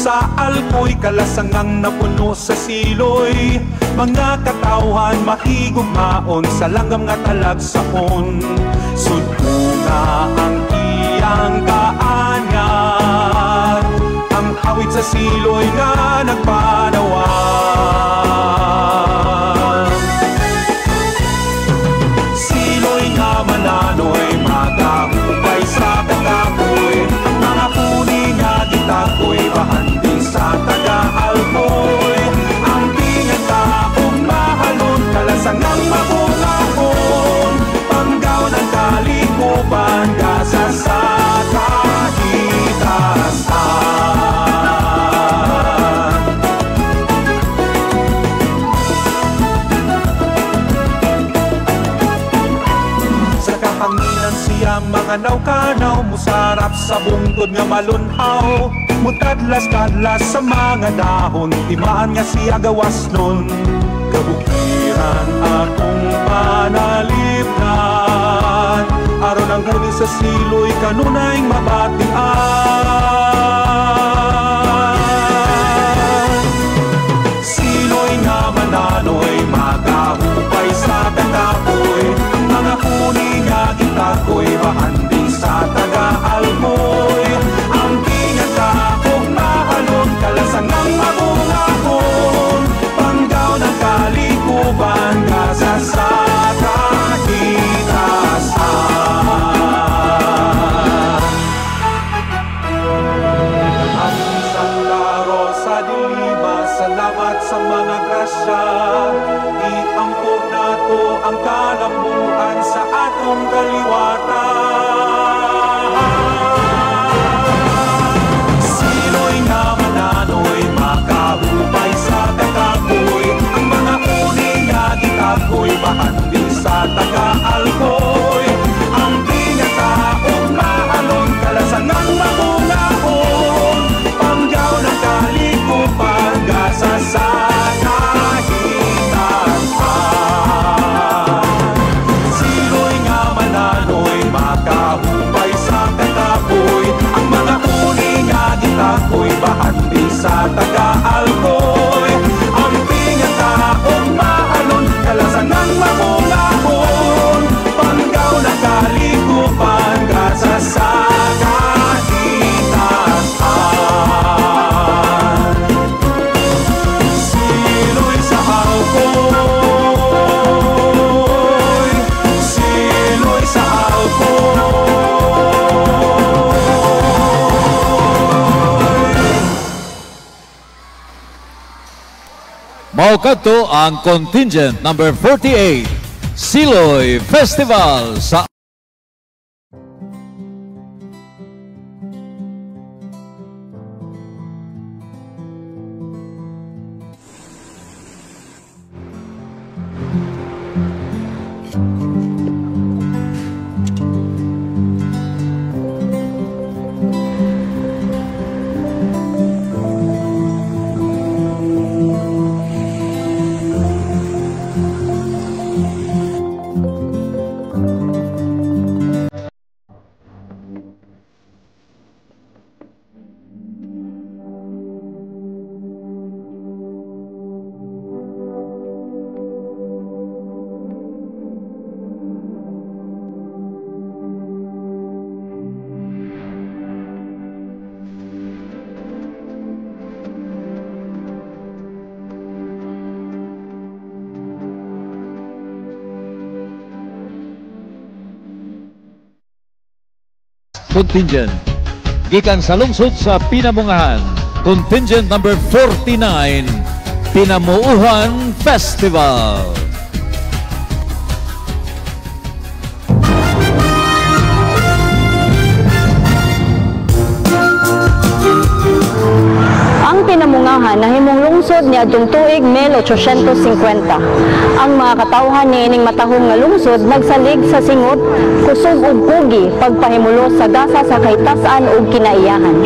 Sa Alpoy, kalasangang napuno sa siloy. Mga katawhan mahigugmaon sa langgam nga talagsaon. Sudtunga ang iyang kaanyat, ang awit sa siloy nga nagpanawan. Siloy nga mananoy, magahupay sa katapoy. Mga puni nga gitakoy, bahandi sa taga-Alpoy. Ang pinagtaong mahalon, kalasangang mabungahon. Panggaw ng kalikupan, gasa sa kahitasan. Sa kahanginan siya mga naw-kanaw, musarap sa bungtod nga malunhaw. Mutadlas-tadlas sa mga dahon, timaan nga siya gawas nun. Kabukiran akong panalipnan, aron ang huni sa siloy kanunay mabatian. Siloy nga mananoy, magahupay sa katapoy. Ang mga huni nga gitakoy, bahandi sa taga-Alpoy. Ang pinagtaong mahalon, kalasangang mabungahon. Panggaw ng kalikuban, gasa sa kahitasan. Ang Santa Rosa de Lima, salamat sa mga grasya. Iampo nato ang kalambuan sa atong kaliwatan. Siloy nga mananoy, makahupay sa katapoy. Ang mga uni nga gitakoy, bahandi sa taga-Alpoy. Ang pinagtaong mahalon, kalasangang mabungahon. Panggaw ng kalikupan, gasa sa kahitasan. Siloy nga mananoy, makahupay sa katapoy. Ang mga uni nga gitakoy, bahandi sa taga-Alpoy. Ang pinagtaong mahalon, kalasangang mabungahon. Panggaw ng kalikupan, gasa sa kahitasan. Siloy sa Alpoy, siloy sa Alpoy. Mao kadto ang contingent number 48, Siloy Festival sa Contingent. Gikan sa lungsod sa Pinamungahan, Contingent number 49, Pinamuuhan Festival. Ang Pinamungahan nahimong lungsod niadtong tuig 1850. Ang mga katawhan niining matahom nga lungsod nagsalig sa singot, kusog ug pugi pagpahimulos sa gasa sa kahitasan ug kinaiyahan.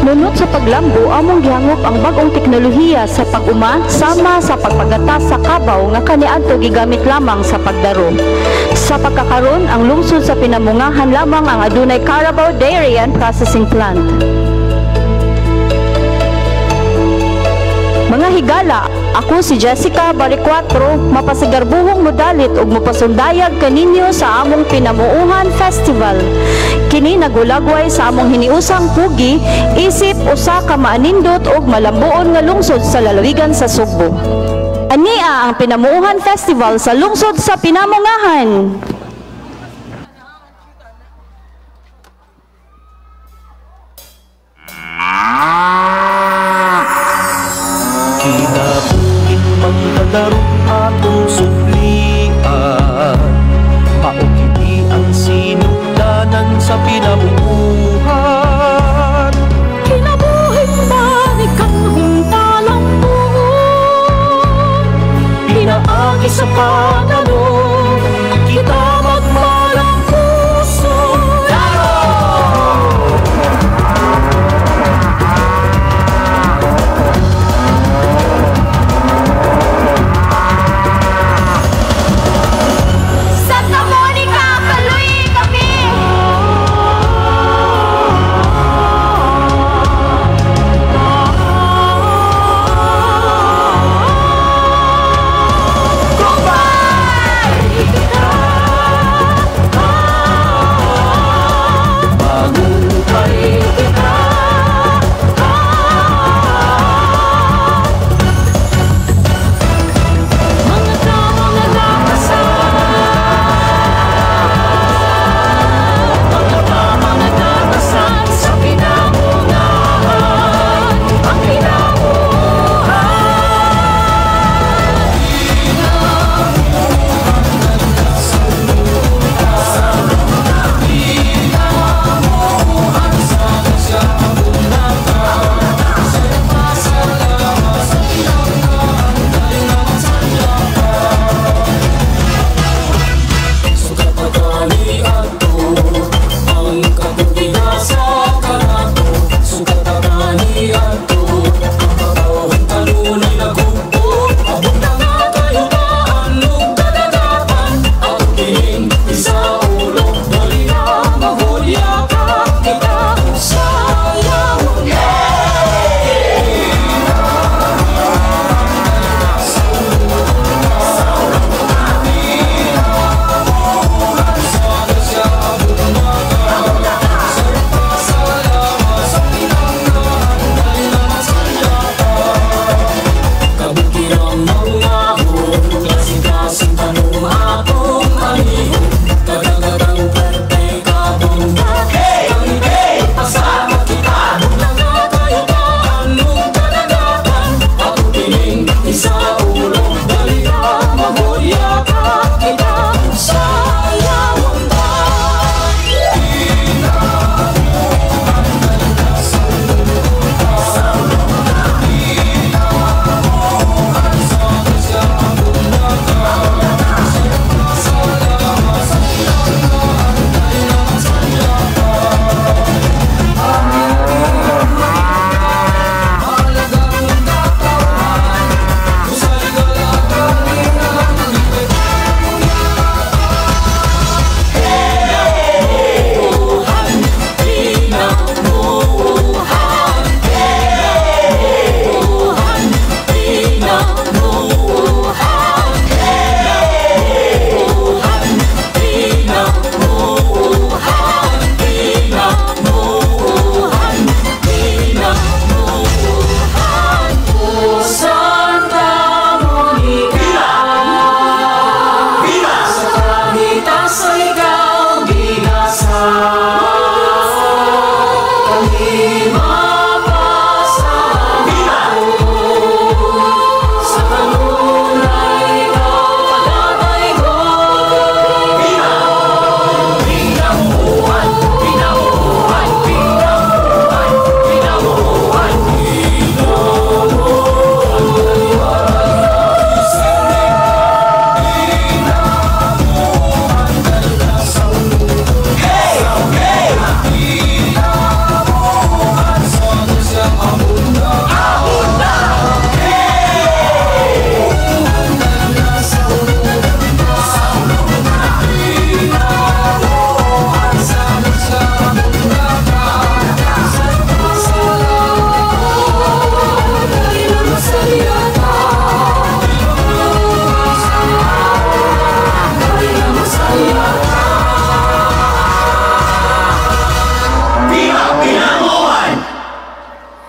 Nunot sa paglambo, among gihangop ang bag-ong teknolohiya sa pag-uma sama sa pagpagatas sa kabaw nga kaniadto gigamit lamang sa pagdaro. Sa pagkakaron, ang lungsod sa Pinamungahan lamang ang adunay Carabao Dairy and Processing Plant. Mga higala, ako si Jessica Baricuatro, mapasigarbuhong modalit ug mopasundayag kaninyo sa among Pinamuuhan Festival. Kini nagulagway sa among hiniusang pugi, isip usa ka maanindot ug malambuon nga lungsod sa lalawigan sa Sugbo. Ania ang Pinamuuhan Festival sa lungsod sa Pinamungahan. Kinabuhing magkadarong atong sublian, mao kini ang sinugdanan sa pinamuuhan. Kinabuhing balikan huntalang buon, pinaagi sa pagano, kita magmalang puso. Santa Monica, kaluy kami! Mabuhay kita. Mga tao nga nakasan, mga tama nga nakasan sa Pinamungahan, ang Pinamuuhan. Sukat pagkali